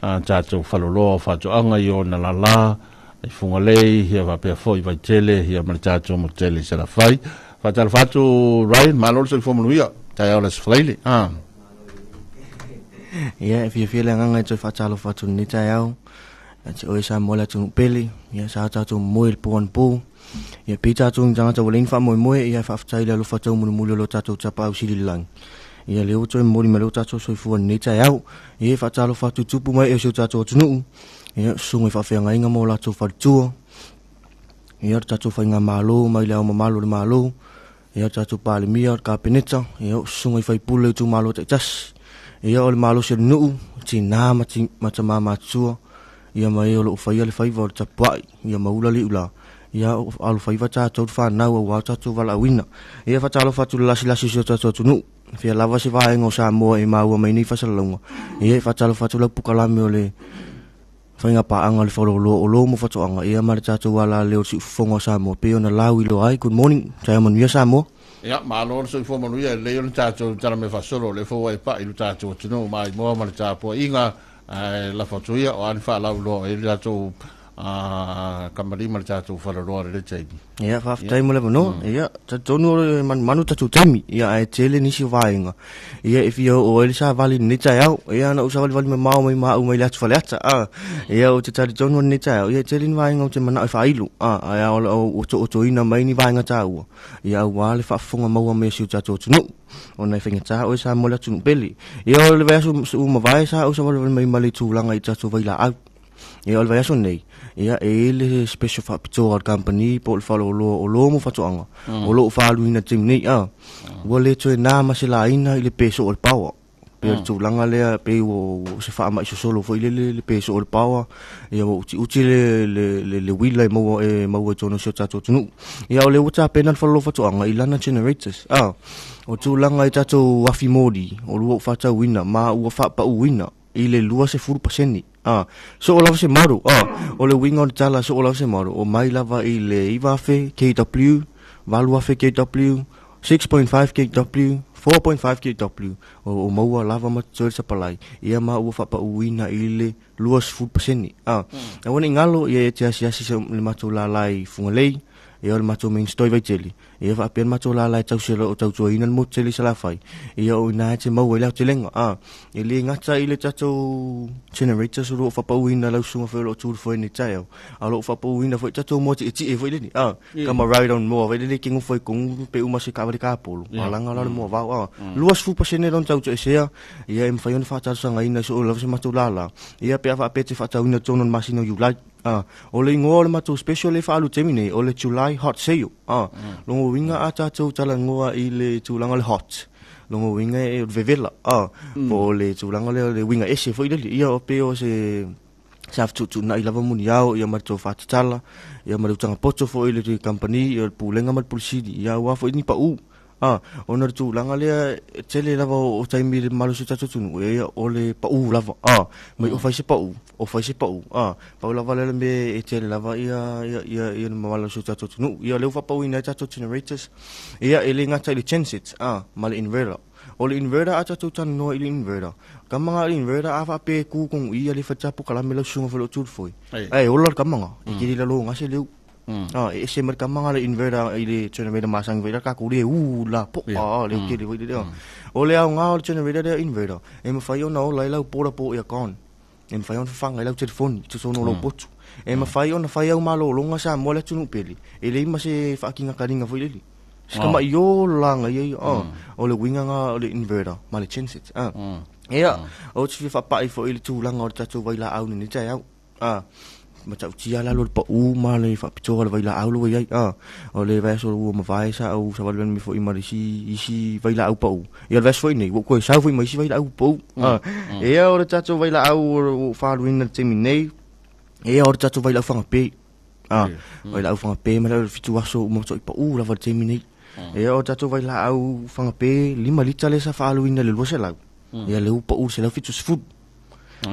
tatou faloloa o faatoaga i ona lala i Fugalei, ia faapea foi Vaitele, ia ma le tatou motele i Salafai. Faatalofa atu Ryan, malo le soifua manuia, taeao le Aso Faraile. Ah. Ia, e fiafia le agaga e toe faatalofa atu i lenei taeao. Ia te oe Samoa le atunuu pele, ia sa tatou momoe i le po anapo. Ia pei tatou ni tagata ua leai ni faamoemoe, ia faafetai i le alofa taumolimoli o lo tatou Tapaau Sili i le lagi. Ia lea ua toe momoli mai lea ua tatou soifua i lenei taeao. Ia e faatalofa atu i tupu ma ee o si o tatou atunuu, ia susuga i faafeagaiga ma o latou faletua, ia le tatou faigamalo mai le Ao Mamalu o le Malo, ia le tatou Palemia, le Kapeneta, ia o susuga i faipule o itumalo taitasi, ia o le malosi o le nuu, tina ma, ti, ma tama matutua, ia ma e o lo o faia le faiva o le tapuai, ia ma ula liu la, ia o alofaiva tatou le fanau auā o tatou valaauina. Ia faatalofa atu i le lasilasi o si o tatou atunuu, fia lava se vaega o Samoa e maua mai nei faasalalauga, ia e faatalofa atu lau pukalame o le faiga paaga o le faleoloa o olo mo faatoaga ia ma le tatou alaleo o le siufofoga o Samoa pei ona lauiloa ai. Good morning, taeao manuia Samoa. Ia, malo le soifua manuia, e lelei ona tatou tala mea faasolo, o lea foi ua e pai i lo tatou atunuu maimoa ma le tapuaiga, ae lafo atu ia, o a ni faalauiloa o i ai le tatou kamupani ma le tatou faleoloa i lenei taimi. Ia, faafetai mo le avanoa. Ia, talitonu o le manumanu tatou taimi. Ia, ae tele nisi o vaega. Ia, e fia oo ai le savali i lenei taeao. Ia, na ou savalivali mamao mai ma au mai le atu Faleata. A, ia, ou te talitonu o lenei taeao. Ia, e tele ni vaega ou te manao e faailo. A, ae o le otootoina mai ni vaega taua. Ia, aua le faafofoga maua mai a si o tatou atunuu. Ona e faigata oe Samoa le atunuu pele. Ia, o le vaiaso ua mavae sa ou savalivali mai ma le tulaga i tatou vailaau. Ia o le vaiaso nei, ia e i ai le special faapitoa a le kamupani po o le faleoloa o lo mo faatoaga o lo o faaaluina i le taimi nei. A, ua le toe na ma se laina i le peso o le power. Pei o le tulaga lea, pei ua se faamai sosolo foi lele le peso o le power, ia ua utiuti le, le, le, le uila e maua, e maua i totonu o si o tatou atunuu. Ia o lea ua tapena le faleoloa faatoaga i lana generators. A, o tulaga i tatou afi moli, o lua ua faatauina ma ua faapauina i le 20%. A, soo lava se maru. A, o le uiga o le tala soo lava se maru, o mai lava i le 9,000 kW, 8,000 kW, 6.5 kW, 4.5 kW, o, o maua lava ma totoe le sapalai, ia ma ua faapauina i le 20%. A, aua ne i galo, ia e te asiasi se, le matou lala i Fugalei, ia o le matou main store i Vaitele, Ia faapea le matou lala e tausi o lo o tautuaina le motu tele i Salafai. Ia o i ina e te maua ai le aotelega. A, e le gata i le tatou generators o lo o faapauina lau susuga foi o lo o tu i le foe nei taeao, a o lo o faapauina foi tatou moa tietie foi lele. A, kama ride on moa foi lele ke nofo i kogu pe uma se taavale kapolo, a laga la le moa vao. A, 20% lona tau toesea, ia e mafai ona faatalosagaina i soo lava se matou lala. Ia pe a faapea e te faatauina i totonu o le masina o Iulai. A, o le igoa o le matou special lea e faaalu i le taimi nei, o le July Hot Sale. A, lona uiga a tatou talanoa i le tulaga o le hot, lona uiga e o le vevela, a, po o le tulaga lea o le uiga ese foi lele. Ia, o pei o se sa fetuutuunai lava muniao ia ma le tofa tatala, ia ma le utaga poto foi i le kamupani, ia le pulega ma le pule sili, ia aua foi ni pau. A, ona o le tulaga lea, e tele lava o taimi i le mamalu o si o tatou atunuu, e o le pau lava, a, mai o fai se pau, o fai se pau, a, pau lava lea o le mea e tele lava ia, ia, ia, ia le mamalu o si o tatou atunuu. Ia, o lea ua faapauina ai tatou generators, ia, e le gata i le gensets, a, ma le inverter. O le inverter, a tatou talanoa i le inverter, kamaga o le inverter, a faapea e ku kogu i, a le fai tapukalame lau susuga foi lo o tu i le foe, ae ola le kamaga, e te le lalo gase leu. Ah, e ese mai le kamaga le inverter i le generator masani foi la tatou le u la po a le tele foi lea. O le aoga o le generator lea inverter, e mafai ona ola ai lau portable aircon. E mafai ona fafaga ai lau telefoni i totonu o lou potu. E mafai ona fai au malologa Samoa le atunuu pele, e leai ma se faakinakaliga foi lele. Se tamaʻi ola aga ia, o le uiga lena o le inverter ma le genset. Ia, ou te fia faapai foi i le tulaga o le tatou vailaau i lenei taeao. A, matautia lalo le pau ma le faapitoa o le vailaau lo ua i ai. A, o le vaiaso ua mavae sa ou savalivali mai foi ma le isi, isi vailaau pau. Ia o le vaiaso foi nei, ua ou toe sau foi ma isi vailaau pau. A, ia o le tatou vailaau ua ou faaluina i le taimi nei, ia o le tatou vailaau fagape. A, vailaau fagape ma le 7 aso uma matuai pau lava i le taimi nei. Ia o le tatou vailaau fagape, 5 lita lea sa faaluina i le 200. Ia lea ua pau i le 170.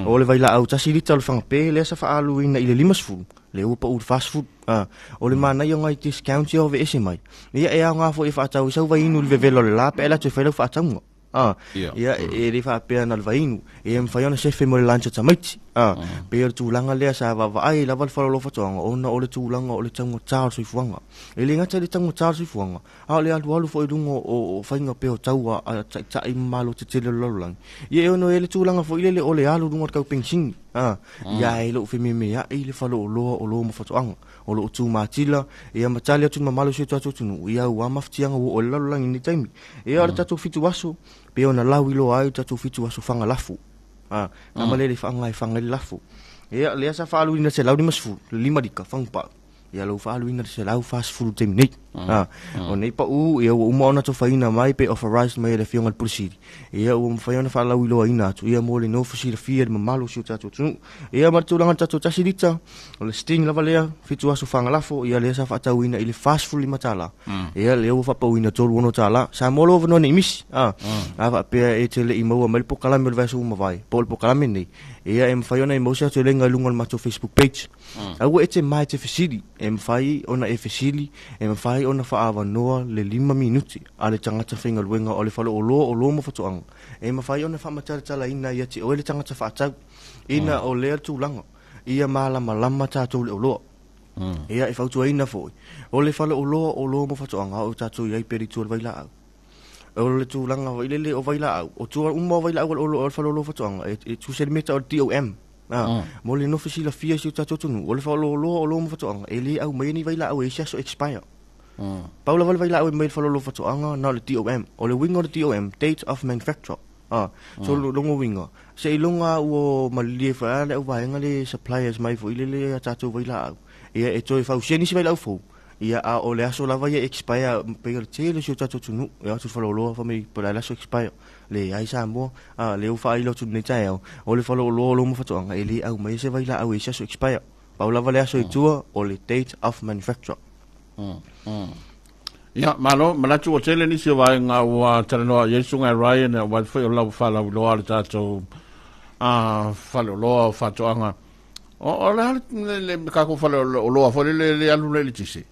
O le vailaau tasi lita o le fagape lea sa faaaluina i le 50, Lea ua pau i le 40. A, o le manaia o nai discounts ia o aveese mai, ia e aoga foi e faatau ai sau vaiinu i le vevela o le la pe a alu atu e fai lau faatauga. A, ia e le faapea na o le vaiinu, e mafai ona sefe mo le lunch a tamaiti. A, pei o le tulaga lea sa vaavaai ai lava le faleoloa faatoaga ona o le tulaga o le taugata o le soifuaga. E le gata i le taugata o le soifuaga, a o le alualu foi i luga o faiga pea o tau a taitai ma malo tetele o le lalolagi. Ia e ono i ai le tulaga foi lele o le alu i luga o le tau penisini. A, ia e le o fememeai le faleoloa o lo ma faatoaga, o lo o tumatila, ia ma tali atu i le mamalu o si o tatou atunuu, ia ua mafatiaga ua oo i le lalolagi i lenei taimi. Ia o le tatou 7 aso, pei ona lauiloa ai le tatou 7 aso faga lafo. A, nama lea le faaga e faga ai le lafo. Ia, lea sa faaluina 150, le 5 lika, fagu pau. Ia lou faaluina le 140 i le taimi nei. A, o nei pau, ia ua uma ona tofaina mai pe authorized mai e le Afioga i le Pule Sili. Ia ua mafai ona faalauiloaina atu, ia mo le nofo silafia i le mamalu o si o tatou atunuu. Ia ma le tulaga o le tatou 1 lita, o le sting lava lea, 7 aso fagalafo, ia lea sa faatauina i le $45. Ia lea ua faapauina $36. Sa maua lou avanoa nei misi. A, a faapea e te le i maua mai le polokalame o le vaiaso ua mavae, po o le polokalame nei, ia e mafai ona e maua se aotelega i luga o le matou Facebook page. Aua e te ma e te fesili, e mafai ona e fesili, e mafai ona faaavanoa le 5 minute a le tagata faigaluega o le faleoloa o lo ma faatoaga, e mafai ona faamatalatalaina ia te oe le tagata faatau, ina o lea tulaga, ia malamalama tatou i le oloa. Ia, e fautuaina foi, o le faleoloa o lo ma faatoaga o tatou i ai pea i tua o le vailaau. O le tulaga foi lele o vailaau, o tua uma o vailaau o le faleoloa o faatoaga, e tusa i le meta o le DOM. Mo le nofo silafia i si o tatou atunuu, o le faleoloa o lo ma faatoaga, e le aumaia ni vailaau e i ai se aso expire. Pau lava le vailaau e aumai i le faleoloa o faatoaga, na o le DOM. O le uiga o le DOM, date of manufacture. So lona uiga, seiloga ua malilie foi lava le auvaega le suppliers mai foi lele a tatou vailaau, ia e toe fausia nisi vailaau fou. Ia, a o le aso lava ia e expire, pei o le tele o si o tatou atunuu, e o atu i le faleoloa fai mai po o le a le aso expire. Leai Samoa, a, lea ua faailo atu i lenei taeao, o le faleoloa o Loma Faatoaga, e le aumaia se vailaau e i ai se aso expire. Pau lava le aso i tua, o le date of manufacture. Ia, malo, manatu ua tele nisi o vaega ua talanoa i ai susuga e Ryan, aua foi o lau faalauiloa le tatou faleoloa o faatoaga. O le a le tatou faleoloa foi le le alu le eletise,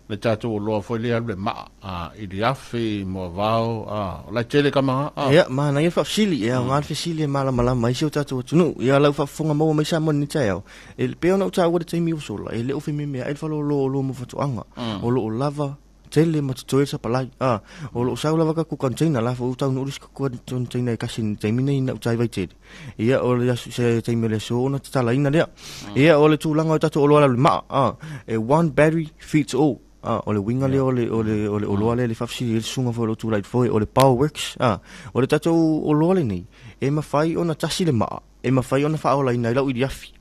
le tatou oloa foi le alu le maa, i le afe, i moavao, o la e tele kama. Ia, manaia le faafesili, e aoga le fesili e malamalama ai si o tatou atunuu. Ia, lau faafofoga maua mai Samoa i lenei taeao, e pei ona ou taua i le taimi ua sola, e le o fememeai le faleoloa o oloa mo faatoaga, o lo o lava tele ma totoe le sapalai. A, o lo o sau lava tatou container, la foi ua taunuu le isi container e tasi i le taimi nei ina uta ai Vaitele. Ia, o le aso, se taimi o le aso ona tatalaina lea. Ia, o le tulaga o tatou oloa lau le maa, a, e one battery fits all. A, o le uiga lea o le, o le, o le oloa lea le faafesili ai le susuga foi o lo o tulai i le foe, o le Power Works. A, o le tatou oloa lenei, e mafai ona tasi le maa, e mafai ona faaolaina ai lau iliafi.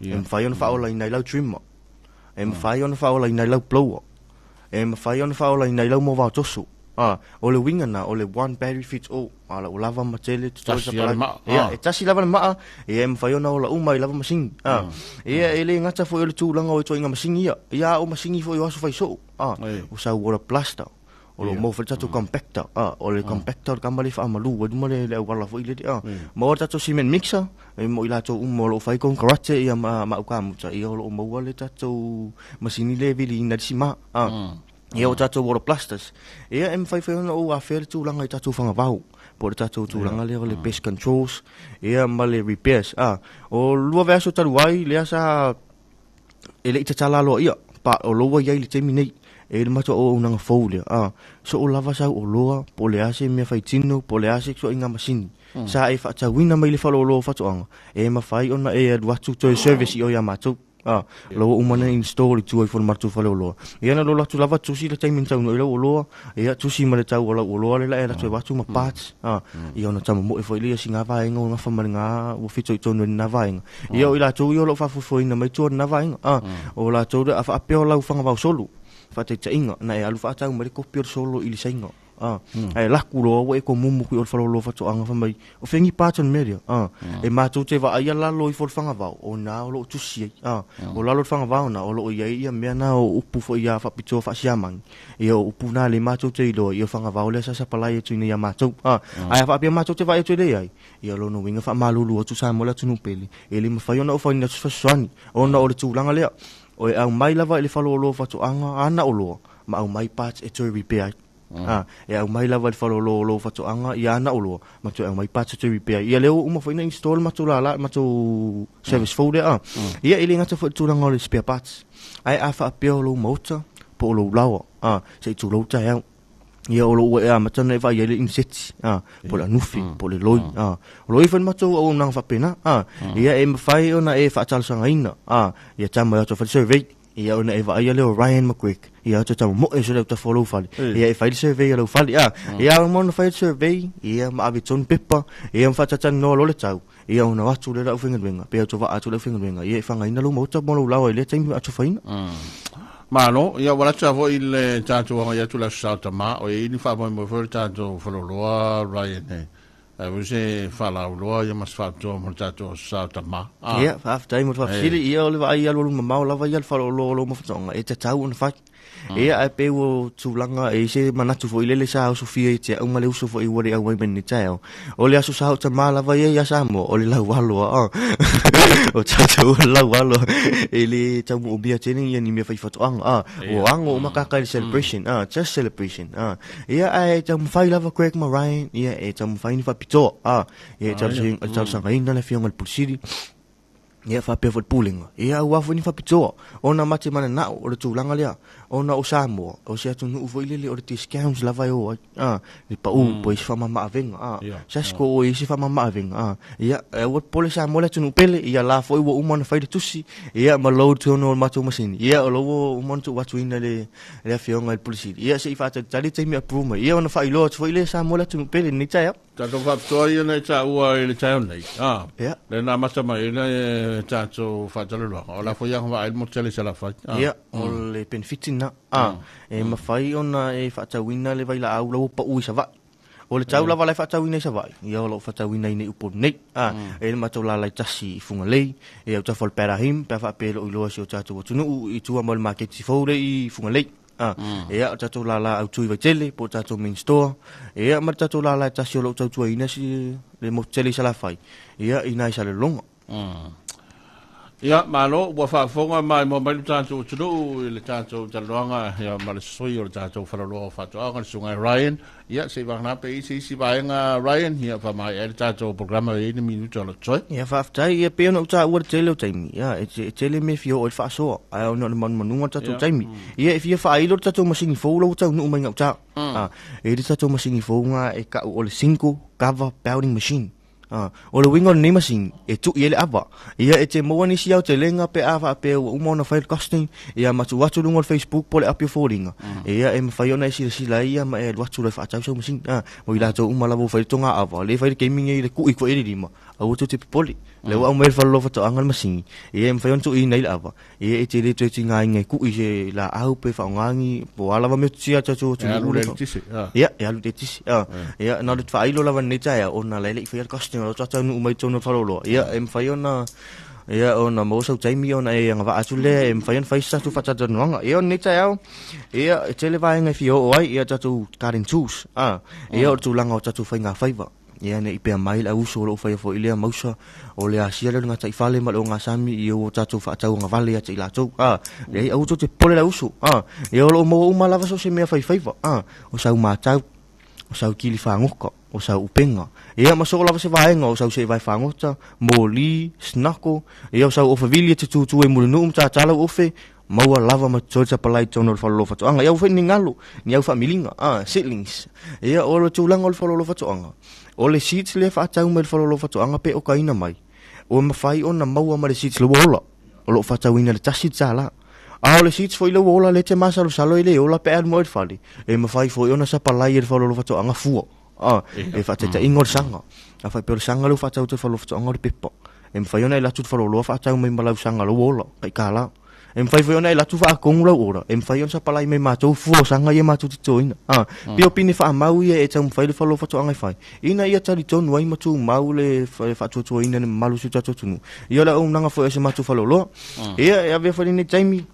E mafai ona faaolaina ai lau trimmer. E mafai ona faaolaina ai lau blower. E mafai ona faaolaina ai lau moavao toso. A, o le uiga na, o le one battery fits all. A la ua lava ma tele totoe Tasi lava le maa. Ia, e tasi lava le maa, ia e mafai ona ola uma ai lava masini. A, ia e le gata foi o le tulaga o ituaiga masini ia. Ia a o masini foi o aso fai soo. A, o sau water blaster. O lo o maua foi le tatou compactor. A, o le compactor o le kama lea e faamalu ai luma le auala foi lele. A, maua le tatou cement mixer, e mo i latou uma o lo o fai konekarate ia ma au kamuta, ia o lo o maua le tatou masini lea e viliina ai le sima. A, ia o tatou water blasters. Ia e mafai foi ona ou afea le tulaga i tatou fagavao, po o le tatou tulaga lea o le pest controls, ia ma le repairs. A, o lua vaiaso talu ai, lea sa e le i tatala aloaia, pa o lo ua i ai i le taimi nei, e i ai le matou auaunaga fou lea, a, soo lava sau oloa, po o le a se mea faitino, po o le a se ituaiga masini, sa e faatauina mai le faleoloa o faatoaga, e mafai ona e alu atu toe service i o ia matou. A, lo ua uma ona install i tua ifo i le matou faleoloa. Ia na lolo atu lava tusi le taimi na taunuu ai lau oloa, ia tusi ma le tau o lau oloa lea la e alu atu ai avatu ma parts, a, ia ona tamomoe foi lea i sina vaega ua gafa ma lena ua fitoitonu ai lena vaega. Ia o i latou ia o lo o faafoefoeina mai tua o lena vaega, a, o latou lea a faapea o lau fagavao solo, faataitaiga, na e alu faatau mai le kopi o le solo i le Saina. A, ae alu atu loa ua e komumu i o le faleoloa faatoaga fai mai, o fea ni parts o le mea lea? A, e matou te vaaia lalo ifo o le fagavao, o ina o lo o tusi ai. A, o lalo o le fagavao na, o lo o i ai ia mea na o upu foi ia faapitoa faasiamani. Ia o upu na lea matou te iloa, ia o le fagavao lea sa sapalai atu ina ia matou. A, ae a faapea matou te vaai atu e leai, ia o lona uiga faamalulu atu Samoa le atunuu pele, e le mafai ona ofaina atu se fesoasoani, ona o le tulaga lea, o e aumai lava i le faleoloa faatoaga ana oloa, ma aumai parts e toe repair ai. A, e aumai lava i le faleoloa o lou faatoaga ia ana oloa, ma toe aumai parts e toe repair ai. Ia lea ua uma foi ona install le matou lala, le matou service fou lea a. Ia e le gata foi i le tulaga o le spare parts, ae a faapea o lou maota po o lou laoa, a, se i tulou taeao, ia o lo o ua e amata ona e vaai ai le iniseti, a, po o le anufi, po o le loi, a. O lo o i ai foi le matou auaunaga faapena, a. Ia e mafai ona e faatalosagaina, a, ia tama e o atu e fai le survey. Ia ona e vaaia lea o Ryan ma Greg, ia atu tau moe se leo tafa o lou fale. Ia e fai le survey a lou fale. A, ia ma ona fai le survey, ia ma ave tonu pepa, ia ma faatatalanoa loa le tau. Ia ona o atu lea le aufaigaluega, pe o vaa atu le aufaigaluega, ia e fagaina lou maota mo lou laoa i lea taimi atofaina. Malo, ia ua lata foi le tatou agai atu le Aso Sa o Tama, o i ai ni faamoemoe foi o le tatou faleoloa Ryan e Ae foi se faalauiloa ia ma se faapitoa mo le tatou Aso Sa o Tama. Ah. Ia, faafetai mo le faafesili. Ia, o le vaai alualu mamao lava ia le faleoloa o lou mafaatoaga, e tatau ona fai. Ia, ae pei ua tulaga e i ai se manatu foi lele sa osofia ia te au ma le uso foi ua le auai mai lenei taeao. O le Aso Sa o Tama lava ia ia Samoa, o le laualo a. O tatou o le laualo e le tau moomia tele ia ni mea fai faatoaga. Ah, ua ago uma kaka i le celebration. Ah, just celebration. Ah, Ia, ae taumafai lava Greg ma Ryan, ia, e taumafai ni faapitoa, a, ia, e talosagaina le afioga i le Pule Sili, ia, faapea foi le Pulega, ia, aua foi ni faapitoa, ona ma te mananao o le tulaga lea, ona o Samoa, o se atunuu foi lele o le discounts lava e o ai, a, le pau, po o isi faamama-avega, a, Sasco o isi faamama-avega, a, ia, aua le popole Samoa le atunuu pele, ia la foi ua uma ona fai le tusi, ia, ma load tonu o le matou masini, ia, o la ua uma ona tuu atu ina le le afioga i le Pule Sili. Ia se i faatalitali taimi approve mai. Ia ona faailoa atu foi lea Samoa le atunuu pele i lenei taeao. Tatou faapitoa ia na e taua i le taeao nei. Ah, Ia. Le na amata mai ai le tatou faatalaloaga. O la foi agavaa ai le motu tele i Salafai. Ah. Ia, o le benefit lena. Ah, e mafai ona e faatauina le vailaau la ua pau i Savaii. O le tau lava la e faatauina i Savaii, ia o lo o faatauina i nei Upolu nei. A, e i ai le matou lala tasi i Fugalei, e autafa o le Padahim, pe a faapea e le o iloa e si o tatou atunuu i tua mai o le maketi fou lea i Fugalei. A, ia, o le tatou lala autu i Vaitele, po o le tatou main store, ia ma le tatou lala e tasi o lo o tautuaina si le motu tele i Salafai, ia, i ina i Salelologa. Ia, malo, ua faafofoga maimoa mai le tatou atunuu i le tatou talanoaga ia, ma le sui o le tatou faleoloa o faatoaga, le susuga ia Ryan. Ia, se i vagana pe i se isi vaega Ryan, ia faamaea ai le tatou programa e i ai ni minuta o lo totoe. Ia, faafetai, ia pei ona ou taua le tele o taimi, ia, e tele mea e fia oo ai le faasoa, ae ona o le manumanuga o le tatou taimi. Ia, e fia faailo le tatou masini fou la ua taunuu mai gauta. E i ai le tatou masini fou na e tau o le single cover belting machine. A, o le uiga o lenei masini, e tui ai le ava. Ia e te maua nisi aotelega pe a faapea ua uma ona fai le costing, ia ma tuu atu i luga o le Facebook po o le api o foliga, ia e mafai ona e silasila ai ia ma e alu atu loa e faatau sau masini. A, mo i latou uma lava ua fai le toga ava, lea e fai le taimi nei i le kui koe i le lima, aua tou te popole. Lea ua aumai e le faleoloa faatoaga le masini, ia e mafai ona tuuina ai le ava, Ia e te le toe tigaina e kui se laau pe faaaoga ni po o a lava metotia a tatou atunuu le eletise. Ia, e alu i le eletise. Ia, na o le faailo lava i lenei taeao ona la e le i faia le costing o la e taunuu mai i totonu o le faleoloa. Ia, e mafai ona ia ona maua sau taimi ona e agavaa atu lea e mafai ona fai se tatou faatalatalanoaga. Ia o lenei taeao, ia e tele vaega e fia oo ai, ia tatou garden tools, ia o le tulaga o tatou faigafaiva. Ia ne i pea mai le auuso o lou faia foi lea mausa o le asia lea o le gataifale ma le ogasami ia ua tatou faatauagavale ia te i latou. A, leai, aua tou te popole le auuso. A, ia o lo o maua uma lava so o se mea faifaiva. A, o sau matau, o sau kili fagota, o sau upega. Ia ma so o lava se vaega o sau seevae fagota, moli, snorkel, ia o sau ofavili e te tutu ai Mulinuu ma tata lau ofe, maua lava ma totoe le sapalai i totonu o le faleoloa faatoaga. Ia aua foi ne i galo ni au faamiliga, seedlings. Ia o le tulaga o le faleoloa faatoaga, o le seeds lea e faatau mai i le faleoloa faatoaga pe okaina mai, ua mafai ona maua ma le seeds lea ua ola, o lo o faatauina i le $1. A o le seeds foi lea ua ola lea e te masalosalo e le ola pe a alu mai i le fale, e mafai foi ona sapalai e le faleoloa faatoaga fua. E faataitaiga o le saga. A faapea o le saga lea ua faatau atu e le faleoloa faatoaga o le pepa, e mafai ona e alu atu i le faleoloa faatau mai ma lau saga la ua ola, tai $1. E mafai foi ona e alu atu faatonu lau order, e mafai ona sapalai mai matou fua o saga ia matou totoina. Pei o pine faamau ia e taumafai le fale o faatoaga e fai, ina ia talitonu ai ma tumau le faatuatuaina i le mamalu o si o tatou atunuu. Ia o le auaunaga foi a si o matou faleoloa. Ia e avea foi lenei taimi,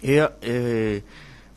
ia e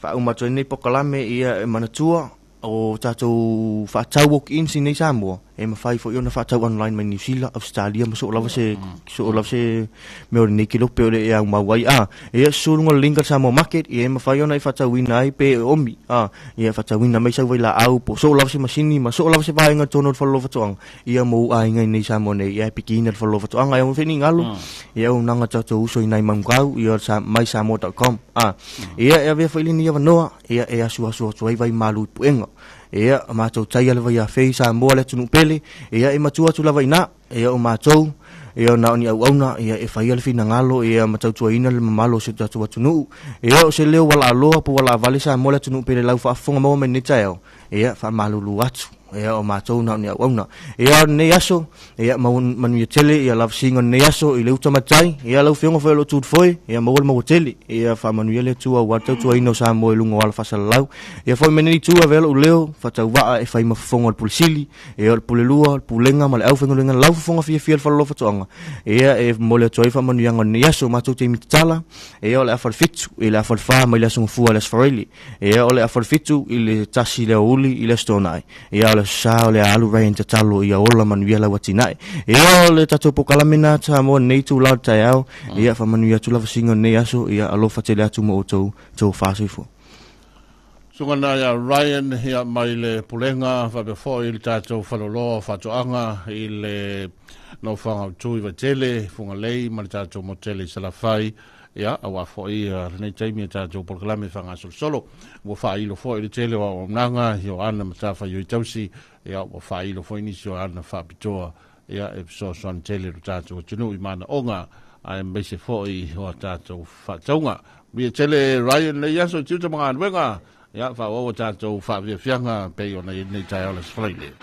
faauma atu ai lenei polokalame, ia e manatua o tatou faatau walk-ins i nei Samoa, e mafai foi ona faatau online mai Niu Sila, Ausetalia ma soo lava se soo lava se mea o lenei kelope o le e aumau ai. A, ia susu luga o le link a le Samoa Market, ia e mafai ona e faatauina ai pe omi, a, ia e faatauina mai sau vailaau po o soo lava se masini ma soo lava se vaega i totonu o le fale o faatoaga, ia mo ou aiga i nei Samoa nei, ia e pikiina le fale o faatoaga. E ono fenigalo, ia auaunaga tatou uso i nai Manukau, ia mysamoa.com. A, ia e avea foi lenei avanoa, Ia e asuasu atu ai vai malu i puega. Ia matou taia le vai afei i Samoa le atunuu pele, ia e matua atu lava i ina, ia o matou, ia na o ni auauna, ia e faia le finagalo, ia ma tautuaina le mamalu o si o tatou atunuu. Ia o se leo ua laaloa po ua laavale Samoa le atunuu pele lau faafofoga maua mai lenei taeao, ia faamalulu atu. Ia o matou na o ni auauna. Ia o lenei aso, ia manuia tele ia lavasiga o lenei aso i le uta matai. Ia lau Afioga foi o lo o tu i le foe, ia maua le maua tele. Ia faamanuia le Atua aua le tautuaina o Samoa i luga o ala faasalalau. Ia foi mai lenei itu avea lou leo faatauvaa e fai ma fofoga o le Pule Sili, ia o le Pule Lua, o le Pulega ma le aufaigaluega lau fofoga fiafia o le Faleoloa Faatoaga. Ia e momoli atu ai faamanuiaga o lenei aso matou taimi tatala. Ia o le afa o le 7 i le afa o le 4 mai le aso Gafua i le aso Faraile. Ia o le afa o le 7 i le 1 i le aoauli i le Aso Toonai. Ia o le Aso Sa o le a alu Ryan tatalo ia ola manuia lau atinae. Ia o le tatou polokalame na Samoa nei itula o le taeao. Ia faamanuia atu lava siga o lenei aso. Ia alofa tele atu mo outou tofa soifua. Susuga na ia Ryan ia mai le Pulega faapea foi le tatou Faleoloa o Faatoaga i le nofoaga o Tui Vaitele, Fugalei ma le tatou motele i Salafai. Ia, aua foi lenei taimi e tatou polokalame faagasolosolo. Ua faailo foi le tele o auaunaga i o ana matafaioi tausi, ia, ua faailo foi nisi o ana faapitoa, ia, e fesoasoani tele lo tatou atunuu i manaoga, aemaise foi o a tatou faatauga. Manuia tele Ryan lenei aso i tiute ma galuega, ia, faaauau a tatou faafiafiaga pei ona i ai lenei taeao le Aso Faraile.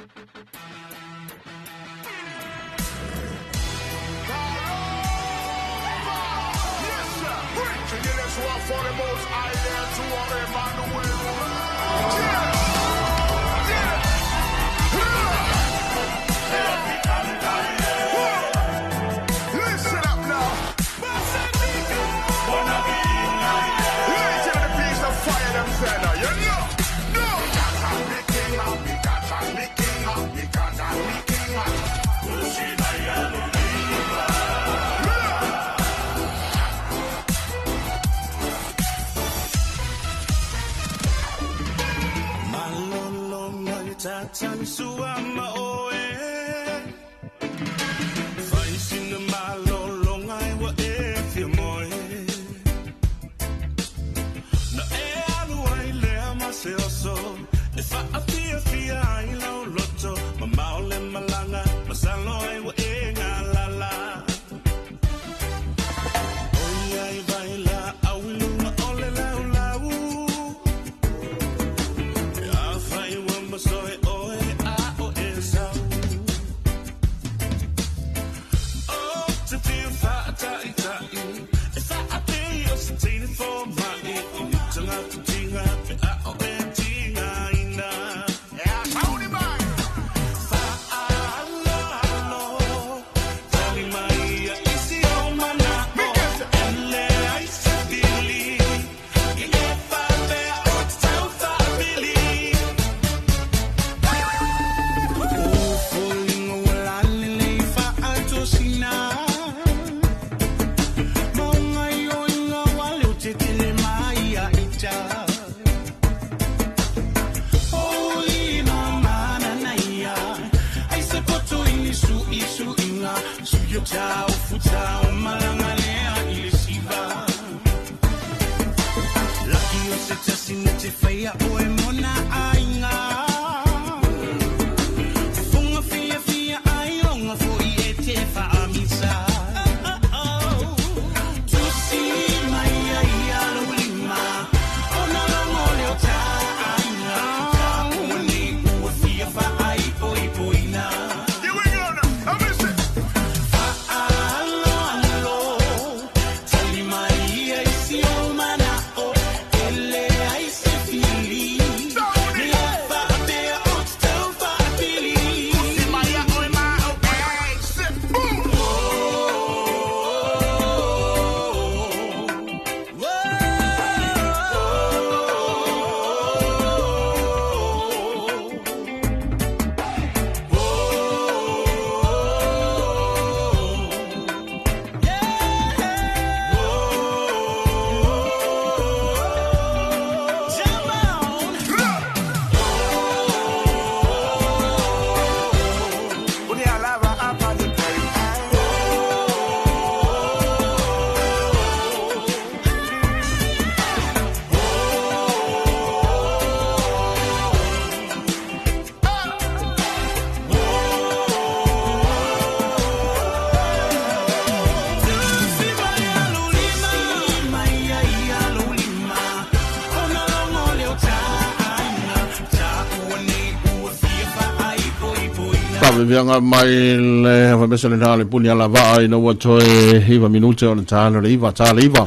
Faafefiaga mai le faamese lena le puni alavaa ina ua toe 9 minute o le taalo le 9 ta le 9.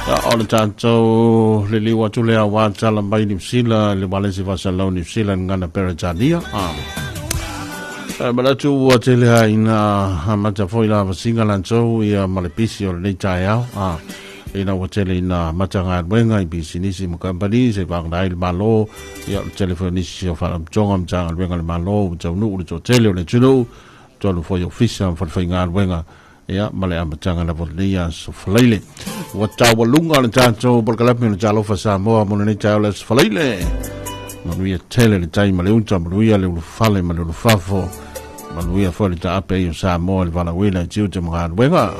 Ia, o le tatou liliu atu lea aua tala mai Niu Sila le Walesi Fasalau Niu Sila gana Peretania. E manatu ua tele lava ina amata foi la vasiga latou ia ma le pisi o lenei taeao. Ina ua tele ina amata galuega i pisinisi ma kamupani se vagana ai le Malo. Ia, o le tele foi o nisi o faalapotopotoga ma Matagaluega a le Malo ua taunuu le toatele o le atunuu totonu foi o ofisa ma falefaigaluega, ia ma le amataga lava o lenei aso Falaile. Ua taualuga le tatou polokalame o le Talofa Samoa mo lenei taeao le aso Falaile. Manuia tele le tai ma le uta, manuia le ulufale ma le ulufafo, manuia foi le taape ai o Samoa i le valaauina i tiute ma galuega.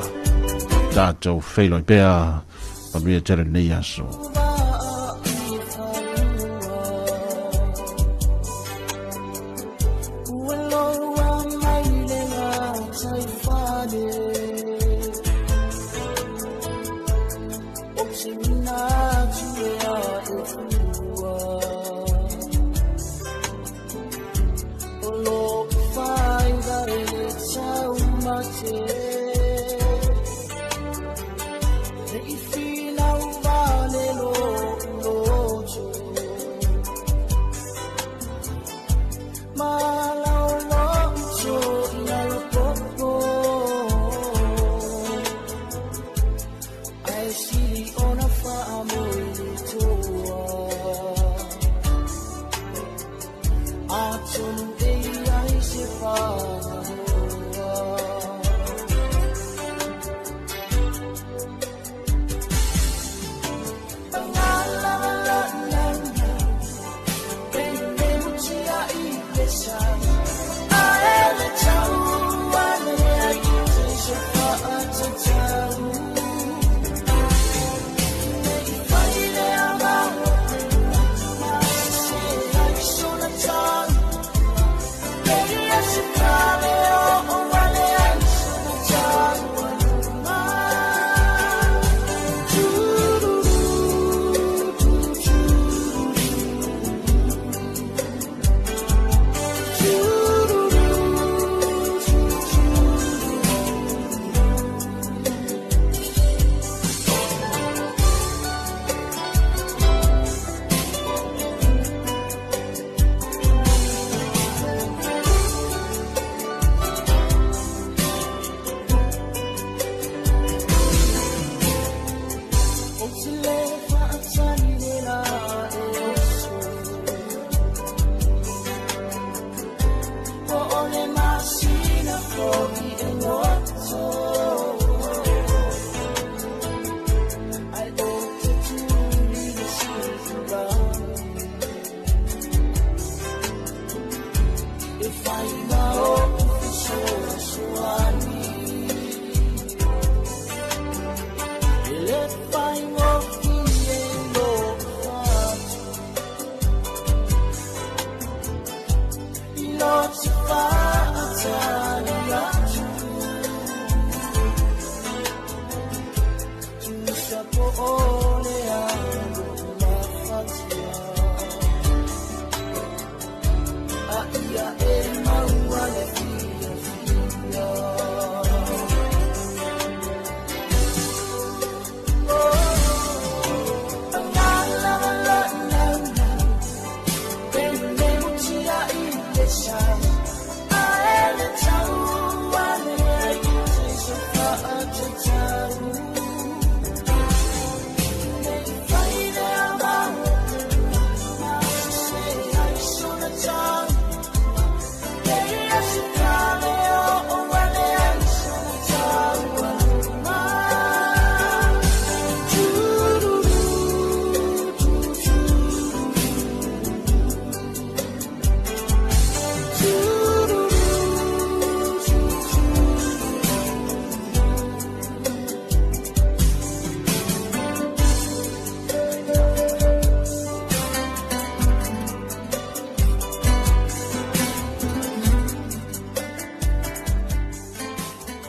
Tatou feiloi pea, manuia tele lenei aso.